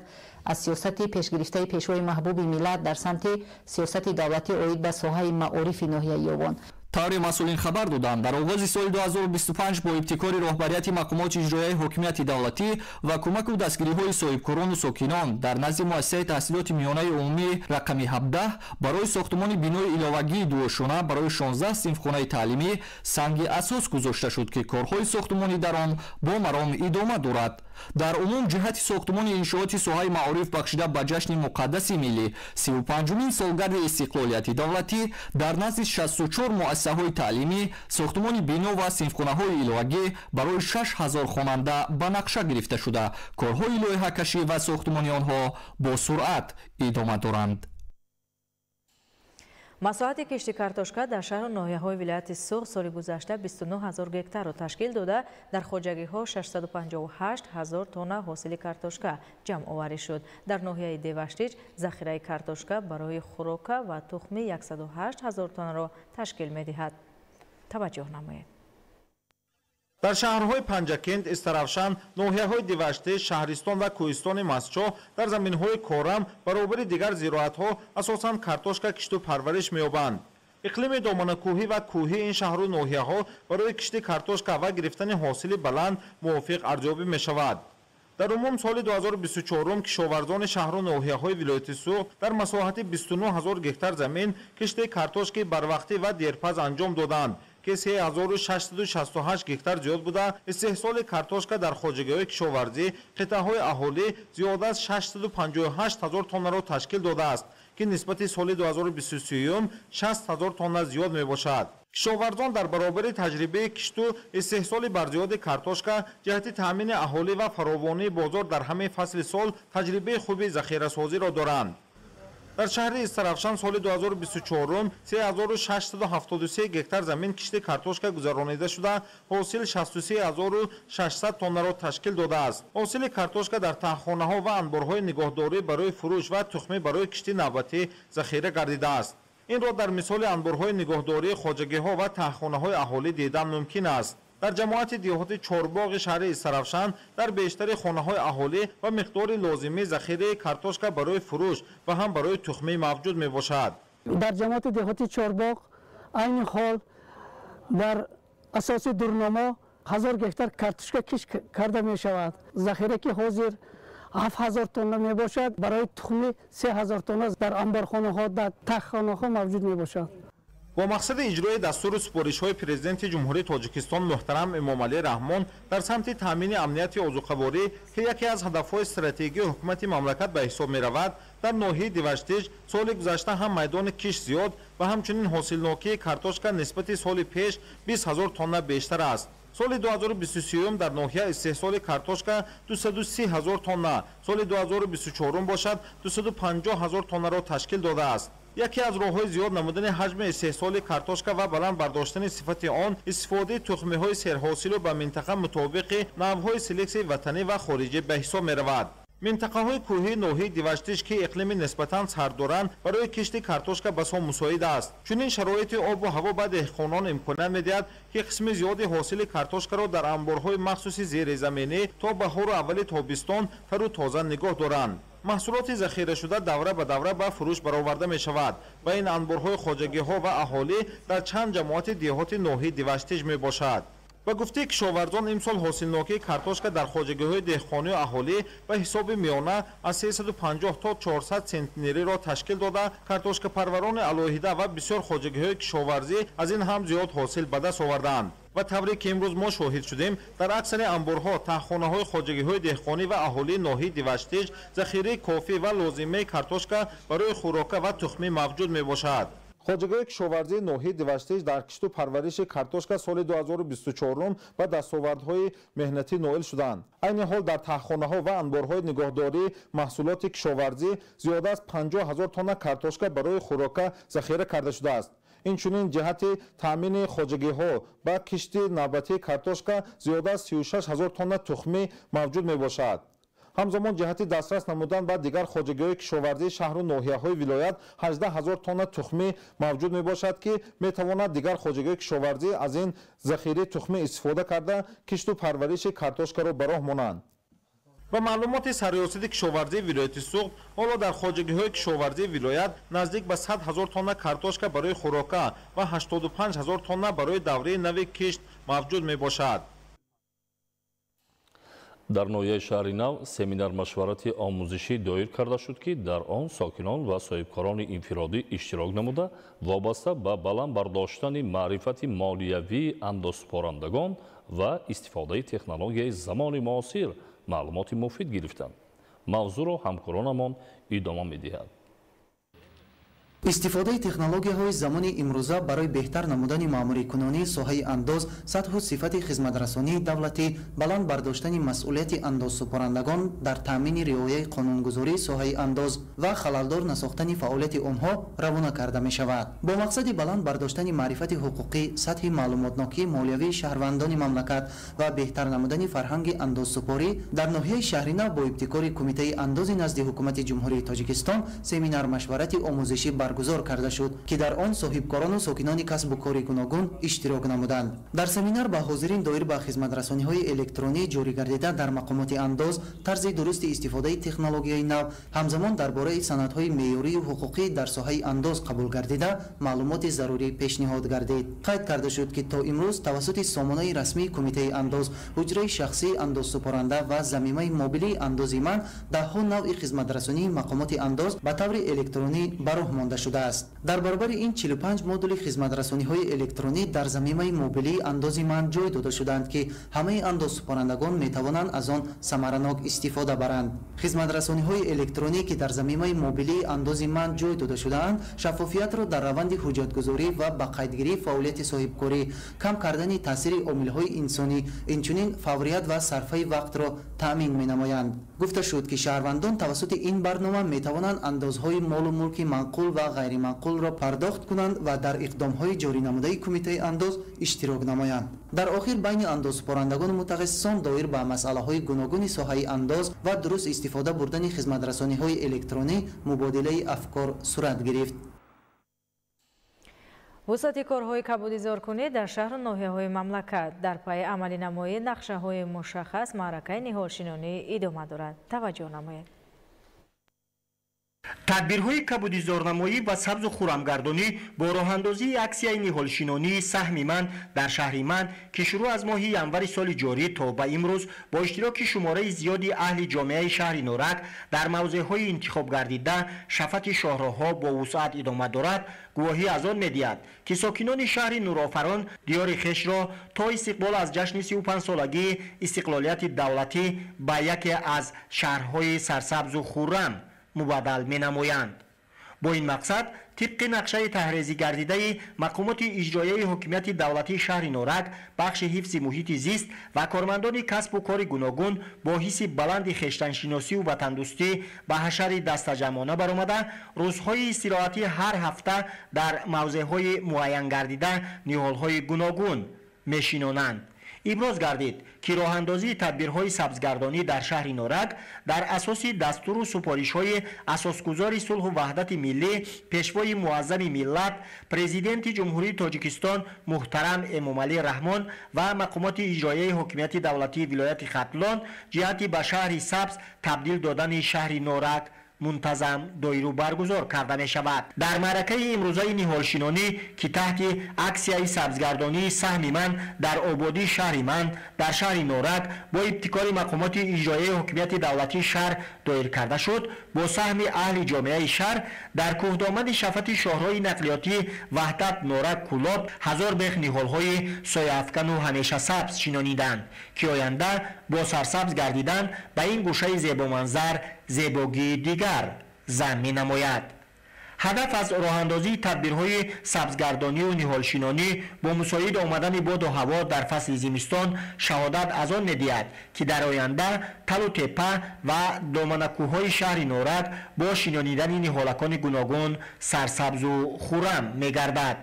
аз сиёсати пешгирифтаи пешвои маҳбуби миллат дар самти сиёсати давлатӣ оид ба соҳаи маорифи ноҳияи Ёвон. Тавре масъулин хабар доданд, дар оғози соли 2025 бо ибтикори роҳбарияти мақомоти иҷроияи ҳокимияти давлатӣ ва кӯмаку дастгириҳои соҳибкорону сокинон дар назди муассисаи таҳсилоти миёнаи умумӣ рақами 17 барои сохтумони бинои иловагии дуошона барои 16 синфхонаи таълимӣ санги асос гузошта шуд, ки корҳои сохтумонӣ дар он бо маром идома дорад. Дар умум ҷиҳати сохтумони иншооти соҳаи маориф бахшида ба ҷашни муқаддаси миллӣ 35-умин солгарди истиқлолияти давлатӣ дар назди 64 муассисаҳои таълимӣ сохтумони бино ва синфхонаҳои иловагӣ барои 6000 хонанда ба нақша гирифта шуда, корҳои лоиҳакашӣ ва сохтумони онҳо бо суръат идома доранд. Масоҳати кишти картошка дар шаҳру ноҳияҳои вилояти Суғд соли гузашта 29 ҳазор гектарро ташкил дода, дар хоҷагиҳо 658 ҳазор тонна ҳосили картошка ҷамъоварӣ шуд. Дар ноҳияи Деваштич захираи картошка барои хӯрока ва тухми 108 ҳазор тоннаро ташкил медиҳад. Таваҷҷӯҳ намоед. Дар шаҳрҳои Панҷакент, Истаравшан, ноҳияҳои Деваштич, Шаҳристон ва Кӯҳистони Мастчоҳ дар заминҳои корам баробари дигар зироатҳо асосан картошка кишту парвариш меёбанд. Иқлими доманакӯҳӣ ва кӯҳӣ ин шаҳру ноҳияҳо барои кишти картошка ва гирифтани ҳосили баланд мувофиқ арзёбӣ мешавад. Дар умум соли 2024 кишоварзони шаҳру ноҳияҳои вилояти Суғд дар масоҳати 29 ҳазор гектар замин кишти картошки барвақтӣ ва дерпаз анҷом доданд, ки 3668 гектар зиёд буда, истеҳсоли картошка дар хоҷагиҳои кишоварзӣ қитъаҳои аҳолӣ зиёд аз 658 ҳазор тоннаро ташкил додааст, ки нисбати соли 2023 60 ҳазор тонна зиёд мебошад. Кишоварзон дар баробари таҷрибаи кишту истеҳсоли барзиёди картошка ҷиҳати таъмини аҳолӣ ва фаровонии бозор дар ҳамаи фасли сол таҷрибаи хуби захирасозиро доранд. Дар шаҳри Истаравшан соли 2024 3673 гектар замин кишти картошка гузаронида шуда, ҳосил 63600 тоннаро ташкил додааст. Ҳосили картошка дар таҳхонаҳо ва анборҳои нигоҳдорӣ барои фурӯш ва тухмӣ барои кишти навбатӣ захира гардидааст. Инро дар мисоли анборҳои нигоҳдории хоҷагиҳо ва таҳхонаҳои аҳолӣ дидан мумкин аст. Дар ҷамоати деҳоти Чорбоғи шаҳри Истаравшан дар бештари хонаҳои аҳолӣ ва миқдори лозимии захираи картошка барои фурӯш ва ҳам барои тухмӣ мавҷуд мебошад. Дар ҷамоати деҳоти Чорбоғ айни ҳол дар асоси дурнамо 1000 гектар картошка кишт карда мешавад. Захира ки ҳозир 7000 тонна мебошад, барои тухмӣ 3000 тонна дар анборхонаҳо, дар таххонаҳо мавҷуд мебошад. Бо мақсади иҷрои дастуру супоришҳои Президенти Ҷумҳурии Тоҷикистон муҳтарам Эмомалӣ Раҳмон дар самти таъмини амнияти озуқаворӣ, ки яке аз ҳадафҳои стратегии ҳукумати мамлакат ба ҳисоб меравад, дар ноҳияи Деваштич соли гузашта ҳам майдони кишт зиёд ва ҳамчунин ҳосилнокии картошка нисбати соли пеш 20 ҳазор тонна бештар аст. Соли 2023 дар ноҳия истеҳсоли картошка 230 ҳазор тонна, соли 2024 бошад 250 ҳазор тоннаро ташкил додааст. Яке аз роҳҳои зиёд намудани ҳаҷми истеҳсоли картошка ва баланд бардоштани сифати он истифодаи тухмиҳои серҳосилу ба минтақа мутобиқи навъҳои селексияи ватанӣ ва хориҷӣ ба ҳисоб меравад. Минтақаҳои кӯҳии ноҳияи Деваштич, ки иқлими нисбатан сард доранд, барои кишти картошка басо мусоид аст. Чунин шароити обу ҳаво ба деҳқонон имконият медиҳад, ки қисми зиёди ҳосили картошкаро дар анборҳои махсуси зеризаминӣ то баҳору аввали тобистон тару тоза нигоҳ доранд. Маҳсулоти захирашуда давра ба давра ба фурӯш бароварда мешавад ва ин анборҳои хоҷагиҳо ва аҳолӣ дар чанд ҷамоати деҳоти ноҳияи Деваштич мебошад. Ба гуфтаи кишоварзон, имсол ҳосилнокии картошка дар хоҷагиҳои деҳқонию аҳолӣ ба ҳисоби миёна аз 350 то 400 центнериро ташкил дода, картошкапарварони алоҳида ва бисёр хоҷагиҳои кишоварзӣ аз ин ҳам зиёд ҳосил ба даст овардаанд. Ва тавре ки имрӯз мо шоҳид шудем, дар аксари анборҳо, таҳхонаҳои хоҷагиҳои деҳқонӣ ва аҳолии ноҳияи Деваштич захираи кофӣ ва лозимаи картошка барои хӯрока ва тухмӣ мавҷуд мебошад. Хоҷагиҳои кишоварзии ноҳияи Деваштич дар кишту парвариши картошка соли 2024 ба дастовардҳои меҳнатӣ ноил шуданд. Айни ҳол дар таҳхонаҳо ва анборҳои нигоҳдории маҳсулоти кишоварзӣ зиёда аз 50 ҳазор тонна картошка барои хӯрока захира карда шудааст. Инчунин ҷиҳати таъмини хоҷагиҳо ба кишти навбатии картошка зиёда аз 36 ҳазор тонна тухмӣ мавҷуд мебошад. Ҳамзамон ҷиҳати дастрас намудан ба дигар хоҷагиҳои кишоварзии шаҳру ноҳияҳои вилоят 18 ҳазор тонна тухмӣ мавҷуд мебошад, ки метавонад дигар хоҷагиҳои кишоварзӣ аз ин захираи тухмӣ истифода карда кишту парвариши картошкаро ба роҳ монанд. Ба маълумоти сарриёсати кишоварзии вилояти Суғд, ҳоло дар хоҷагиҳои кишоварзии вилоят наздик ба 100 ҳазор тонна картошка барои хӯрока ва 85 ҳазор тонна барои давраи нави кишт мавҷуд мебошад. Дар ноҳияи шаҳри нав семинар-машварати омӯзишӣ доир карда шуд, ки дар он сокинон ва соҳибкорони инфиродӣ иштирок намуда вобаста ба баланд бардоштани маърифати молиявии андозсупорандагон ва истифодаи технологияи замони муосир маълумоти муфид гирифтанд. Мавзӯъро ҳамкоронамон идома медиҳад. Истифодаи технологияҳои замони имрӯза барои беҳтар намудани маъмурикунонии соҳаи андоз, сатҳу сифати хизматрасонии давлатӣ, баланд бардоштани масъулияти андозсупорандагон дар таъмини риояи қонунгузории соҳаи андоз ва халалдор насохтани фаъолияти онҳо равона карда мешавад. Бо мақсади баланд бардоштани маърифати ҳуқуқӣ, сатҳи маълумотнокии молиявии шаҳрвандони мамлакат ва беҳтар намудани фарҳанги андозсупорӣ дар ноҳияи шаҳринав бо ибтикори Кумитаи андози назди Ҳукумати Ҷумҳурии Тоҷикистон семинар-машварати омӯзишӣ баргузор карда шуд, ки дар он соҳибкорону сокинони касбу кори гуногун иштирок намуданд. Дар семинар ба ҳозирин доир ба хизматрасониҳои электронӣ ҷорӣ гардида дар мақомоти андоз, тарзи дурусти истифодаи технологияи нав, ҳамзамон дар бораи санадҳои меъёрию ҳуқуқӣ дар соҳаи андоз қабул гардида маълумоти зарурӣ пешниҳод гардид. Қайд карда шуд, ки то имрӯз тавассути сомонаи расмии Кумитаи андоз, ҳуҷраи шахсии андозсупоранда ва замимаи мобилии андози ман даҳҳо навъи хизматрасонии мақомоти андоз ба таври электронӣ ба роҳ монда шудааст. Дар баробари ин 45 модули хизматрасониҳои электронӣ дар замимаи мобилии андози ман ҷой дода шудаанд, ки ҳамаи андозсупорандагон метавонанд аз он самаранок истифода баранд. Хизматрасониҳои электронӣ, ки дар замимаи мобилии андози ман ҷой дода шудаанд, шаффофиятро дар раванди ҳуҷҷатгузорӣ ва ба қайдгирии фаъолияти соҳибкорӣ, кам кардани таъсири омилҳои инсонӣ, инчунин фаврият ва сарфаи вақтро таъмин менамоянд. Гуфта шуд, ки шаҳрвандон тавассути ин барнома метавонанд андозҳои молу мулки манқул ва ғайриманқулро пардохт кунанд ва дар иқдомҳои ҷорӣ намудаи Кумитаи андоз иштирок намоянд. Дар охир байни андозсупорандагону мутахассисон доир ба масъалаҳои гуногуни соҳаи андоз ва дуруст истифода бурдани хизматрасониҳои электронӣ мубодилаи афкор сурат гирифт. Вусъати корҳои кабудизоркунӣ дар шаҳру ноҳияҳои мамлакат дар пайи амалинамоии нақшаҳои мушаххас маъракаи ниҳолшинонӣ идома дорад. Таваҷҷӯҳ намоед. Тадбирҳои кабудизорнамоӣ ва сабзу хурамгардонӣ бо роҳандозии аксияи ниҳолшинонии саҳми ман дар шаҳри ман, ки шурӯъ аз моҳи январи соли ҷорӣ то ба имрӯз бо иштироки шумораи зиёди аҳли ҷомеаи шаҳри Норак дар мавзеъҳои интихобгардида шафати шоҳроҳҳо бо вусъат идома дорад, гувоҳӣ аз он медиҳад, ки сокинони шаҳри Нурофарон диёри хешро то истиқбол аз ҷашни 35-солагии истиқлолияти давлатӣ ба яке аз шаҳрҳои сарсабзу хуррам мубаддал менамоянд. Бо ин мақсад тибқи нақшаи таҳрезигардидаи мақомоти иҷроияи ҳокимияти давлатии шаҳри Норак, бахши ҳифзи муҳити зист ва кормандони касбу кори гуногун бо ҳисси баланди хештаншиносию ватандӯстӣ ба ҳашари дастаҷамъона баромада, рӯзҳои истироҳатӣ ҳар ҳафта дар мавзеъҳои муайянгардида ниҳолҳои гуногун мешинонанд. Иброз гардид, ки роҳандозии тадбирҳои сабзгардонӣ дар шаҳри Норак дар асоси дастуру супоришҳои асосгузори сулҳу ваҳдати миллӣ, пешвои муаззами миллат, Президенти Ҷумҳурии Тоҷикистон муҳтарам Эмомалӣ Раҳмон ва мақомоти иҷроияи ҳокимияти давлатии вилояти Хатлон ҷиҳати ба шаҳри сабз табдил додани шаҳри Норак мунтазам доиру баргузор карда мешавад. Дар маъракаи имрӯзаи ниҳолшинонӣ, ки таҳти аксияи сабзгардонии саҳми ман дар ободии шаҳри ман дар шаҳри Норак бо ибтикори мақомоти иҷроияи ҳокимияти давлатии шаҳр доир карда шуд, бо саҳми аҳли ҷомеаи шаҳр дар кӯҳдомани шафати шоҳроҳи нақлиётӣ Ваҳдат Норак Кӯлоб 1000 бех ниҳолҳои сояафкану ҳамеша сабз шинониданд, ки оянда бо сарсабз гардидан ба ин гӯшаи зебоманзар зебогии дигар зам менамояд. Ҳадаф аз роҳандозии тадбирҳои сабзгардонию ниҳолшинонӣ бо мусоид омадани боду ҳаво дар фасли зимистон шаҳодат аз он медиҳад, ки дар оянда талу тепа ва доманакӯҳҳои шаҳри Норак бо шинонидани ниҳолакони гуногун сарсабзу хуррам мегардад.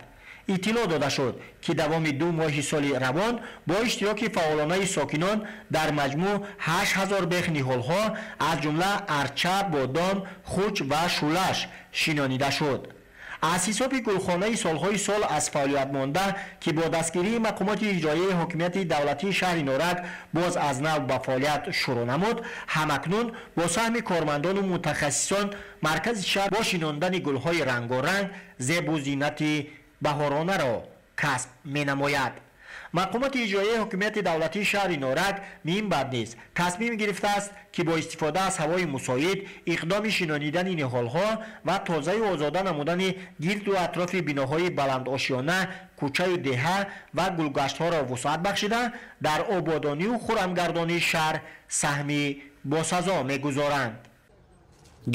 Иттилоъ дода шуд, ки давоми 2 моҳи соли равон бо иштироки фаъолонаи сокинон дар маҷмӯъ 8000 бех ниҳолҳо, аз ҷумла арча, бодом, хуч ва шулаш шинонида шуд. Аз ҳисоби гулхонаи солҳои сол аз фаъолият монда, ки бо дастгирии мақомоти иҷроияи ҳокимияти давлатии шаҳри Норак боз аз нав ба фаъолият шурӯъ намуд, ҳамакнун бо саҳми кормандону мутахассисон маркази шаҳр бо шинондани гулҳои рангоранг зебу зинати баҳоронаро касб менамояд. Мақомоти иҷроияи ҳокимияти давлатии шаҳри Норак минбаъд низ тасмим гирифтааст, ки бо истифода аз ҳавои мусоид иқдоми шинонидани ниҳолҳо ва тозаю озода намудани гирду атрофи биноҳои баландошёна, кӯчаю деҳа ва гулгаштҳоро вусъат бахшида, дар ободонию хуррамгардонии шаҳр саҳми босазо мегузоранд.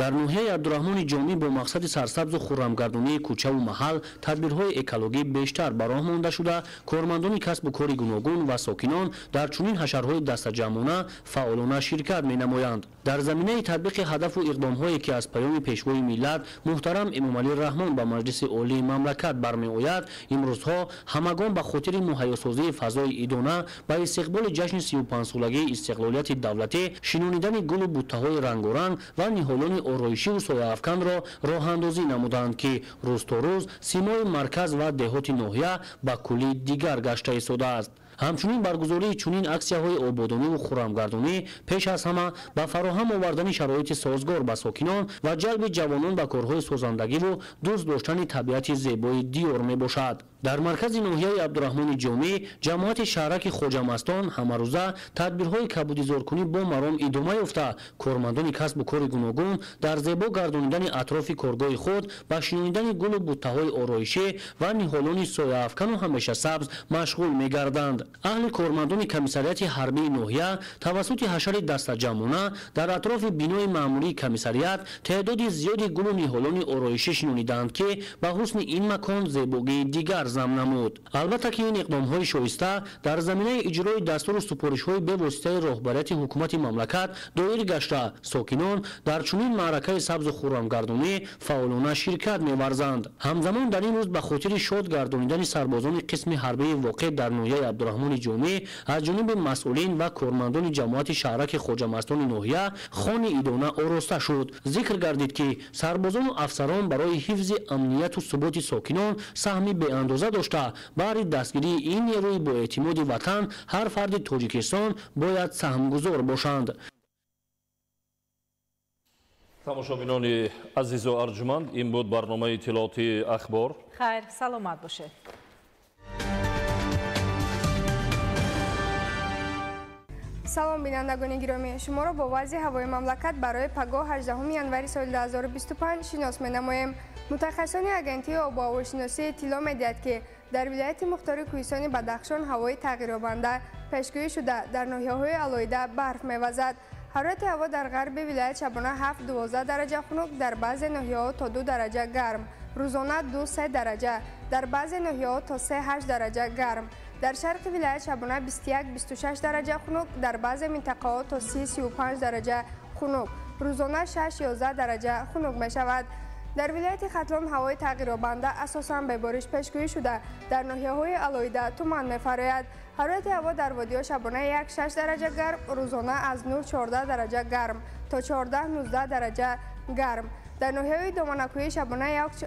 Дар ноҳияи Абдураҳмони Ҷомӣ бо мақсади сарсабзу хуррамгардонии кӯчаву маҳал тадбирҳои экологӣ бештар ба роҳ монда шуда, кормандони касбу кори гуногун ва сокинон дар чунин ҳашарҳои дастаҷамъона фаъолона ширкат менамоянд. Дар заминаи татбиқи ҳадафу иқдомҳое, ки аз паёми Пешвои миллат муҳтарам Эмомалӣ Раҳмон ба Маҷлиси Олии мамлакат бармеояд, имрӯзҳо ҳамагон ба хотири муҳайёсозии фазои идона ба истиқболи ҷашни 35-солагии истиқлолияти давлатӣ шинонидани гулу буттаҳои рангоранг ва ниҳолони ороишиву сояафканро роҳандозӣ намуданд, ки рӯз то рӯз симои марказ ва деҳоти ноҳия ба куллӣ дигар гашта истодааст. Ҳамчунин баргузории чунин аксияҳои ободониву хуррамгардонӣ пеш аз ҳама ба фароҳам овардани шароити созгор ба сокинон ва ҷалби ҷавонон ба корҳои созандагиву дӯст доштани табиати зебои диёр мебошад. Дар маркази ноҳияи Абдураҳмони Ҷомӣ ҷамоати шаҳраки Хоҷамастон ҳамарӯза тадбирҳои кабудизоркунӣ бо маром идома ёфта, кормандони касбу кори гуногун дар зебо гардонидани атрофи коргоҳи худ ба шинонидани гулу буттаҳои ороишӣ ва ниҳолони сояафкану ҳамешасабз машғул мегарданд. Аҳли кормандони комиссариати ҳарбии ноҳия тавассути ҳашари дастаҷамъона дар атрофи бинои маъмурии комиссариат теъдоди зиёди гулу ниҳолони ороишӣ шинониданд, ки ба ҳусни ин макон зебогии дигар зам намуд. Албатта ки ин иқдомҳои шоиста дар заминаи иҷрои дастуру супоришҳои бевоситаи роҳбарияти ҳукумати мамлакат доир гашта, сокинон дар чунин маъракаи сабзу хуррамгардонӣ фаъолона ширкат меварзанд. Ҳамзамон дар ин рӯз ба хотири шод гардонидани сарбозони қисми ҳарбии воқеъ дар ноҳияи Абдураҳмони Ҷомӣ аз ҷониби масъулин ва кормандони ҷамоати шаҳраки Хоҷамастони ноҳия хони идона ороста шуд. Зикр гардид, ки сарбозону афсарон барои ҳифзи амнияту суботи сокинон саҳми беандоза дошта, баҳри дастгирии ин нерӯи боэътимоди ватан ҳар фарди Тоҷикистон бояд саҳмгузор бошанд. Тамошобинони азизу арҷуманд, ин буд барномаи иттилоотии Ахбор. Хайр, саломат бошед. Салом, бинандагони гиромӣ, шуморо бо вазъи ҳавои мамлакат барои пагоҳ 18 январи соли 2025 шинос менамоем. Мутахассисони агентии обу ҳавошиносӣ иттилоъ медиҳад, ки дар вилояти мухтори кӯҳистони Бадахшон ҳавои тағйирёбанда пешгӯӣ шуда, дар ноҳияҳои алоҳида барф мевазад. Ҳарорати ҳаво дар ғарби вилоят шабона 7-12 дараҷа хунук, дар баъзе ноҳияҳо то 2 дараҷа гарм, рӯзона 2-3 дараҷа, дар баъзе ноҳияҳо то 3-8 дараҷа гарм. Дар шарқи вилоят шабона 21-26 дараҷа хунук, дар баъзе минтақаҳо то 30-35 дараҷа хунук, рӯзона 6-11 дараҷа хунук мешавад. Дар вилояти Хатлон ҳавои тағйирёбанда асосан бебориш пешгӯӣ шуда, дар ноҳияҳои алоҳида туман мефарояд. Ҳарорати ҳаво дар водиҳо шабона 1-6 дараҷа гарм, рӯзона аз 9-14 дараҷа гарм то 14-19 дараҷа гарм. Дар ноҳияҳои доманакӯҳӣ шабона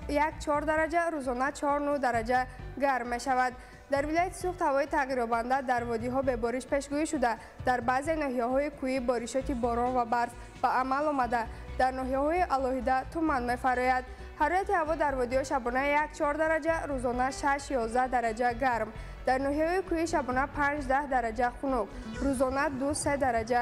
1-4 дараҷа, рӯзона 4-9 дараҷа гарм мешавад. Дар вилояти Суғд ҳавои тағйирёбанда дар водиҳо бебориш пешгӯӣ шуда, дар баъзе ноҳияҳои кӯҳӣ боришоти борон ва барф ба амал омада, дар ноҳияҳои алоҳида туман мефарояд. Ҳарорати ҳаво дар водиҳо шабона 1-4 дараҷа, рӯзона 6-11 дараҷа гарм. Дар ноҳияҳои кӯҳӣ шабона 5-10 дараҷа хунук, рӯзона 2-3 дараҷа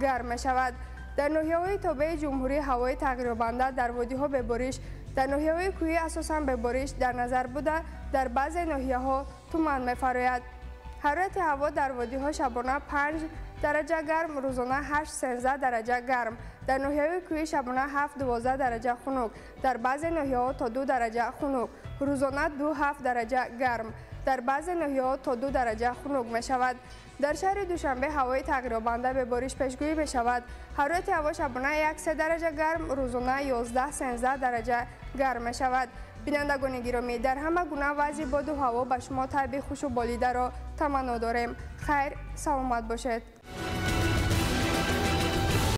гарм мешавад. Дар ноҳияҳои тобеи ҷумҳурӣ ҳавои тағйирёбанда дар водиҳо бебориш, дар ноҳияҳои кӯҳӣ асосан бебориш дар назар буда, дар баъзе ноҳияҳо туман мефарояд. Ҳарорати ҳаво дар водиҳо шабона 5 дараҷа гарм, рӯзона 8-13 дараҷа гарм. Дар ноҳияҳои кӯҳӣ шабона 7-12 дараҷа хунук, дар баъзе ноҳияҳо то 2 дараҷа хунук, рӯзона 2-7 дараҷа гарм. Дар баъзе ноҳияҳо то 2 дараҷа хунук мешавад. Дар шаҳри Душанбе ҳавои тағйирёбанда бебориш пешгӯӣ мешавад. Ҳарорати ҳаво шабона 1-3 дараҷа гарм, рӯзона 11-13 дараҷа гарм мешавад. Бинандагони гиромӣ, дар ҳама гуна вазъи боду ҳаво ба шумо табъи хушу болидаро таманно дорем. Хайр, саломат бошед.